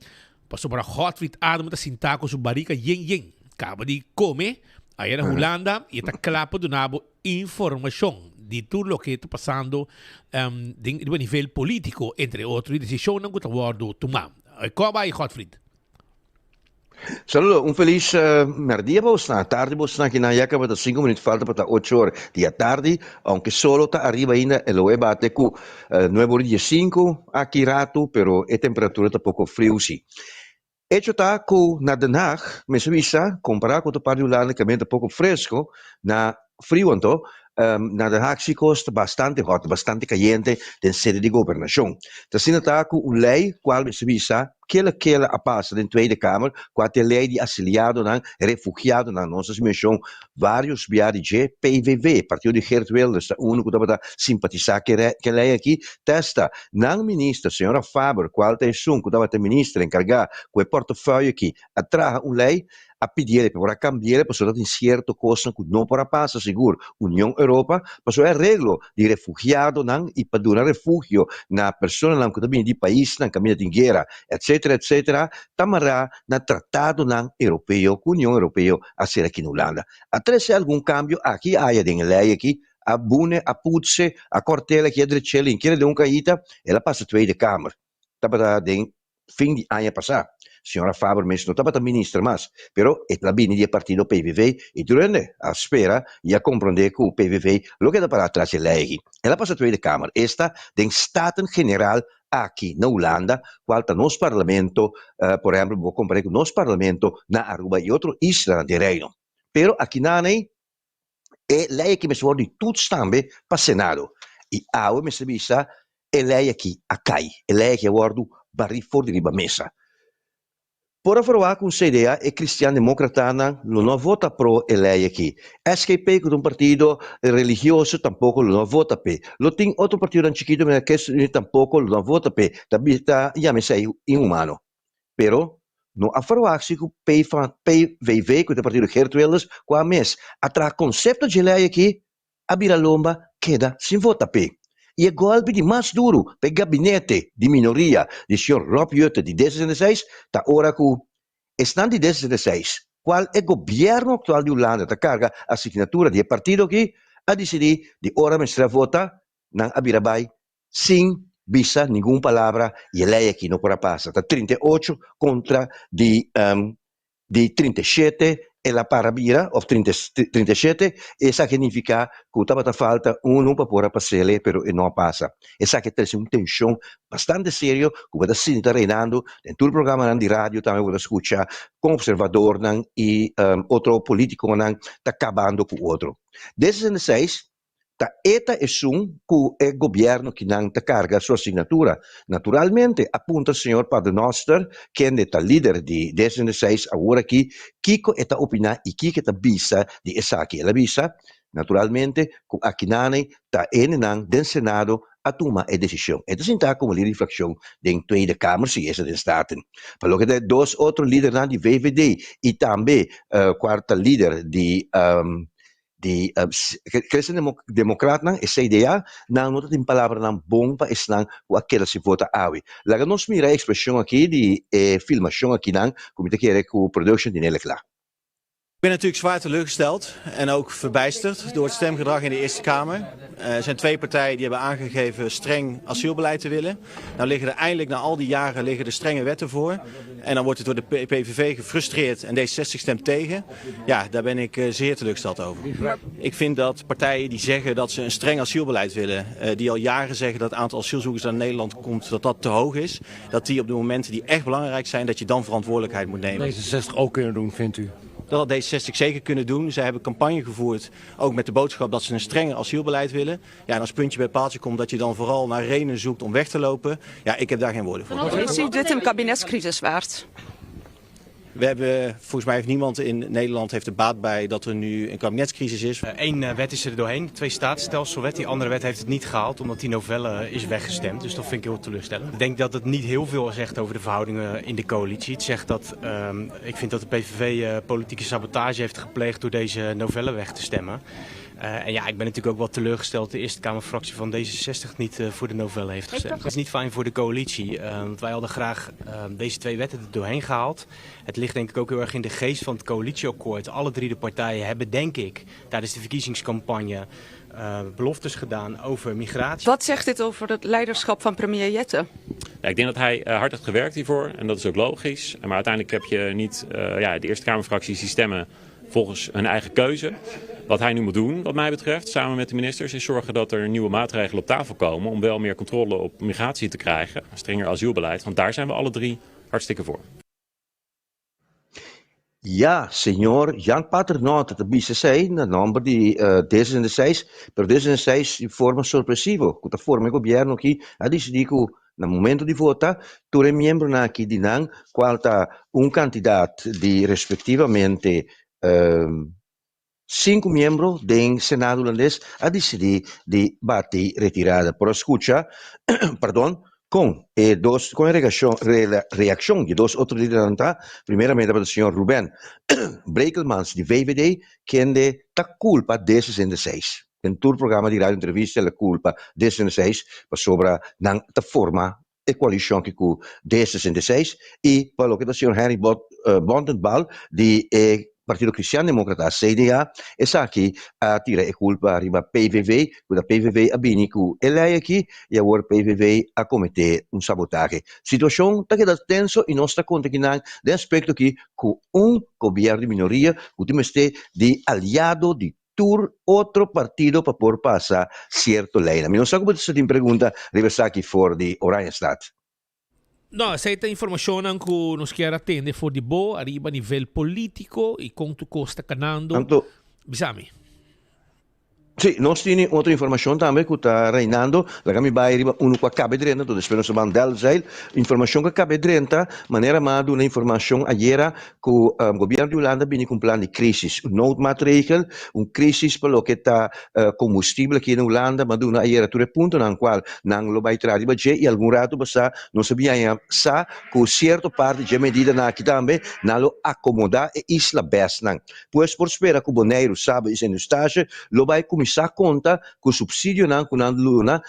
Pasobra Godfried Adam ta sintá ku su barika yen yen, kaba di kome aya na Hulanda i e ta kla pa duna bo informashon di tur loke ta pasando den riba nivel polítiko, entre otro di desishonnan ku ta wòrdu tumá. Kò bai Godfried? Saludo, un felis merdia pa bosnan, tardi bosnan kinan ya kaba ta sinku minuut falta pa ta ocho or di atardi, aunke solo ta ariba ainda e lo e bate ku Nuebe ora di diesinku aki ratu, pero e temperatura ta poko friu si. Echo ta ku na Den Haag, mester bisa, kompará ku otro parti di Hulanda kaminda ta poko fresko, na friu anto, Na Den Haag si kos ta bastante hòt, bastante kayente den sede di gobernashon. Ta asina ta ku un lei kual mester bisa kela kela a pasa den Tweede Kamer, kua ta e lei di asiliadonan, refugiadonan. Nos a hasi menshon vários bia di dje. PVV, partido di Geert Wilders, ta unu ku tabata simpatisá ku e lei aki. Testa nan minister, señora Faber, kual ta esun ku tabata e minister enkargá ku e portefeuille aki, a traha un lei a pidiele pa por a cambiele pasobra tin cierto cosnan cu no por a pasa sigur Union Europa pasobra e areglo di refugiadonan y pa duna refugio na personanan cu ta bini di paisnan caminda tin guera etcetera etcetera ta mara na tratadonan Europeo cu Union Europeo a cera aki na Hulanda a trece algun cambio aki y aya den e ley aki a bune a putse a cortele aki a drechele y kere den un cahita el a pasa Tweede Kamer tabata den fin di aña pasá. Señora Faber mes no tabata minister mas, pero e ta bini di e partido PVV i tur hende a spera i a komprondé ku PVV lo keda pará tras e lei aki. El a pasa Tweede Kamer, esta den Staten Generaal aki na Hulanda, kual ta nos parlamento, por ehèmpel bo por kompar'é ku nos parlamento na Aruba i otro islanan den Reino. Pero akinan ei E lei aki mester wòrdu di toets tambe pa Senado. I awe mester bisa e lei aki a kai, e lei aki a wòrdu barí for di riba mesa. Por a ferwagt ku un CDA e Kristian Demokratanan lo no a vota pro e lei aki. SGP ku ta un partido religioso tampoko lo no a vota p'e. Lo tin otro partidonan chikitu manera Christenunie tampoko lo no a vota p'e. Ta ta yama esei inhumano. Pero no a ferwagt si ku PVV, ku ta e partido di Geert Wilders, ku a mes a traha konsepto dje lei aki, a bira lomba keda sin vota p'e. I e gòlpi di mas duru pa e gabinete di minoria di señor Rob Jetten di D 66 ta ora ku esnan di D 66, kual e gobièrnu aktual di Hulanda ta karga asignatura di e partido aki, a disidí di ora mester a vota, nan a bira bai sin bisa ningun palabra y e ley aki no por a pasa. Ta 38 contra di di 37 el a para bira of 37, esaki nifica cu tabata falta uno pa por a pasele pero e no a pasa. Esaki a trece un tension bastante serio cu bo ta sinti ta reinando den tur programanan di radio tambe bo ta scucha con observadornan y otro politiconan ta cabando cu otro. Den 66 Ta e ta esun ku e gobièrnu kinan ta karga su asignatura. Naturalmente, a puntra señor Paternoster, kende ta lider di D 66 awor aki, kiko e ta opiná i kiko e ta bisa di esaki. El a bisa, naturalmente, ku akinanei ta hendenan den Senado a tuma e desishon. E ta sintá komo lider di frakshon den Tweede Kamer, si esta den Staten. Pa loke ta e dos otro lidernan di VVD i tambe kuarta lider di Di Christen Democratnan, e CDA, nan no ta tin palabranan bon pa esnan ku a keda sin vota awe. Laga nos mira e ekspreshon aki di e filmashon akinan ku mi ta kere ku production tin hele kla. Ik ben natuurlijk zwaar teleurgesteld en ook verbijsterd door het stemgedrag in de Eerste Kamer. Er zijn twee partijen die hebben aangegeven streng asielbeleid te willen. Nou liggen er eindelijk na al die jaren liggen er strenge wetten voor. En dan wordt het door de PVV gefrustreerd en D66 stemt tegen. Ja, daar ben ik zeer teleurgesteld over. Ik vind dat partijen die zeggen dat ze een streng asielbeleid willen, die al jaren zeggen dat het aantal asielzoekers naar Nederland komt, dat dat te hoog is, dat die op de momenten die echt belangrijk zijn, dat je dan verantwoordelijkheid moet nemen. D66 ook kunnen doen, vindt u? Dat had D66 zeker kunnen doen. Zij hebben campagne gevoerd, ook met de boodschap dat ze een strenger asielbeleid willen. Ja, en als puntje bij paaltje komt dat je dan vooral naar redenen zoekt om weg te lopen. Ja, ik heb daar geen woorden voor. Is u dit een kabinetscrisis waard? We hebben, volgens mij heeft niemand in Nederland heeft er baat bij dat er nu een kabinetscrisis is. Eén wet is er doorheen, twee staatstelselwet. Die andere wet heeft het niet gehaald omdat die novelle is weggestemd. Dus dat vind ik heel teleurstellend. Ik denk dat het niet heel veel zegt over de verhoudingen in de coalitie. Het zegt dat, ik vind dat de PVV politieke sabotage heeft gepleegd door deze novelle weg te stemmen. En ik ben natuurlijk ook wel teleurgesteld dat de Eerste Kamerfractie van D66 niet voor de novelle heeft gestemd. Het is niet fijn voor de coalitie, want wij hadden graag deze twee wetten er doorheen gehaald. Het ligt denk ik ook heel erg in de geest van het coalitieakkoord. Alle drie de partijen hebben denk ik tijdens de verkiezingscampagne beloftes gedaan over migratie. Wat zegt dit over het leiderschap van premier Jetten? Ik denk dat hij hard heeft gewerkt hiervoor en dat is ook logisch. Maar uiteindelijk heb je niet de Eerste Kamerfracties die stemmen volgens hun eigen keuze. Wat hij nu moet doen, wat mij betreft, samen met de ministers, is zorgen dat er nieuwe maatregelen op tafel komen om wel meer controle op migratie te krijgen. Een strenger asielbeleid, want daar zijn we alle drie hartstikke voor. Ya, señor Jan Paternotte ta bisa esei na nomber di D66, pero D66 di forma sorpresivo, cu ta forma e gobierno aki, a dicidi cu na momento di vota, tur e miembronan aki di nan, cual ta un cantidad di respectivamente Sinku miembro den Senado Hulandes a disidí di bati retirada. Por a skucha, pardon, kon e dos kon e regashon reakshon di e dos otro lidernan ta. Primeramente tabata señor Ruben Brekelmans di VVD, kende ta kulpa D 66. Den tur programa di radio entrevista el a kulpa D 66 pasobra nan ta forma e koalishon aki ku D 66 i pa loke ta señor Henry Bontenbal di e Partido Cristian Democrata, CDA, esaki a tira e kulpa riba PVV, ku ta PVV a bini ku e lei aki i awor PVV a kometé un sabotahe. Situashon ta keda tenso i nos ta konta kinan den aspekto aki ku un gobièrnu di minoria ku tin mester di aliado di tur otro partido pa por pasa cierto leynan. Mi no sa cu bo ta tin pregunta riba esaki for di Oranjestad. No, esey ta informacionnan cu nos kier a tende for di bo ariba nivel politico y con tur cos ta canando. Anto. Bisa mi. Sí, nos tini otro informacion tambe cu ta reinando. Laga mi bay riba uno cu a cabe drenta, enton despues nos ta ban Delfzijl. Informacion cu a cabe drenta, manera mi a duna informacion ayera, Ku gobierno di Hulanda bini ku un plan di crisis, un noodmaatregel, un crisis pa loke ta combustibel aki na Hulanda, m'a duna ayera tur e puntonan cual nan lo bay traha riba dje y algun rato pasá nos a bin haña sa ku cierto parti dje medidanan aki tambe nan lo acomoda e isla besnan. Pues por spera ku Boneiru, Saba y Sint Eustatius lo bay cuminsa conta ku subsidionan ku nan duna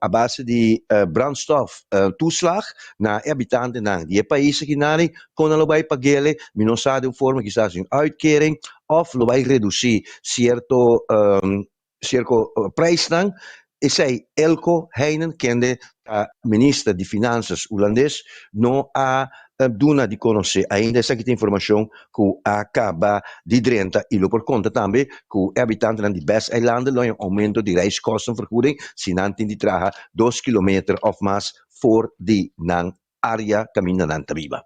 a base di brandstof toeslag na e habitantenan di e pais aki nani. Kon nan lo bai pag'ele, mi no sa den un forma kisas di un uitkering òf lo bai redusí sierto sierko prijsnan. Esei Eelco Heinen kende ta minister di Finansas Hulandes no a duna di konosé ainda. Esaki ta informashon ku a kaba di drenta i lo por konta tambe ku e habitantenan di Bes-eilanden lo haña un oumento di reiskostenvergoeding si nan tin di traha dos kilometer òf mas for di nan área kaminda nan ta biba.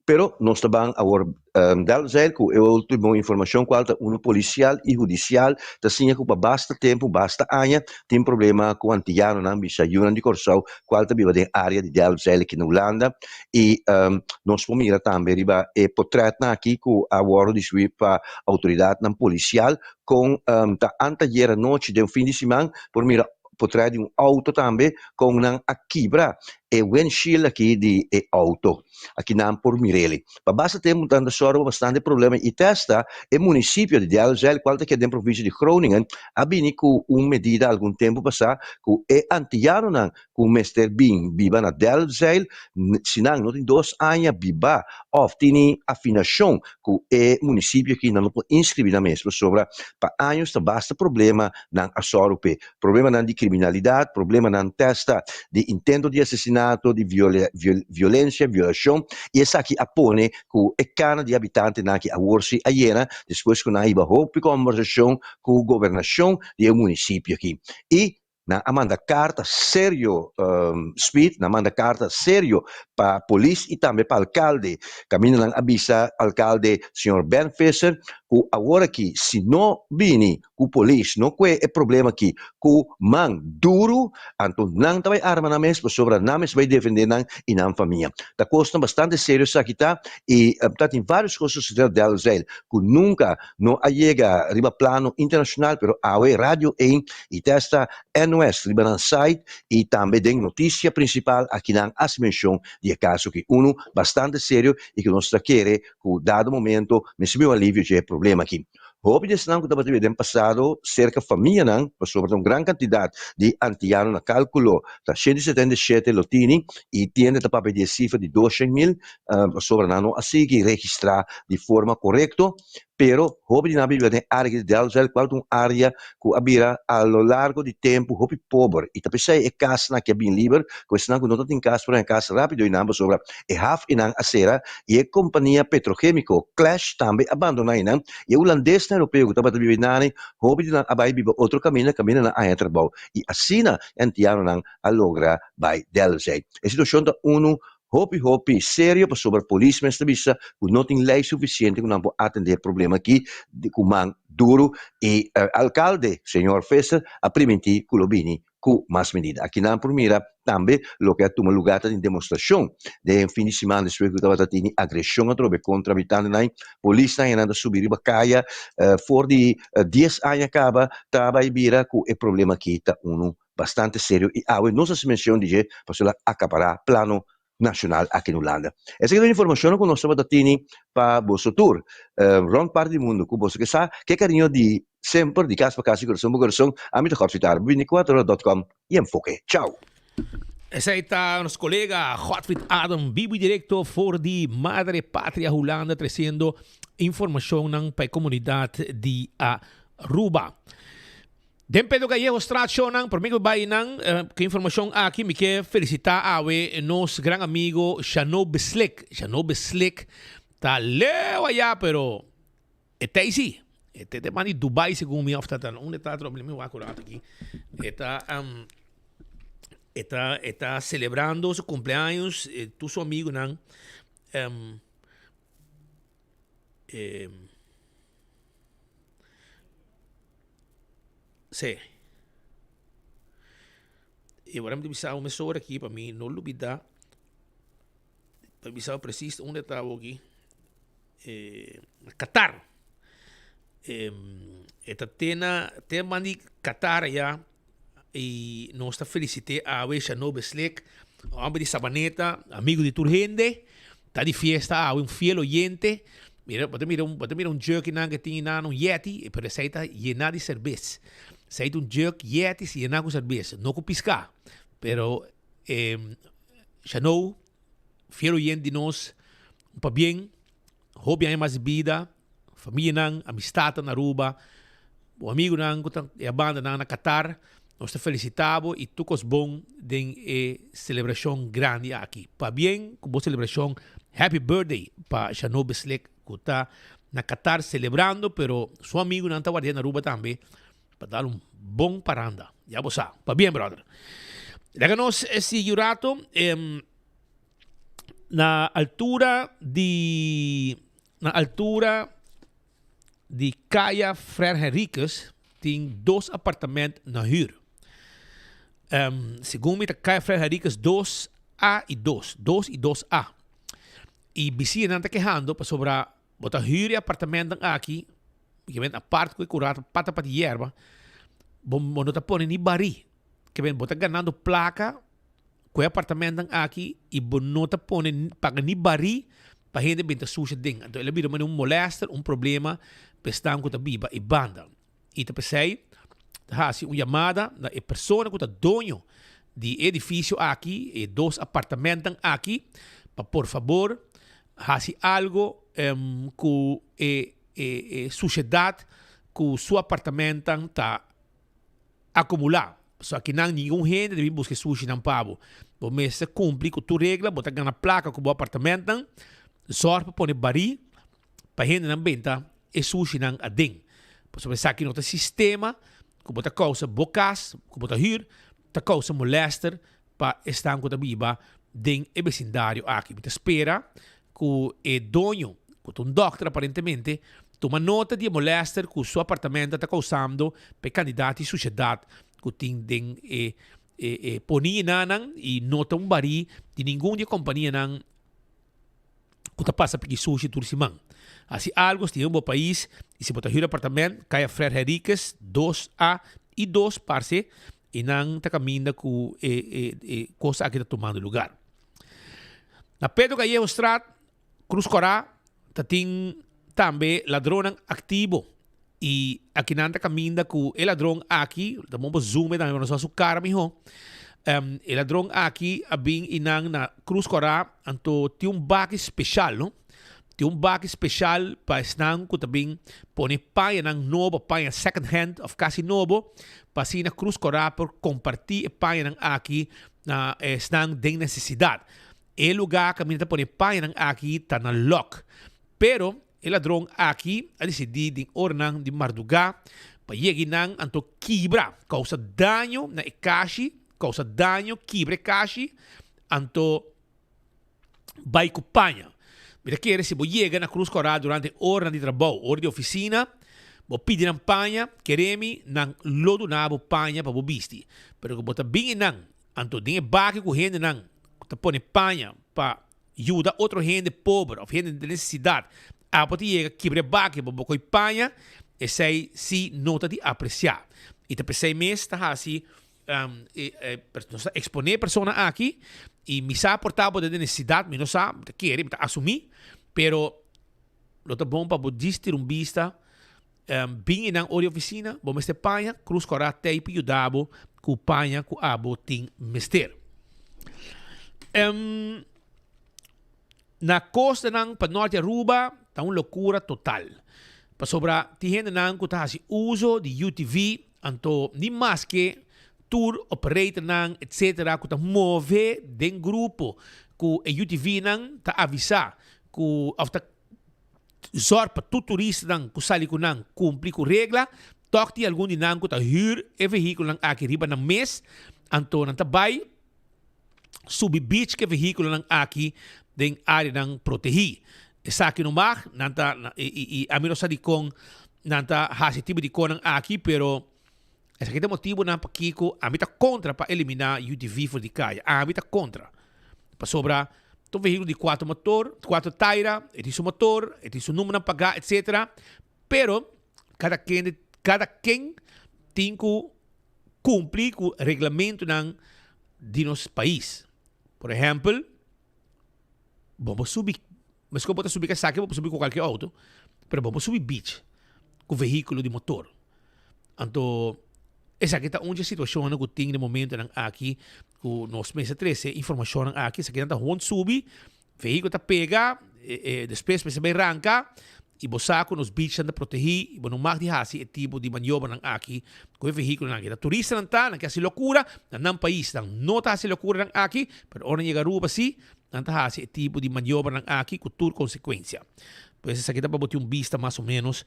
Pero nos ta ban awor Delfzijl ku e ultimo informashon kual ta unu polisial i hudisial ta siña ku pa basta tempu, basta aña tin problema ku antiyanonan bisa yunan di Kòrsou kual ta biba den área di Delfzijl aki na Hulanda i nos por mira tambe riba e potrètnan aki ku a wòrdu distribuí pa outoridatnan polisial kon ta anteayer anochi den fin di siman por mira Por trae di un auto tambe con nan a kibra e windshield aki di e auto. Aki nan por mirele. Pa basta tempo nan ta sòrgo bastante problema y te hasta e municipio di Delfzijl cual ta keda den provincia di Groningen a bini cu un medida algun tempo pasa cu e antiyanonan cu mester bin biba na Delfzijl si nan no tin dos aña biba of tini afinacion cu e municipio aki nan no por inscribi nan mes pasobra pa años ta basta problema nan a sòru p'e. Problemanan di kriminalidat, problemanan testa di intento di asesinato, di violensia, violashon, i esaki a pone ku e kana di habitantenan aki awor si a yena despues ku nan a hiba hopi kombersashon ku gobernashon di e munisipio aki. I nan a manda karta serio, Speed, nan a manda karta serio pa polis i tambe pa alkalde. Kaminda nan a bisa alkalde señor Ben Visser ku awor aki si no bini ku polis no kue e problema aki ku man duru, anto nan ta bai arma nan mes pasobra nan mes bai defende nan i nan famia. Ta kosnan bastante serio esaki ta i ta tin varios kos sosede na Delfzijl ku nunka no a yega riba plano internashonal pero awe Radio ein i te hasta NOS riba nan site i tambe den notisia prinsipal aki nan hasi menshon di e kaso aki unu bastante serio i ku nos ta kere ku dado momento mester bin un alivio dje problema aki. Hopi di esnan ku tabata biba den pasado serka famianan, pasobra ta un gran kantidat di antiano na kalkulo, ta 177 lo tini i tiende ta papia di e sifra di 200,000, pasobra nan no a sigui registrá di forma korekto. Pero hopi di nan a biba den área di Delfzijl, kual ta un área ku a bira a lo largo di tempu hopi pober i ta p'esei e kasnan aki a bin liber, ku esnan ku no ta tin kas por haña kas rápido einan pasobra E haf einan a sera i e kompania petrokemiko Clash tambe a bandoná einan i e hulandesnan europeo ku tabata biba einani hopi di nan a bai biba otro kaminda kaminda nan a haña trabou i asina e antianonan a logra bai Delfzijl. E situashon ta unu. hopi hopi serio pasobra polis mes ta bisa ku no tin lei sufisiente ku nan por atendé e problema aki ku man duru i alkalde señor Visser a primintí ku lo bini ku mas medida. Aki nan por mira tambe loke a tuma lugá ta tin demostrashon den fin di siman despues ku tabata tini agreshon atrobe kontra habitantenan. Polisnan nan ta subi riba kaya for di dies aña kaba ta bai bira ku e problema aki ta unu bastante serio i awe nos hasi menshon di dje pasobra el a akapará plano nashonal aki na Hulanda. Esaki ta un informashonnan ku nos tabata tini pa boso tur rònt parti di mundu ku boso ke sa ke kariño di semper di kas pa kas di kurason pa kurason. Ami ta Godfried Arbo, binticuatro dot com i Enfoke. Chao! Esei ta nos kolega Godfried Adam bibu i direkto for di Madre Patria Hulanda tresiendo informashonnan pa e komunidat di Aruba. Den Pedro Callejo Straat shownan, prome ku bai nan ku informashon aki mi ke felisitá awe nos gran amigo Shano Beslik. Shano Beslik ta leu ayá pero e ta ei si. E ta e man di Dubai segun mi of ta ta unda e ta atrobe mi wak un rato aki. E ta e ta e ta selebrando su kumpleaños tur su amigunan. Sí. I awor mi ta bisa bo mesora aki pa mi no lubida, pa bisa bo presis unda ta awo aki, Qatar. E ta te na, te man di Qatar aya i nos ta felisit'é awe Shano Beslik, homber di Sabaneta, amigo di tur hende, ta di fiesta awe, un fiel oyente. Mira, bo ta mira un, bo ta mira un jug einan ke tin einan, un yeti, pero esei ta yená di serbes. Esei ta un jug yeti yená ku serbes, no ku piská. Pero Shano, fiel oyente di nos, un pabien, hopi aña mas di bida, Famianan, amistadnan na Aruba, bo amigunan ku ta e a bandanan na Qatar, nos ta felisitá bo i tur kos bon den e selebrashon grandi aki. Pabien ku bo selebrashon, Happy Birthday pa Shano Beslik ku ta na Qatar selebrando pero su amigunan ta ward'é na Aruba tambe pa dal un bon paranda. Ya bo sa. Pabien brother. Laga nos sigui un rato. Na altura di na altura di Kaya Frère Henriquez tin dos apartament na hür. Segun mi ta Kaya Frère Henriquez dos A i dos, dos i dos A. I bisiñanan ta kehando pasobra bo ta hür e apartamentan aki, ke men apart ku e kurat pata pa di yerba, bo bo no ta pone ni barí. Ke men bo ta ganando plaka Ku e apartamentan aki i bo no ta pone paga ni barí pa hende benta susha den. Anto el a bira manera un molester, un problema pa esnan ku ta biba e banda. I ta p'esei ta hasi un yamada na e persona ku ta doño di e edifisio aki, e dos apartamentan aki, pa por fabor hasi algo ku e e sushedat ku su apartamentan ta Akumulá. Pasobra akinan ningun hende ta bin buska e sushinan pa bo. Bo mester kumpli ku tur regla, bo ta gana plaka ku bo apartamentnan. Zòrg pa pone barí pa hendenan benta e sushinan aden. Pasobra esaki no ta sistema ku bo ta kousa bo kas, ku bo ta hür, ta kousa molèster pa esnan ku ta biba den e besindario aki. Mi ta spera ku e doño, ku ta un dòkter aparentemente, tuma nota di e molèster ku su apartamento ta kousando pa e kandidat di sushedat ku tin den e e poniñanan i no ta un barí di ningun di e kompanianan ku ta pasa piki sushi tur siman. Hasi algu si tin den bo pais i si bo ta hür apartament, Kaya Frère Henriquez dos A i dos parse i nan ta kaminda ku e e e kos aki ta tumando lugar. Na Pedro Callejostraat, Cruz Corá, ta tin tambe ladronnan activo y akinan ta caminda cu e ladron aki, ta bon pa zoom e tambe pa nos wak su cara miho, e ladron aki a bin y nan na Cruz Corá anto tin un baki special no, tin un baki special pa esnan cu ta bin pone pañanan nobo, paña second hand of casi nobo, pa asina Cruz Corá por comparti e pañanan aki na esnan den nesesidat. E lugá kaminda ta pone pañanan aki ta na lòk. Pero e ladron aki a disidí den oranan di mardugá pa yega einan anto kibra, kousa daño na e kashi, kousa daño, kibra e kashi, anto. Bai ku paña. Mi ta kere si bo yega na Cruz Kòrá durante oranan di trabou, ora di ofisina, bo pidi nan paña, kere mi, nan lo duna bo paña pa bo bisti. Pero ku bo ta bin einan, anto den e baki ku hendenan ku ta pone paña pa yuda otro hende pober òf hende den nesesidat, abo ta yega kibra e baki pa bo koi paña, esei si no ta di apresiá. I ta p'esei mes ta hasi Nos ta exponé e persona aki y mi sa por ta bo den necesidad, mi no sa, mi ta kere, mi ta asumí, pero lo ta bon pa bo djis tira un bista, bin einan ora di oficina, bo mester paña, Cruz Cora t'ei pa yuda bo cu paña cu abo tin mester. Na costanan pa norte Aruba ta un locura total, pasobra tin hendenan cu ta haci uso di UTV, Anto ni maske tur operatornan etc. Ku ta move den grupo ku e UTV-nan ta avisá ku òf ta zòrg pa tur turistanan ku sali ku nan kumpli ku regla, tòg tin algun di nan ku ta hür e vehíkulonan aki riba nan mes, anto nan ta bai subi beach ku e vehíkulonan aki den áreanan protehí. Esaki no mag, nan ta, i ami no sa dikon nan ta hasi e tipo di konan aki, pero esaki ta e motibunan pakiko ami ta kontra pa eliminá UTV for di kaya. Ami ta kontra. Pasobra ta un vehíkulo di kuater motor, kuater taira, e tin su motor, e tin su numbernan pagá, etcetera. Pero kada kende, kada ken tin ku kumpli ku reglamentonan di nos pais. Por ehèmpel, bo por subi, meskos bo ta subi esaki bo por subi ku kualke outo, pero bo por subi beach ku vehíkulo di motor. Anto esaki ta un dje situashonnan ku tin den momentonan aki ku nos mester trese informashonnan aki, esakinan ta hond subi Vehíkulo ta pega, despues mester bai ranka i bo sa ku nos beachnan ta protehí i bo no mag di hasi e tipo di maniobranan aki ku e vehíkulonan aki. Ta turistanan ta, nan ke hasi lokura na nan pais, nan no ta hasi e lokuranan aki, pero ora nan yega Aruba sí, nan ta hasi e tipo di maniobranan aki ku tur konsekuensia. Pues esaki ta pa bo tin un bista mas o ménos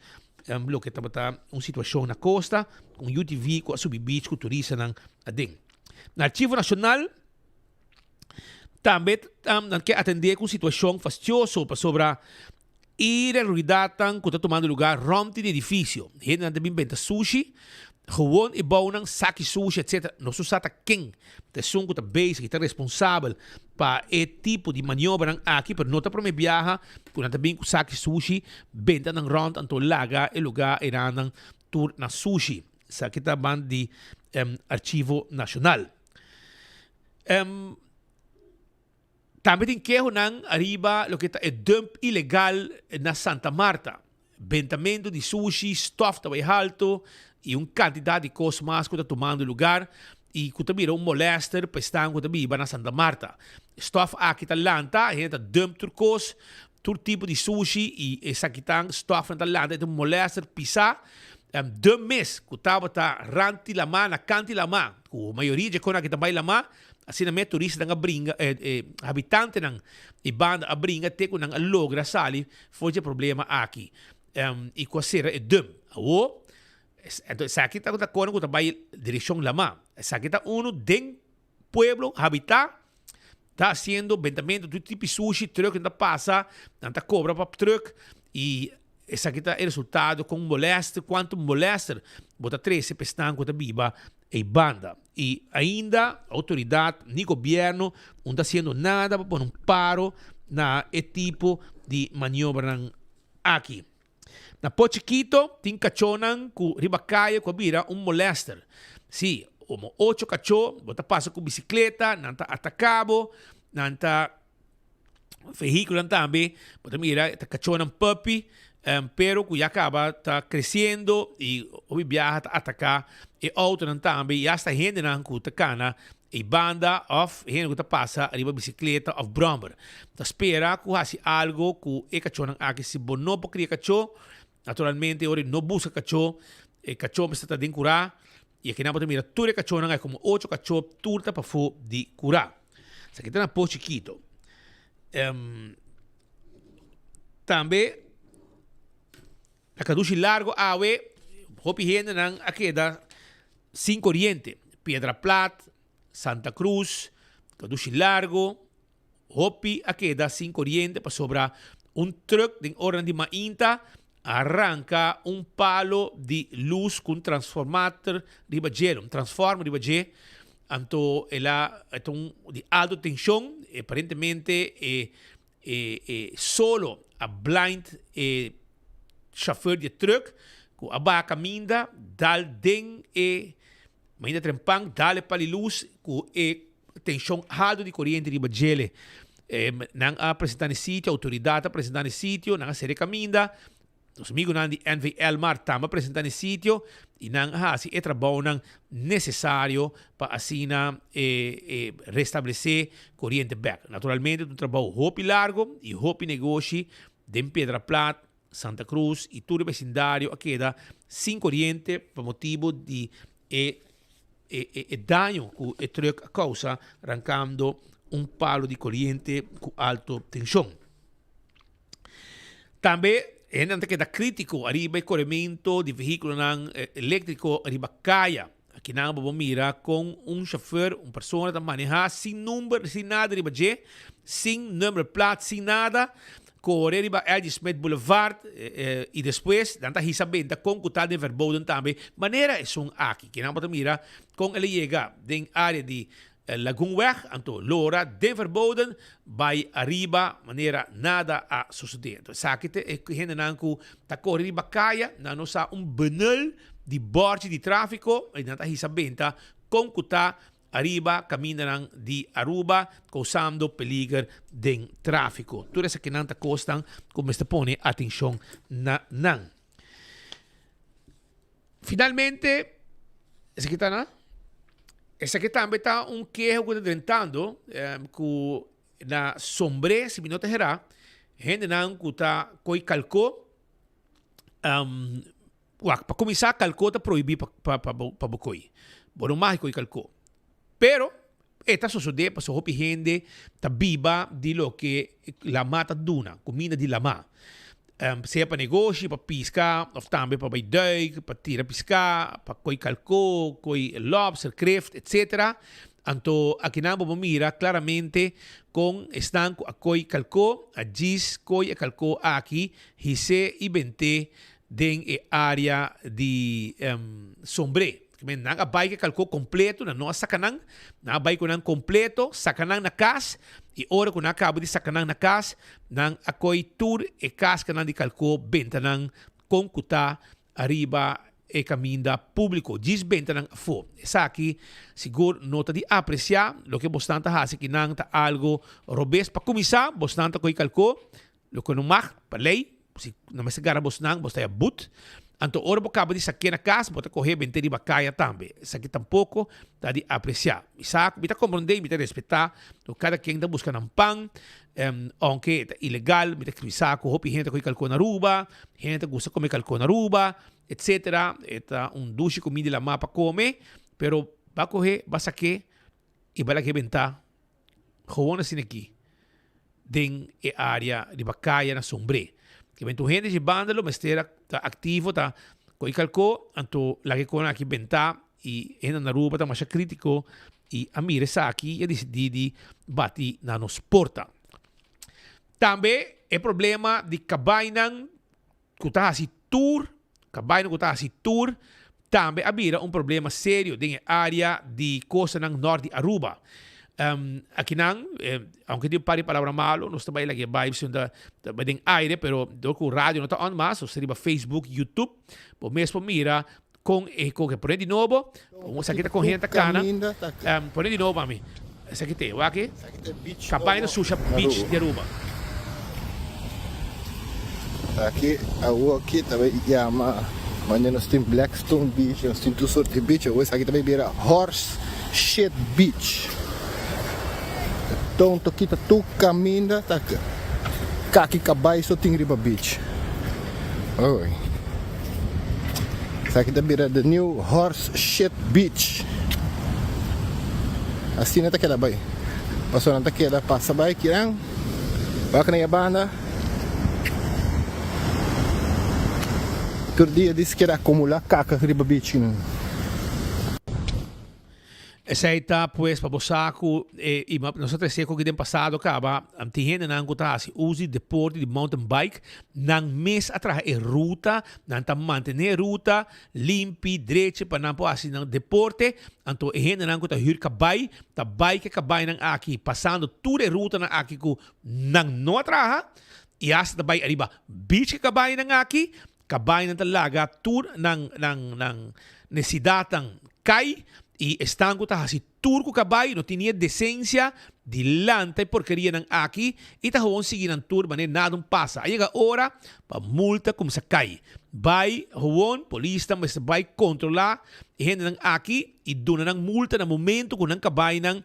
loke tabata un situashon na kosta, ku un UTV ku a subi beach ku turistanan aden. Na Archivo Nashonal. Tambe nan ke atendé ku un situashon fastioso pasobra iregularidatnan ku ta tumando lugá rònt di edifisio. Hendenan ta bin benta sushi, gewon e bounan, saki sushi etsetera. Nos no sa ta ken ta esun ku ta bezig i ta responsabel pa e tipo di maniobranan aki, pero no ta promé biaha ku nan ta bin ku saki sushi benta nan rònt anto laga e lugá einan tur na sushi. Esaki ta banda di Archivo Nashonal. Tambe tin kehonan ariba loke ta e dump ilegal na Santa Marta. Bentamento di sushi, stof ta bai halto y un cantidad di cos mas cu ta tumando lugar y cu ta bira un molester pa esnan cu ta biba na Santa Marta. Stof aki ta lanta, hende ta dump tur cos, tur tipo di sushi y esakitan stofnan ta lanta y ta un molester pisa. De mes ku tabata ranti lamá na kanti lamá, ku mayoria dje konan aki ta bai lamá, asina mes turistanan a bringa, e habitantenan di banda a bringa te ku nan a logra sali for dje problema aki i ku a sera e dum. Awor, anto esaki ta konan ku ta bai direkshon lamá. Esaki ta unu den pueblo habitá ta haciendo bentamento tur tipo di sushi, truck nan ta pasa, nan ta cobra pa truck y esaki ta e resultado con molester, cuanto molester bo ta trece pa esnan cu ta biba ey banda. Y ainda autoridad ni gobierno no ta haciendo nada pa pone un paro na e tipo di maniobranan aki. Na Po Chikito tin kachónan ku riba kaya ku a bira un molèster. Sí, omo ocho kachó, bo ta pasa ku bisikleta, nan ta ataká bo, nan ta vehíkulonan tambe, bo ta mira ta kachónan puppy, pero ku ya kaba ta kresiendo i hopi biaha ta ataká e outonan tambe i asta hendenan ku ta kana E banda of hende ku ta pasa riba bisikleta of brommer ta spera ku hasi algo ku e kachónan aki. Si bo no por kria kachó, naturalmente ora no buska kachó, e kachó mester ta den kurá i akinan bo ta mira tur e kachónan aki komo ocho kachó tur ta pafó di kurá. Esaki ta na Pos Chikito. Tambe na Kadushi Largo awe hopi hendenan a keda sin koriente. Piedra Plat, Santa Cruz, Kadushi Largo. Hopi a keda sin koriente pasobra un trùk den oranan di mainta a ranka un palo di lus ku un transformator riba dje, un transformer riba dje. Anto el a e ta un di alto tenshon, aparentemente e e e solo a blind e chauffeur di e trùk ku a baha kaminda dal den e mainta trempan dal e pali lus ku e tenshon alto di koriente riba djele. Nan a presenta na e sitio, outoridat a presenta na e sitio, nan a sera e kaminda. Nos amigunan di NV Elmar tambe a presenta na e sitio i nan a hasi e trabounan nesesario pa asina restablesé koriente bèk. Naturalmente ta un trabou hopi largo i hopi negoshi den Piedra Plat, Santa Cruz i tur e besindario a keda sin koriente pa motibu di e e daño ku e trùk a kousa rankando un palo di koriente ku alto tenshon. Tambe hendenan ta keda krítiko ariba e korementu di vehíkulonan eléktriko riba kaya. Akinan bo por mira kon un shofèr, un persona ta manehá sin number, sin nada riba dje, sin nummerplaat, sin nada, kore riba LG. Smith Boulevard i despues nan ta hisa benta kon ku ta den verboden tambe manera esun aki. Kinan bo ta mira kon el a yega den área di Lagoenweg, anto lora den verboden bai ariba manera nada a sosodé. Anto esaki ta e hendenan ku ta kore riba kaya, nan no sa un benul di bòrchi di tráfiko i nan ta hisa benta kon ku ta ariba kamindanan di Aruba kousando peliger den tráfiko. Tur esakinan ta kosnan ku mester pone atenshon na nan. Finalmente, esaki ta na, esaki tambe ta un keho ku ta drentando ku na Sombré, si mi no ta herá, hendenan ku ta koi kalkó, wak, pa kuminsá kalkó ta prohibí pa pa pa bo pa bo koi. Bo no mag koi kalkó. Pero e ta sosodé pasobra hopi hende ta biba di loke lamá ta duna, kuminda di lamá. Sea pa negoshi, pa piska òf tambe pa bai dùik, pa tira piská, pa koi kalkó, koi lòbster, kreft, etsetera. Anto akinan bo por mira klaramente kon esnan ku a koi kalkó a djis koi e kalkó aki, his'é i bent'é den e área di Sombré. Nan a bai ku e kalkó kompleto, nan no a saka nan, nan a bai ku nan kompleto, saka nan na kas, i ora ku nan a kaba di saka nan na kas, nan a koi tur e kaskanan di kalkó benta nan kon ku ta ariba e kaminda públiko, djis benta nan afó. Esaki sigur no ta di apresiá, loke bosnan ta hasi akinan ta algu robes. Pa kuminsá, bosnan ta koi kalkó Loke no mag, pa lei, si no mester gara bosnan, bos ta ya but. Anto ora bo kaba di saké na kas, bo ta kohé bent'é riba kaya tambe. Esaki tampoko ta di apresiá. Mi sa ku mi ta komprondé i mi ta respetá ku kada ken ta buska nan pan, ounke e ta ilegal, mi ta sa ku hopi hende ta kohe kalkó na Aruba, hende ta gusta kome kalkó na Aruba, etsetera. E ta un dushi kumida di lamá pa kome, pero ba kohé, ba saké i ba lag'é bentá Gewoon asina aki den e area riba kaya na Sombré. Ke men tur hende dje banda lo mester a ta aktivo ta ko'i kalko anto laga e konan aki bentá i hende na Aruba ta masha kritiko i a mira esaki i a disidí di bati na nos porta. Tambe e problema di kabainan ku ta hasi tur, kabaino ku ta hasi tur, tambe a bira un problema serio den e área di kostanan nòrt di Aruba. Akinan, aunke tin un par di palabra malo, nos ta bai laga e bai pasobra ta bai den aire, pero dor ku radio no ta on mas, nos ta riba Facebook, YouTube, bo mes por mira kon e koke. Pone di nobo, esaki ta kon hende ta kana. Pone di nobo pa mi. Esaki te, wak e kabaino susha beach di Aruba. Aki awo aki ta bay yama manera nos tin Blackstone Beach, nos tin tur sort di beach, awo esaki ta bay bira Horse Shit Beach. Tonto kita tur caminda ta kaki cabay so tin riba beach. Oy. Esaki ta bira the new Horse Shit Beach. Asina ta keda bai. Pasobra nan ta keda pasa bai kiran. Wak na e banda. Tur dia dis keda akumula kaka riba beach kinan. Esei ta pues pa bo sa ku e i nos a trese ku aki den pasado kaba tin hendenan ku ta hasi uso di deporte di mountain bike, nan mes a traha e ruta, nan ta mantené e ruta limpi, drechi pa nan por hasi nan deporte, anto e hendenan ku ta hür kabai ta bai ku e kabainan aki pasando tur e rutanan aki ku nan no a traha i asta ta bai ariba beach ku e kabainan aki. Kabainan ta laga tur nan nan nan nesidatnan kai i esnan ku ta hasi tur ku kabai no tin ni e desensia di lanta e porkerianan aki i ta howon sigui nan tur manera nada un pasa. A yega ora pa multa kumsa kai. Bai howon polisnan mester bai kontrolá e hendenan aki i duna nan multa na momento ku nan kabainan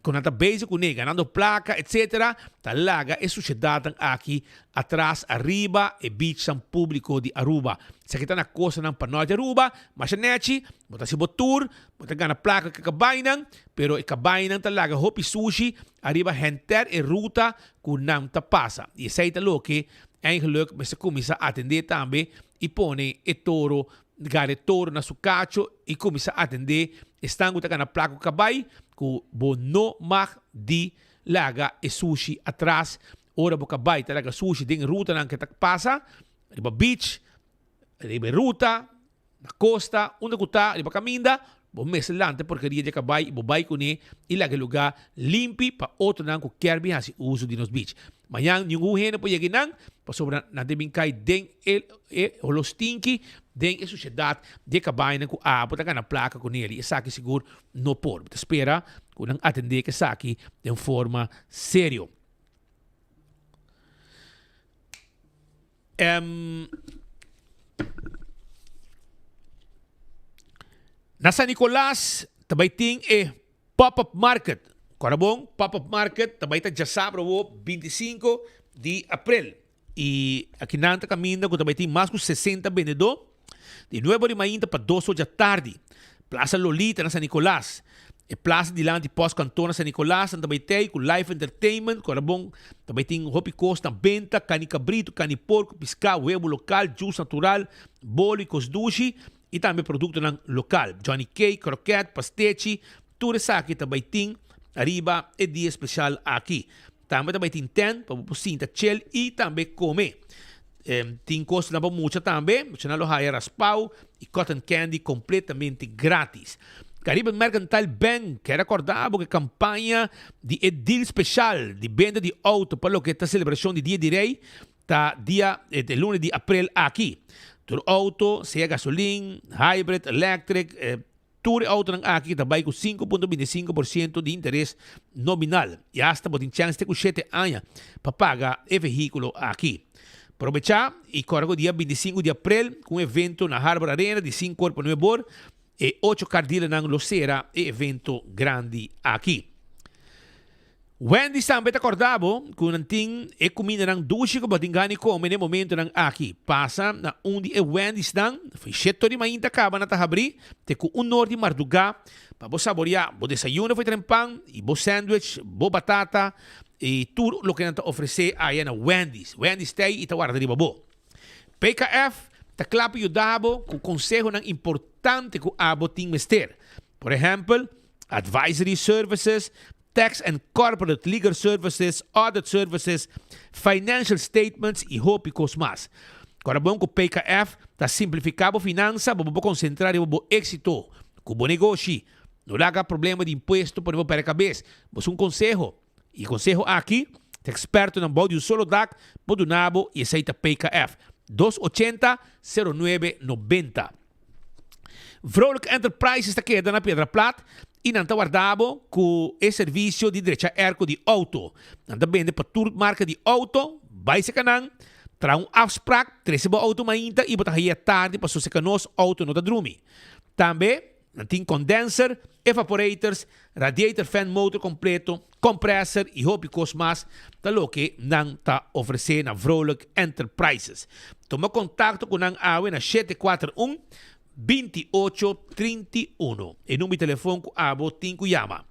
ku nan ta bezig kuné ganando plaka etsetera ta laga e sushedatnan aki Atras ariba e beachnan publico di Aruba. Esaki ta na costanan pa nort di Aruba, masha nechi, bo ta haci bo tour, bo ta gana placa cu e cabaynan, pero e cabaynan ta laga hopi sushi ariba henter e ruta cu nan ta pasa. Y esey ta loke eigenlijk mester cuminsa atende tambe y pone e toro, gara e toro na su cacho y cuminsa atende esnan cu ta gana placa cu cabay cu bo no mag di laga e sushi atras. Ora bo ka bai ta laga sushi den e rutanan ke ta pasa, riba beach, riba e ruta, na kosta, unda ku ta, riba kaminda, bo mester lanta e porkeria dje ka bai i bo bai kuné i laga e lugá limpi pa otronan ku kier bin hasi uso di nos beach. Mañan ningun hende por yega einan pasobra nan ta bin kai den e e holo stinki den e sushedat di e kabainan ku abo ta gana plaka kuné i esaki sigur no por. Mi ta spera ku nan atendé ku esaki den forma serio. Na San Nicolas ta bai tin e pop-up market. Kora bon, pop-up market ta bai ta djasabra awo 25 di aprel. I akinan ta kaminda ku ta bai tin mas ku 60 bendedó di nuebe ora di mainta pa dos ora djatardi. Plaza Lolita na San Nicolas. E plaza dilanti Post Kantoor na San Nicolas nan ta bai tei ku live entertainment, ku ora bon ta bai tin hopi kos na benta, kani kabritu, kani porko, piská, webu lokal, juice natural, bolo i kos dushi i tambe produktonan lokal. Johnny cake, kroket, pastechi, tur esaki ta bai tin ariba e dia spesial aki. Tambe ta bai tin tent pa bo por sinta chill i tambe kome. Tin kosnan pa mucha tambe, muchanan lo haya raspao i cotton candy kompletamente gratis. Caribe Mercantile Bank kier akorda bo ku e kampaña di e deal speshal di benta di outo pa loke ta selebrashon di Dia di Rei ta dia e luna di aprel aki. Tur outo, sea gasolin, hybrid, electric, Tur e autonan aki ta bai ku 5.25% di interes nominal i asta bo tin chèns te ku shete aña pa paga e vehíkulo aki. Probechá i kòrda ku dia 25 di aprel ku un evento na Harbor Arena di sinku or pa nuebe or, e ocho car dealernan lo sera e evento grandi aki. Wendy's tambe ta kòrda bo ku nan tin e kumindanan dushi ku bo tin gana di kome den momentunan aki. Pasa na un di e Wendy'snan, for sheto di mainta kaba nan ta habrí te ku un or di mardugá pa bo saboriá bo desayuno for trempan i bo sandwich, bo batata i tur loke nan ta ofresé aya na Wendy's. Wendy's ta ei i ta warda riba bo. PKF ta kla pa yuda bo ku konsehonan importante ku abo tin mester. Por ehèmpel, advisory services, tax and corporate legal services, audit services, financial statements y hopi cos mas. Cora bon cu PKF ta simplifica bo finansa pa bo por concentra riba bo exito cu bo negoshi. No laga problema di impuesto pone bo perde cabes. Bo su un conseho y e conseho aki ta expertonan bou di un solo dak por duna bo y esey ta PKF. Dos ochenta, sero nuebe, nobenta. Vrolijk Enterprises ta keda na Piedra Plat i nan ta warda bo ku e servisio di drecha airco di auto. Nan ta bende pa tur marka di auto, bai seka nan, traha un afsprak, trese bo auto mainta i bo ta haya tardi paso seka nos auto no ta drumi. Tambe nan tin condenser, evaporators, radiator fan motor completo, compressor y hopi cos mas ta loke nan ta ofrece na Vrolijk Enterprises. Tuma contacto cu nan awe na 741 28 31. E number di telefon cu abo tin cu yama.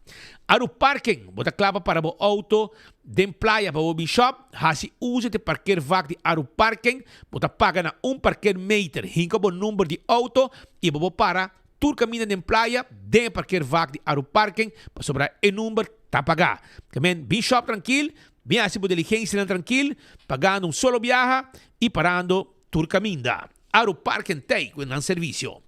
Aru Parking, bo ta cla pa para bo auto den playa pa bo bin shop? Haci uso di e parkeervak di Aru Parking. Bo ta paga na un parkeermeter. Hinca bo number di auto y bo por para. tur kaminda den playa den e parkeervak di Aruparking pasobra e number ta pagá. Ke men bin shop trankil, bin hasi bo diligensianan trankil, pagando un solo biaha i parando tur kaminda. Aruparking t'ei ku nan servisio.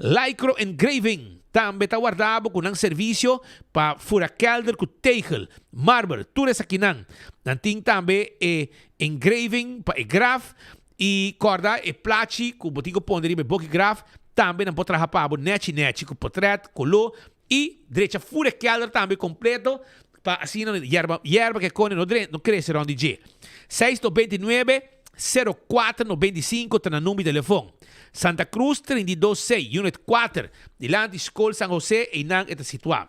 Lycro Engraving tambe ta warda bo ku nan servisio pa fura kelder ku tegel, marmer, tur esakinan. Nan tin tambe e engraving pa e graf i kòrda e plachi ku bo tin ku pone riba e boki graf tambe nan por traha pa bo nèchi nèchi ku potrèt, koló i drecha fura e kelder tambe kompleto pa asina yerba yerba ke kone no no krese rònt di dje. 699 04 95 ta na number di telefon. Santa Cruz 32 C, Unit 4, dilanti Skol San Jose, einan e ta situá.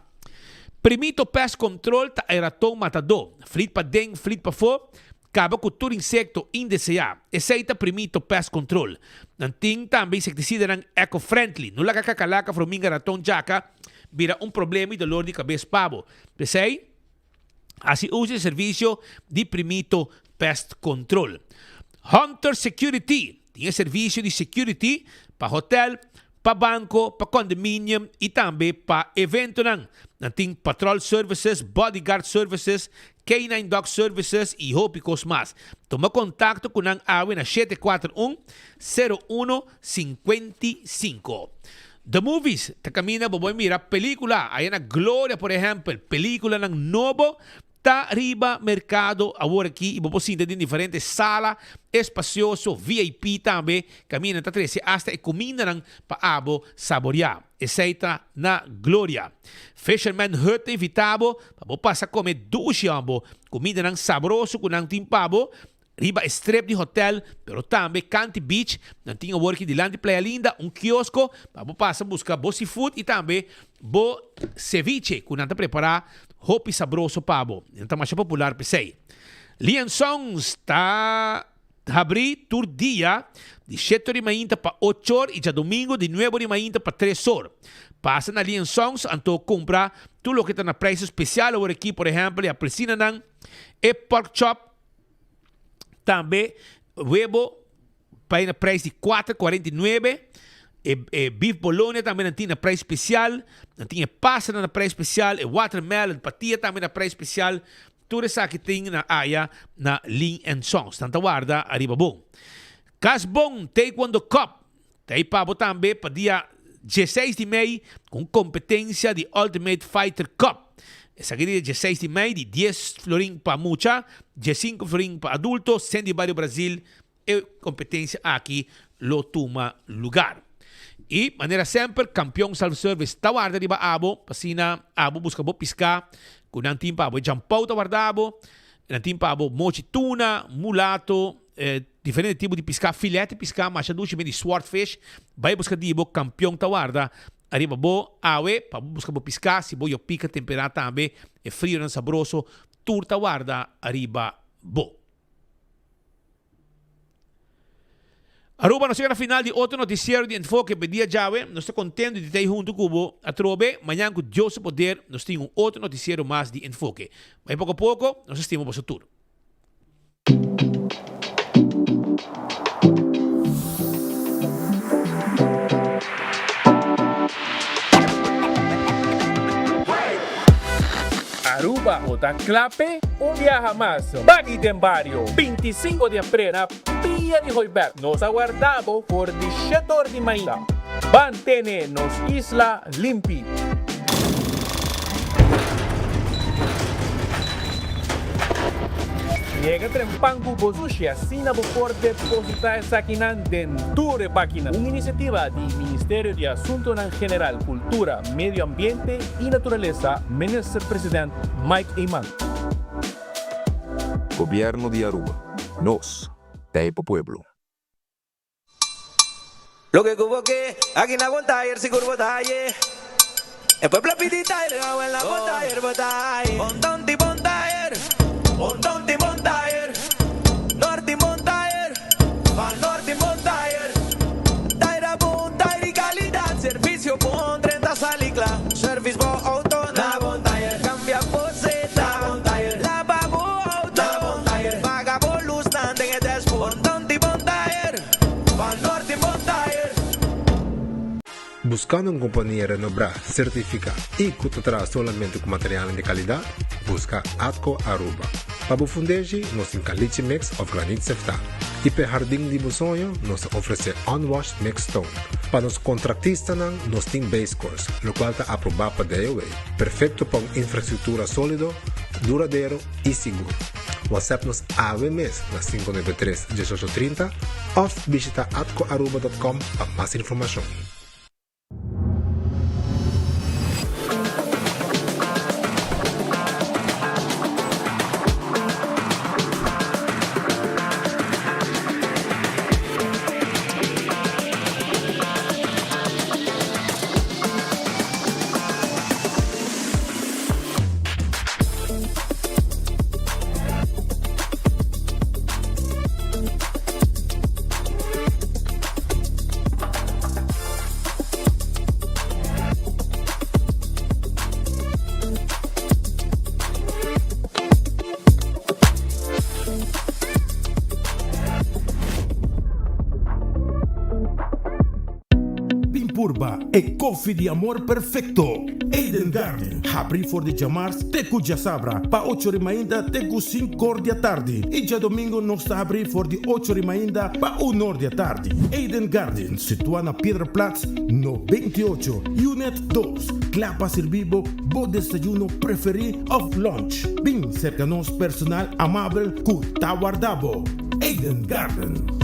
Primito Pest Control ta e raton matadó. Flit paden, flit pafó, kaba ku tur insekto indeseá. Esei ta Primito Pest Control. Nan tin tambe insektisidanan eco-friendly. No laga kakalaka, frominga, raton, djaka bira un problema i dolor di kabes pa bo. P'esei. Hasi uso di servisio di Primito Pest Control. Hunter Security tin e servisio di security pa hotel, pa banco, pa condominium y tambe pa eventonan. Nan tin patrol services, bodyguard services, K-nine dog services y hopi cos mas. Tuma contacto cu nan awe na 741 01 55. The Movies ta caminda bo bo mira pelicula aya na Gloria por ehempel peliculanan nobo ta riba mercado awor aki y bo por sinta den diferente sala espacioso VIP tambe caminda ta trece hasta e cumindanan pa abo saborea esey ta na Gloria. Fisherman Hut ta invita bo pa bo pasa come dushi abo cumindanan sabroso cu nan tin pa bo Riba e strip di hotel, pero tambe Kanti Beach, nan tin awor ki dilanti Playa Linda un kiosko pa bo pasa buska bo seafood y tambe bo ceviche cu nan ta prepara hopi sabroso pa bo. Nan ta masha popular p'esey. Lian Songs ta habri tur dia di shete or di mainta pa ocho or y djadomingo di nuebe or di mainta pa tres or. Pasa na Lian Songs anto cumpra tur loke ta na prijs especial awor aki, por ehempel e apelsinanan, e pork chop, Tambe webo bai na prijs di 4,49. E, e beef bologna tambe nan tin na prijs special. Nan tin e pasta na prijs special. E watermelon, patia tambe na prijs special. Tur esaki tin na aya na Ling and Sons. Nan ta warda ariba bon. Cas Bon Taekwondo Cup. Ta ei pa bo tambe pa dia dieseis di mei ku un kompetensia di Ultimate Fighter Cup. Esaki dia dieseis di mei di dies florin pa mucha, diesinku florin pa adulto, sen di Bario Brazil e kompetensia aki lo tuma lugar. I manera semper Kampion Self Service ta warda riba abo pa asina abo buska bo piská ku nan tin pa abo. E djampou ta warda abo, nan tin pa abo mochi tuna, mulato, Diferente tipo di piská, filet di piská masha dushi men di swordfish, bai buska di bo kampion ta warda ariba bo awe pa bo buska bo piská, si bo yo pika temperá tambe e frionan sabroso tur ta warda ariba bo. Aruba nos yega na final di otro noticiero di Enfoke pa e dia djawe, nos ta contento di ta ei hunto cu bo atrobe, mañan cu Dios su poder nos tin un otro noticiero mas di Enfoke. Bai poco poco, nos ta stima boso tur. Aruba bo ta kla p'e? Un biaha mas, Baggy den Bario, 25 di april na Pia di Hooiberg. Nos ta warda bo for di shete or di mainta. Ban tene nos isla limpi. Yega trempan ku bo sushi asina bo por depositá esakinan den tur e bakinan. Un inisiativa di Ministerio di Asuntonan General, Kultura, Medio Ambiente i Naturalesa, Minister President Mike Eman. Gobierno di Aruba. Nos ta e pa pueblo. Loke ku bo ke, aki na bon tayer sigur bo ta haye. E pueblo a pidi tayer, awel na bon tayer bo ta haye. Bon tonti bon tayer, bon tonti bon tayer, norti bon tayer, van norti bon tayer. Tayer a bon tayer di kalidat, servisio bon, drenta sali kla. Service bo auto na bon tayer, kambia bo seta na bon tayer, laba bo auto na bon tayer, paga bo lusnan den e dashboard. Bon tonti bon tayer. Buscando un compania renombra, certifica y cu ta traha solamente cu materialnan di calidad? Busca Atco Aruba. Pa bo fundeshi, nos tin caliche mix of granit seftá. Y p'e hardin di bo soño, nos ta ofrece unwashed mixed stone. Pa nos contractistanan, nos tin base course, locual ta aproba pa DOW. Perfecto pa un infrastructura solido, duradero y sigur. WhatsApp nos awe mes na 593 1830 of bishita atcoaruba.com pa mas informacion. Bin purba e koffie di amor perfecto! Eden Garden, habri for di djamars te ku djasabra pa ocho ri mainta te ku sinkor di atardi i djadomingo nos ta habri for di ocho ri mainta pa unor di atardi. Eden Garden, situa na Piedra Plat no 28, Unit dos, kla pa sirbi bo bo desayuno preferi of lunch. Bin serka nos personal amabel ku ta warda bo. Eden Garden.